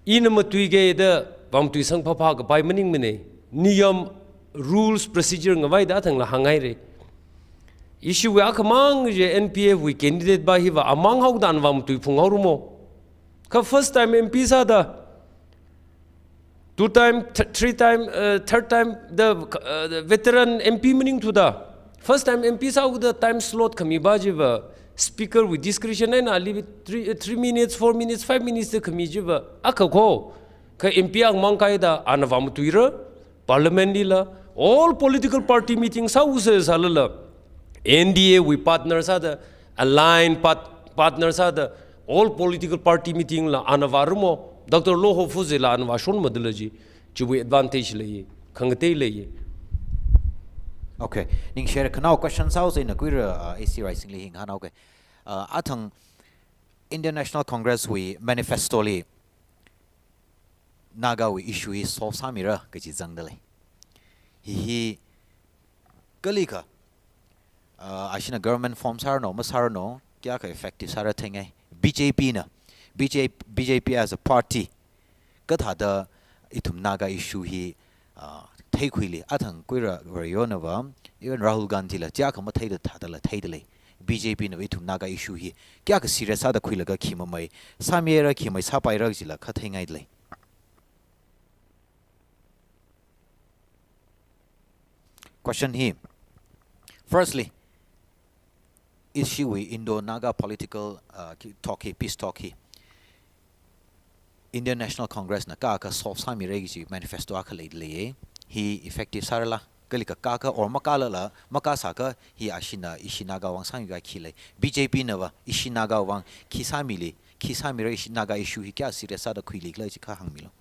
Ina matuiga da vāmatui sangphāphā kapai maningmana. Niyam, rules, procedure ngavaida athangla hānghaira. Ishiwui akhamang chi N P F wui candidate pa hiva amang haoda ana vāmatui phunghaoramo. Kha first time M P sāda, two time, th-, three time, uh, third time da, uh, the veteran M P maningthuda, first time M P sāhaoda time slot khami pa chiva, speaker wui discretion eina ali three, uh, three minutes, four minutes, five minutes da khami chiva, akha ko, kha M P akhamang kaida ana vāmatuira, parliament lila, all political party meeting sāhaosa sālala, N D A wui partner sāda, aligned part-, partner sāda, all political party meeting la ana vāramo, Doctor Lo Ho Fuse la ana vāshonmada lei chi, chiwui advantage leiya, khangatei leiya. Okay. Ningshire, khanao question sāhaosa, ina kuira, uh, A C Raisingli hi ngahānhaoke. Uh, athang Indian National Congress wui manifesto li Naga wui issue hi solve sāmira kaji zangda lei. Hi hi kalikha, uh, ashina government form sāranu, masāranu, kayākha effective sāra theingai. B J P na, B J P, B J P as a party, kathāda ithum Naga issue hi, uh, theikhuili, athang kuira Vareyonava, even Rahul Gandhi la, kayākha matheida thādala theida lei. B J P na ithum Naga issue hi kayākha serious sāda khuilaga khi mamei sāmira, khi mamei sāpaira jila kha theingaida lei. Question hi. Firstly, ishiwui Indo-Naga political, uh, ki-, talk hi, peace talk hi Indian National Congress na kayākha solve sāmira kaji manifesto akha leida leiye. Hi effective sārala, kalikha kayākha or makālala, makāsākha hi ashina ishi Naga vang sāmipai khi lei. B J P nava ishi Naga vang khi sāmili, khi sāmira, ishi Naga issue hi kayā serious sāda khuilikhala chi kha hāngmilu.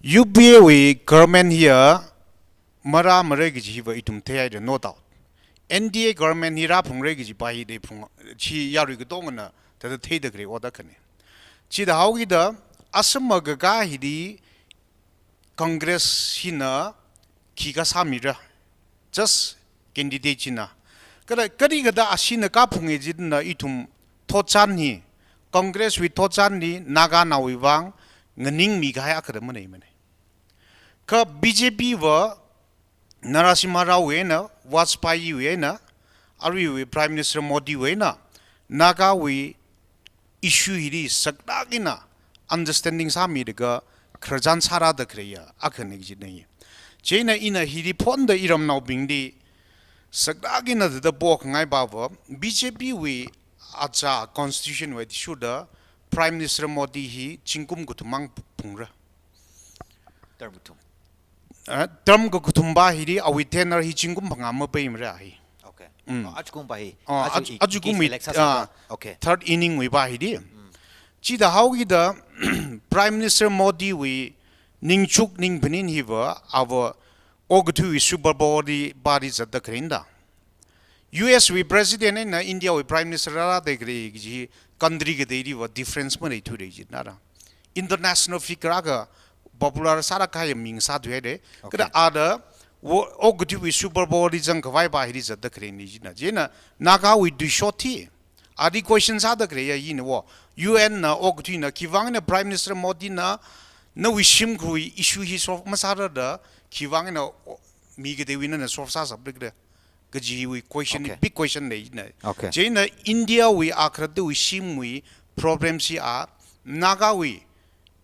U P A wui government hiya marāmara kaji hiva ithum theihaira, no doubt. N D A government hi rāphungra kajipa hi dei phung, chi yarui katongana thāda theida khalei ot akhana. Chithāhaokida, asama kakā hili Congress hina khikha sāmira, just candidate china. Kala, kali kathāda ashina kaphunga jina ithum thotchan hi, Congress wui thotchan hi Naganaowui vang nganingmi kahai akhada maneimana. Kha B J P va Narasimha Rao wui eina, Vajpayee wui eina, aruiwui Prime Minister Modi wui eina, Nagawui issue hili saklāk eina understanding sāmilaga khararchan sārāda khaleiya akhana kajina. Chieina ina hili phonda iramnaobingli saklāk eina thāda pokhangai pava, B J P wui achā constitution wui athishurda Prime Minister Modi hi zingkum kathummang phungra. Term kathum. Ah, term kakathumpa hili awui tenure hi zingkum phangā mapeimara hi. Okay. Mm. Oh, ajakumpa hi. Oh, aju-, aju-, ajakumwui, case elect sāsāpa. Ah, okay. Third inning wuipa hili. Mm. Chithāhaokida Prime Minister Modi wui ningchuk ningphaning hiva, ava okathuiwui super power li pali zatda khalei eina, U S wui President eina India wui Prime Minister rārāda khalei kaji country kateiliva difference maleithuda jinara. International figure akha popular sālāk kahai ming sāthuihaira. Okay. Kala ada wo-, okathuiwui super power li zangkhavaipa hili zatda khaleina jina. Chieina Nagawui tuishot hi, ali question sāda khaleiya ina wo. U N na, okathuina, khiwuivang eina Prime Minister Modi na, nawui shimkhurwui issue hi solve masārada, khiwuivang eina, o, mi kateiwui eina solve sāsāplikhala kajiwui question, okay, big question leina. Okay. Chieina India wui akharatwui shimwui problem chi a, Nagawui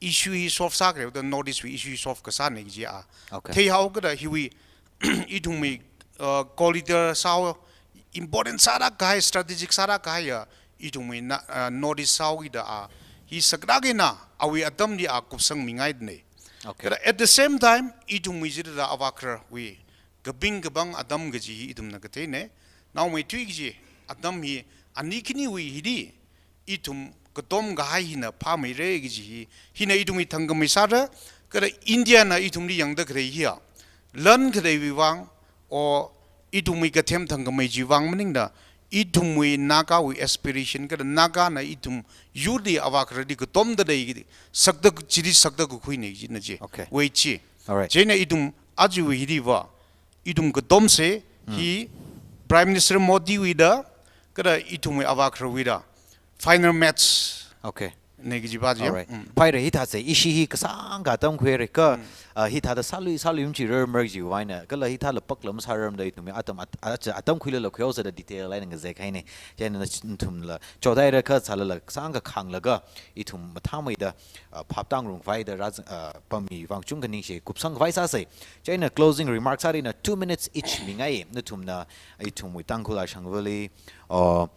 issue hi solve sākhaleiwuida North East wui issue hi solve kasāna kaji a. Okay. Theihaokida hiwui ithumwui, uh, corridor sāhao important sālāk kahai, strategic sālāk kahaiya ithumwui na, uh, North East sāhaokida a, hi saklāk eina awui atamli a kupsangmingaidana. Okay. Kala at the same time, ithumwui jilala avākhararwui kaping kapāng atam kaji hi ithumna katheina. Naomeithui kaji atam hi ani khaniwui hili ithum katom kahai hina phāmeira kaji hi, hina ithumwui thangkhamei sāra, kala India na ithumli yangda khalei hiya, lan khaleiwui vang, o ithumwui kathem thangkhamei chiwui vang maningla, ithumwui Nagawui aspiration, kala Naga na ithum youth li avākhararli katomda lei, sakda, chili sakda kakhuina jina chi. Okay. Wei chi. All right. Chieina ithum ajawui hiliva, ithum katomsa, hmm, hi Prime Minister Modi wuida, kala ithumwui avākhararwuida final match. Okay. Na kajipa chi. All right. Mm. Phaira, hithāsa, ishi hi kasāngkha atam khuihaira kha, mm, ah, hithāda sālui, sālui machirarmara kajiwui eina, kala hithāla pakla masārarmada ithumwui atam at-, at-, atam khuilala khuihaosa da detail eina ngazek haina. Chieina nathumla chothaira kha sālala kasāngkha khānglaga ithum mathāmeida, ah, phaptā ngarumkhavai da rāzang, ah, pamwui vang chungkha ningshi, kupsangkhavai sāsa. Chieina closing remarks arui na two minutes each mingai, nathumna ithumwui Tangkhul Ashangvali, oh,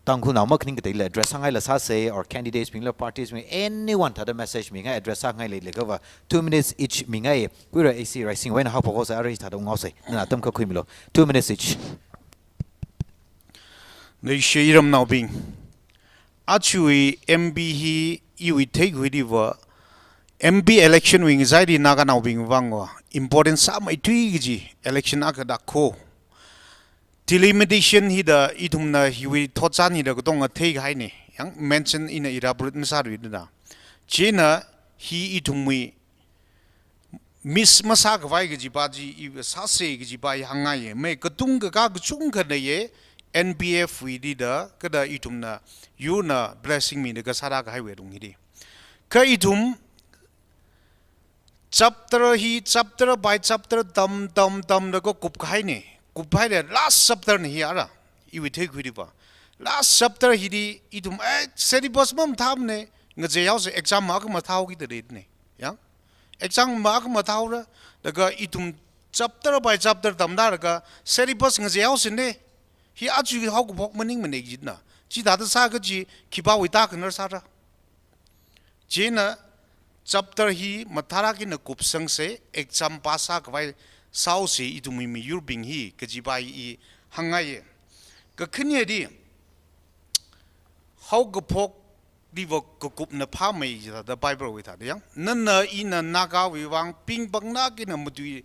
Tangkhulnao makhaning kateila address sāngaila sāsa, or candidates bingla, parties bing, anyone thāda message mingai, address sāngai leilakhava two minutes each mingai. Kuira A C Raisingwui eina haophok haosa, arui thāda unghaosa. Nana atam khuimilo. Two minutes each. Leishiya iramnaobing, ajawui M B hi iwui theikhuidiva, M B election wui ngachaili Naganaobing vangva important sāmeithui kaji election akha da kho. Delimitation hida ithumna hiwui thotchan hida katonga theikahaina. Yang mention ina elaborate masāluida. Chieina hi ithumwui miss masākhavai kajipa chi, iva sāsa kajipa i hāngngaiya. Mai katung kakā kachungkha leiya, N P F wuili da, kha da ithumna, yurna blessing mida kasāda kahaiwui alung hili. Kha ithum chapter hi, chapter by chapter tam, tam, tamlaga kupkahaina. Kuphaila last chapter na hi ara. Iwui theikhuidiva. Last chapter hili ithum, eh, syllabus mamathāmana, ngacheihaosa, exam ma akha mathāhaokida leina. Yang? Exam ma akha mathāhaora, laga ithum chapter by chapter tamda laga syllabus ngacheihaosana. Hi aja haokaphok maningmana jina. Chithāda sā kaji khipāwui tākhanar sāra. Chieina chapter hi mathālāk eina kupsangsa, exam pass sākhavai sāhaosa ithumwui miyurbing hi kajipa i hāngngaiya. Kakhaneli, haokaphokliva kakupna phāmei jida Bible wui thāda yang. Nana ina Nagawui vang pingpanglāk eina matui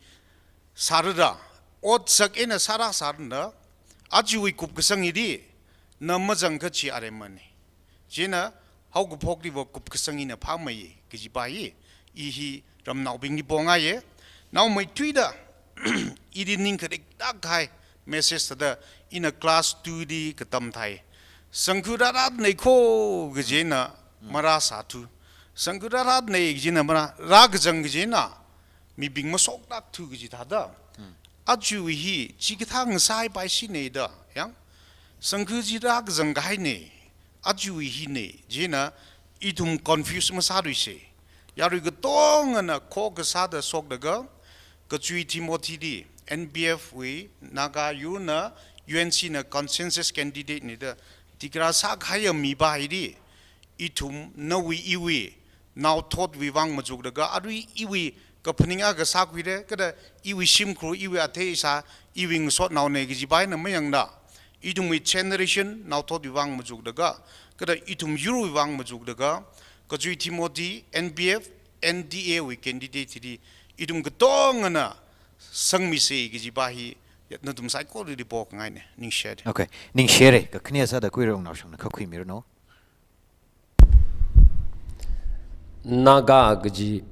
sārada, otsak eina sāra sārada, ajawui kupkasang hili, na mazang kachi aremana. Chieina haokaphokliva kupkasang hina phāmei kajipa hi, i hi ramnaobingli pongaiya. Naomeithuida, ili ning khadik dak kahai message thāda ina class two li katam thai. Sangkhu rāratnei kho kajina marāsāthu. Sangkhu rāratnei kajina marā, rākazang kajina mibing mashoklakthu kaji thāda. Ajawui hi, chikathā ngasāpai shina da, yang. Sangkhu chi rākazang kahaina, ajawui hina, chieina ithum confuse masāluisa. Yarui katongana khokkha sāda shoklaga, kachui Timothy li, N P F wui, Naga yurna, U N C na consensus candidate na da, tikra sākahaiya mipa hili, ithum nawui iwui naothotwui vang machuklaga, arui iwui kaphaning akha sākhuira, kha da iwui shimkhur, iwui athei sā, iwui ngasotnaona kajipa eina mayangla, ithumwui generation naothotwui vang machuklaga, kha da ithum yurwui vang machuklaga, kachui Timothy, N P F, N D A wui candidate hili, ithum katongana sangmisa kajipa hi, nathum saikorali pokhangaina, ningshida. Okay, ningshira, kakhane sāda Kuira Wungnaoshangna khuimiranu. Naga kaji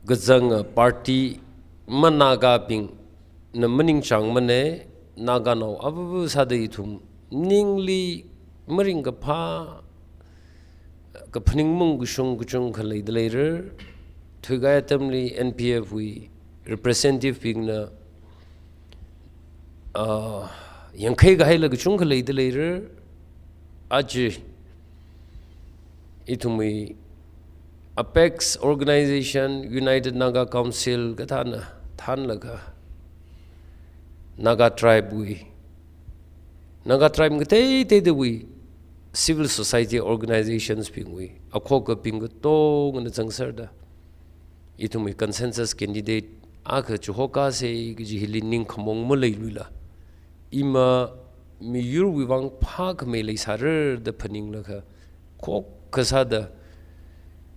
kazanga party ma-Nagabingna maningchāngmana, Naganao ava sāda ithum ningli maringkaphā kaphaning mung kashung kachungkha leida leira, thuikahai atamli N P F wui representative bingna, ah, yangkhai kahaila kachungkha leida leira, aja ithumwui apex organization, United Naga Council kathāna thānlaga, Naga tribe wui, Naga tribe kateiteidawui civil society organizations bingwui, akhokkabing katongana zangserda, ithumwui consensus candidate akha chihokkāsa kaji hili ningkhamong maleiluila, ima miyurwui vang phākhamei leisāra da phaninglaga, khokkha sāda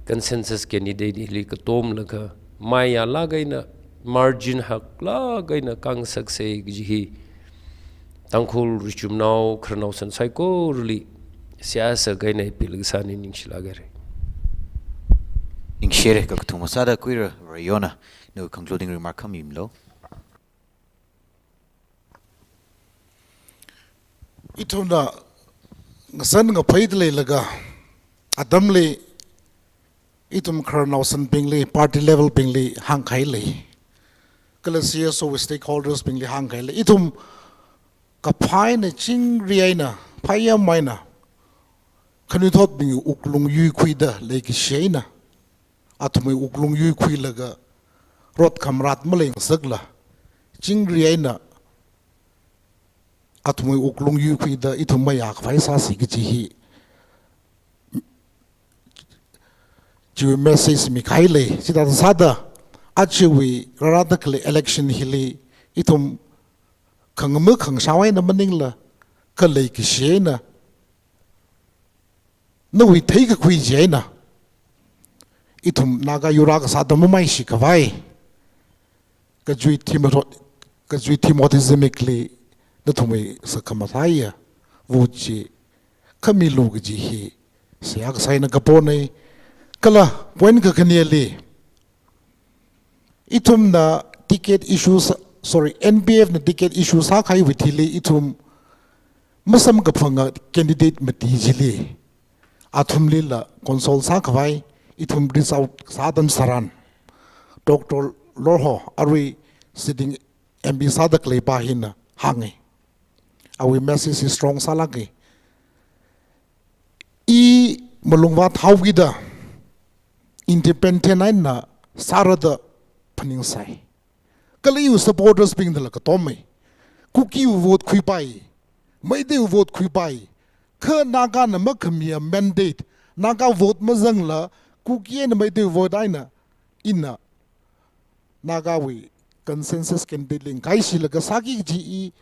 consensus candidate hili katomlaga, maiyālāk eina, margin haklāk eina kāngasaksa kaji hi, Tangkhul richumnao khararnaosan saikorali seihā sākahai eina pila kasāna, ningshilāk haira. Ningshira, kakathuma sāda Kuira Rayona, nawui concluding remark khamimilu. Ithumna ngasan ngaphaida leilaga, atamli ithum khararnaosanbingli, party level bingli hāngkahai lei. Kala C S O stakeholders bingli hāngkahai lei. Ithum kaphā eina chingri eina, phāyam eina, khanuithotbing wuklung yuikhuida leikashi eina, athumwui wuklung yuikhuilaga, rot khamrat maleingasakla, chingri eina, athumwui wuklung yuikhuida ithum mayākhavai sāsi kaji hi chiwui message mikahai lei. Chithāda sāda, ajawui rārāda khalei election hili ithum khangama khangashāwui eina maningla, kha leikashi eina, nawui theikakhui chi eina, ithum Naga yur akha sāda mamaishikhavai, kachui thimo-, kachui Timothy zimikli nathumwui sakhamathāya vote chi khamilu kaji hi seihā kasā eina kapona. Kala point kakhaneli, ithumna ticket issue sā-, sorry, N P F na ticket issue sākahaiwui thili ithum masamkaphanga candidate mati chili, athumlila consult sākhavai, ithum reach out sā atam tharan, Doctor Lorho, arui sitting M P sāda khaleipa hina hānga. Awui message hi strong sālāka. I malung vāthaokida, independent eina sārada phaningsai. Kala iwui supporters bingdala katomai. Kukiwui vote khuipai, Meiteiwui vote khuipai. Kha Nagana makhamiya mandate, Naga vote mazangla, Kuki eina Meiteiwui vote eina, ina Nagawui consensus candidate li ngaishilaga sāki kaji i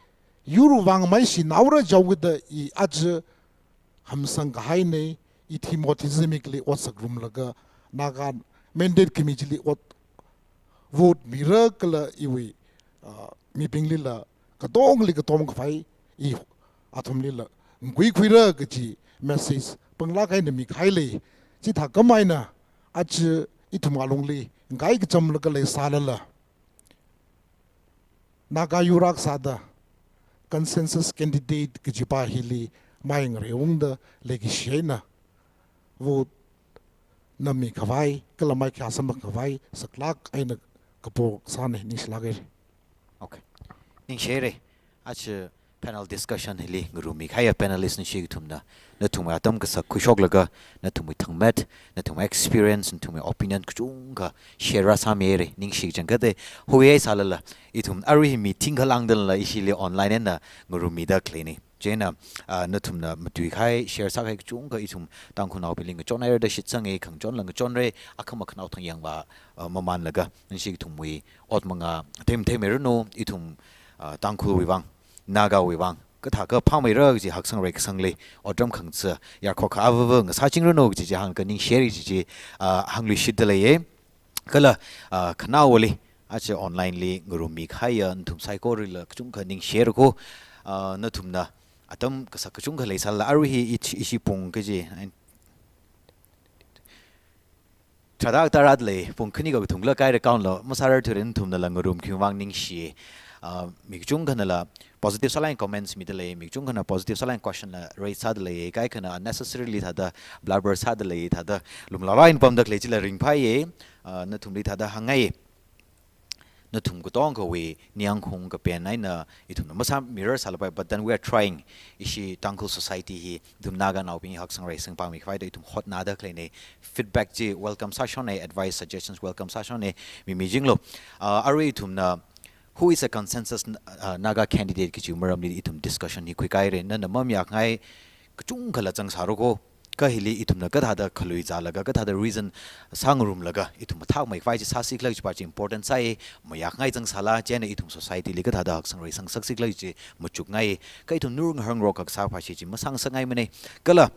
yurwui vang maishinaora jihaoda i aja hamsang kahaina. I Timothy zimikli otsak ngarumlaga, Naga mandate khami chili ot vote mira kala iwui, ah, mibinglila katongli katom khavai i athumlila nguikhuira kaji message panglāk eina mikahai lei. Chithākhamei eina aja ithum alungli ngai kachamlaga leisālala, Naga yur akha sāda consensus candidate kajipa hili mai ngareiungda leikashi eina vote na mikhavai, kala mai khayā samphangkhavai saklāk eina kapo sāna. Ningshilāka. Okay. Ningshihaira. Aja panel discussion hili ngarummikahaiya panelist nashi kathumna, nathumwui atam kasak khuishoklaga, nathumwui thangmet, nathumwui experience, nathumwui opinion kachungkha share sāmihaira. Ningshi kachangkhatta, huihai sālala, ithum arui hi meeting khalāngdala ishili online eina ngarummida khaleina. Chieina, ah, nathumna matuikahai, share sākahai kachungkha ithum Tangkhulnaobingli ngachonhaira da shitsanga, khangachonla ngachonra, akhama khanao thang yangva, ah, mamanlaga, nashi kathumwui ot manga thei matheimiranu, ithum, ah, Tangkhulwui vang, Nagawui vang kathākha phāmeira kaji haksang reisangli otram khangachā yarkhokha avava ngasāchingranu kaji chi hānglaga ningshihaira kaji chi, ah, hāngluishitda leiya. Kala, ah, khanaowali, aja online li ngarummikahaiya nathum saikorala kachungkha ningshihaira ko, ah, nathumna atam kasak kachungkha leisālala, arui hi ishi, ishi pung kaji, tharāda tharāda lei, pung khani kakathungla kaira count la masārarthurin, nathumnala ngarumkhami vang ningshi. Ah, mi kachungkhanala positive sālāk eina comments mida lei, mi kachungkhana positive sālāk eina question la raise sāda lei, kaikhana unnecessarily thāda blabber sāda lei, thāda lumlala eina pamda khalei chila ringphāya. Ah, nathumli thāda hāngngai. Nathum katongkhawui ningyāng kaung kapen eina ithumna masāmirarsālapai, but then we are trying. Ishi Tangkhul society hi, ithum Naganaobing haksang reisang pāngmikhavaida ithum hotnāda khaleina. Feedback chi welcome sāshonna, advice, suggestions welcome sāshonna, mimichinglu. Ah, arui ithumna who is a consensus, ah, Naga candidate kaji maramli ithum discussion hi khuikahai lei, nana mamayākhangai kachungkhala zangsāra ko. Kha hili ithumna kathāda khalui zālaga, kathāda reason sāngarumlaga, ithum mathāmeikhavai chi sāsi khala kajipa chi important sāi, mayākhangai zangsāla, chieina ithum society li kathāda haksang reisang sāsi khala kaji machukngai, kha ithum nur ngahānrok kasāpa chi chi masāngasakngaimana. Kala,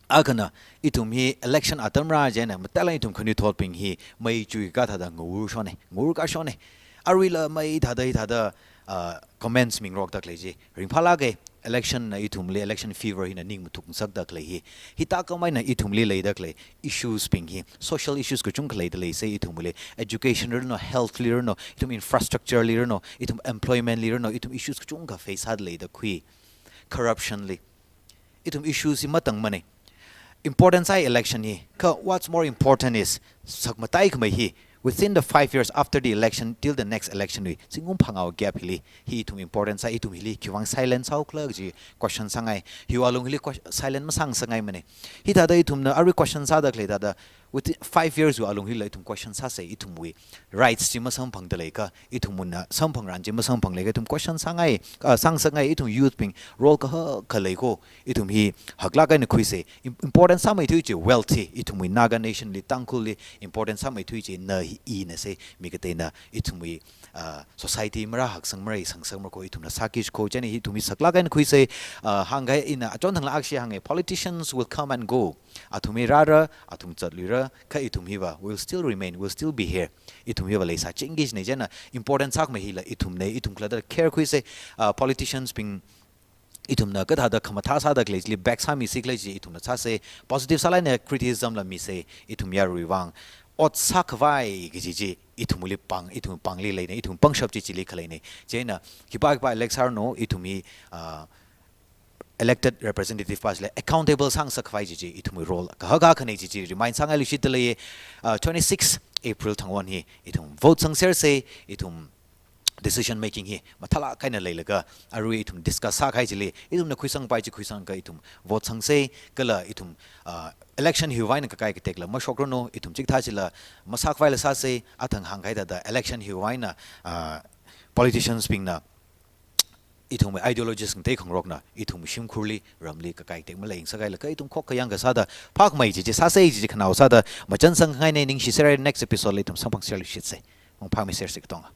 akhana, ithum hi election atamra chieina, matailāk eina ithum khanuithotbing hi, mei chui kathāda ngahurshonna, ngahurkashonna. Aruila mei thāda, hithāda, ah, comments mingarokda khalei chi ringphālāka. Election na ithumli, election fever hina ning mathukngasakda khalei hi. Hithākhamei eina ithumli leida khalei issues bing hi, social issues kachungkha leida leisai ithumli. Education ranu, health li ranu, ithum infrastructure li ranu, ithum employment li ranu, ithum issues kachungkha face sāda leida khui. Corruption li. Ithum issues hi matangmana. Important sāi election hi. Kha what's more important is, sakmataikhamei hi, within the five years after the election, till the next election wui zingkum phangāwui gap hili, hi ithum important sāi, ithum hili khiwuivang silent sāhaokhala kaji question sāngai. Hiwui alung hili ques-, silent masāngasakngaimana. Hithāda ithumna arui question sāda khalei thāda, Within five years wui alung hila ithum question sāsei, ithumwui rights chi masamphangda leikha, ithumna samphangran chi masamphang leikha, ithum question sāngai, ah, sāngasakngai, ithum youth bing role kaha khalei ko, ithum hi haklāk eina khuisei. Im-, important sāmeithui chi wealth hi, ithumwui Naga nation li, Tangkhul li important sāmeithui chi na hi ina sei, mi kateina ithumwui, ah, society marāhaksang, marāsangsang mara ko, ithumna sāki ko, chieina hi ithum hi saklāk eina khuisei, ah, hāngkahai ina achon thangla akshi hānga, politicians will come and go. Athum hi rāra, athum zatluira, kha ithum hiva will still remain, will still be here. Ithum hiva leisāchingki jina, chieina important sākhamei hila ithumna, ithum khalatta care khuisei, ah, politicians bing ithumna kathāda khamathā sāda khalei chili back sāmisi khalei chi ithumna sāsei, positive sālāk eina criticism la misei, ithum yaruiwui vang. Ot sākhavai kaji chi ithumli pāng, ithum pāngli leina, ithum pangshap chi chili khaleina. Chieina khipā khipā elect sāranu, ithum hi, ah, elected representative pa chili accountable sāngasakkhavai chi chi ithumwui role kaha kaha khanei chi chi remind sāngailuishitda lei. Ah, twenty-six April thangwon hi ithum vote sangsersei, ithum decision making hi mathālāk eina leilaga arui ithum discuss sākahai chili, ithumna khuisangpai chi khuisangakha ithum vote sangsei, kala ithum, ah, election hiwui vang eina kakai katekla mashokranu, ithum chikathā chila masākhavaila sāsei, athang hāngkahai thāda election hiwui vang eina, ah, politicians bingna ithumwui ideologies ngatei khangarokna ithum shimkhurli, ramli kakai katek maleingasakhailakha ithum khokkha yangkha sāda phākhamei chi chi sāsei, chi chi khanao sāda machansang khangaina, ningshiserra, next episode li ithum samphangserluishitsei. Mangphāmeisersi katonga.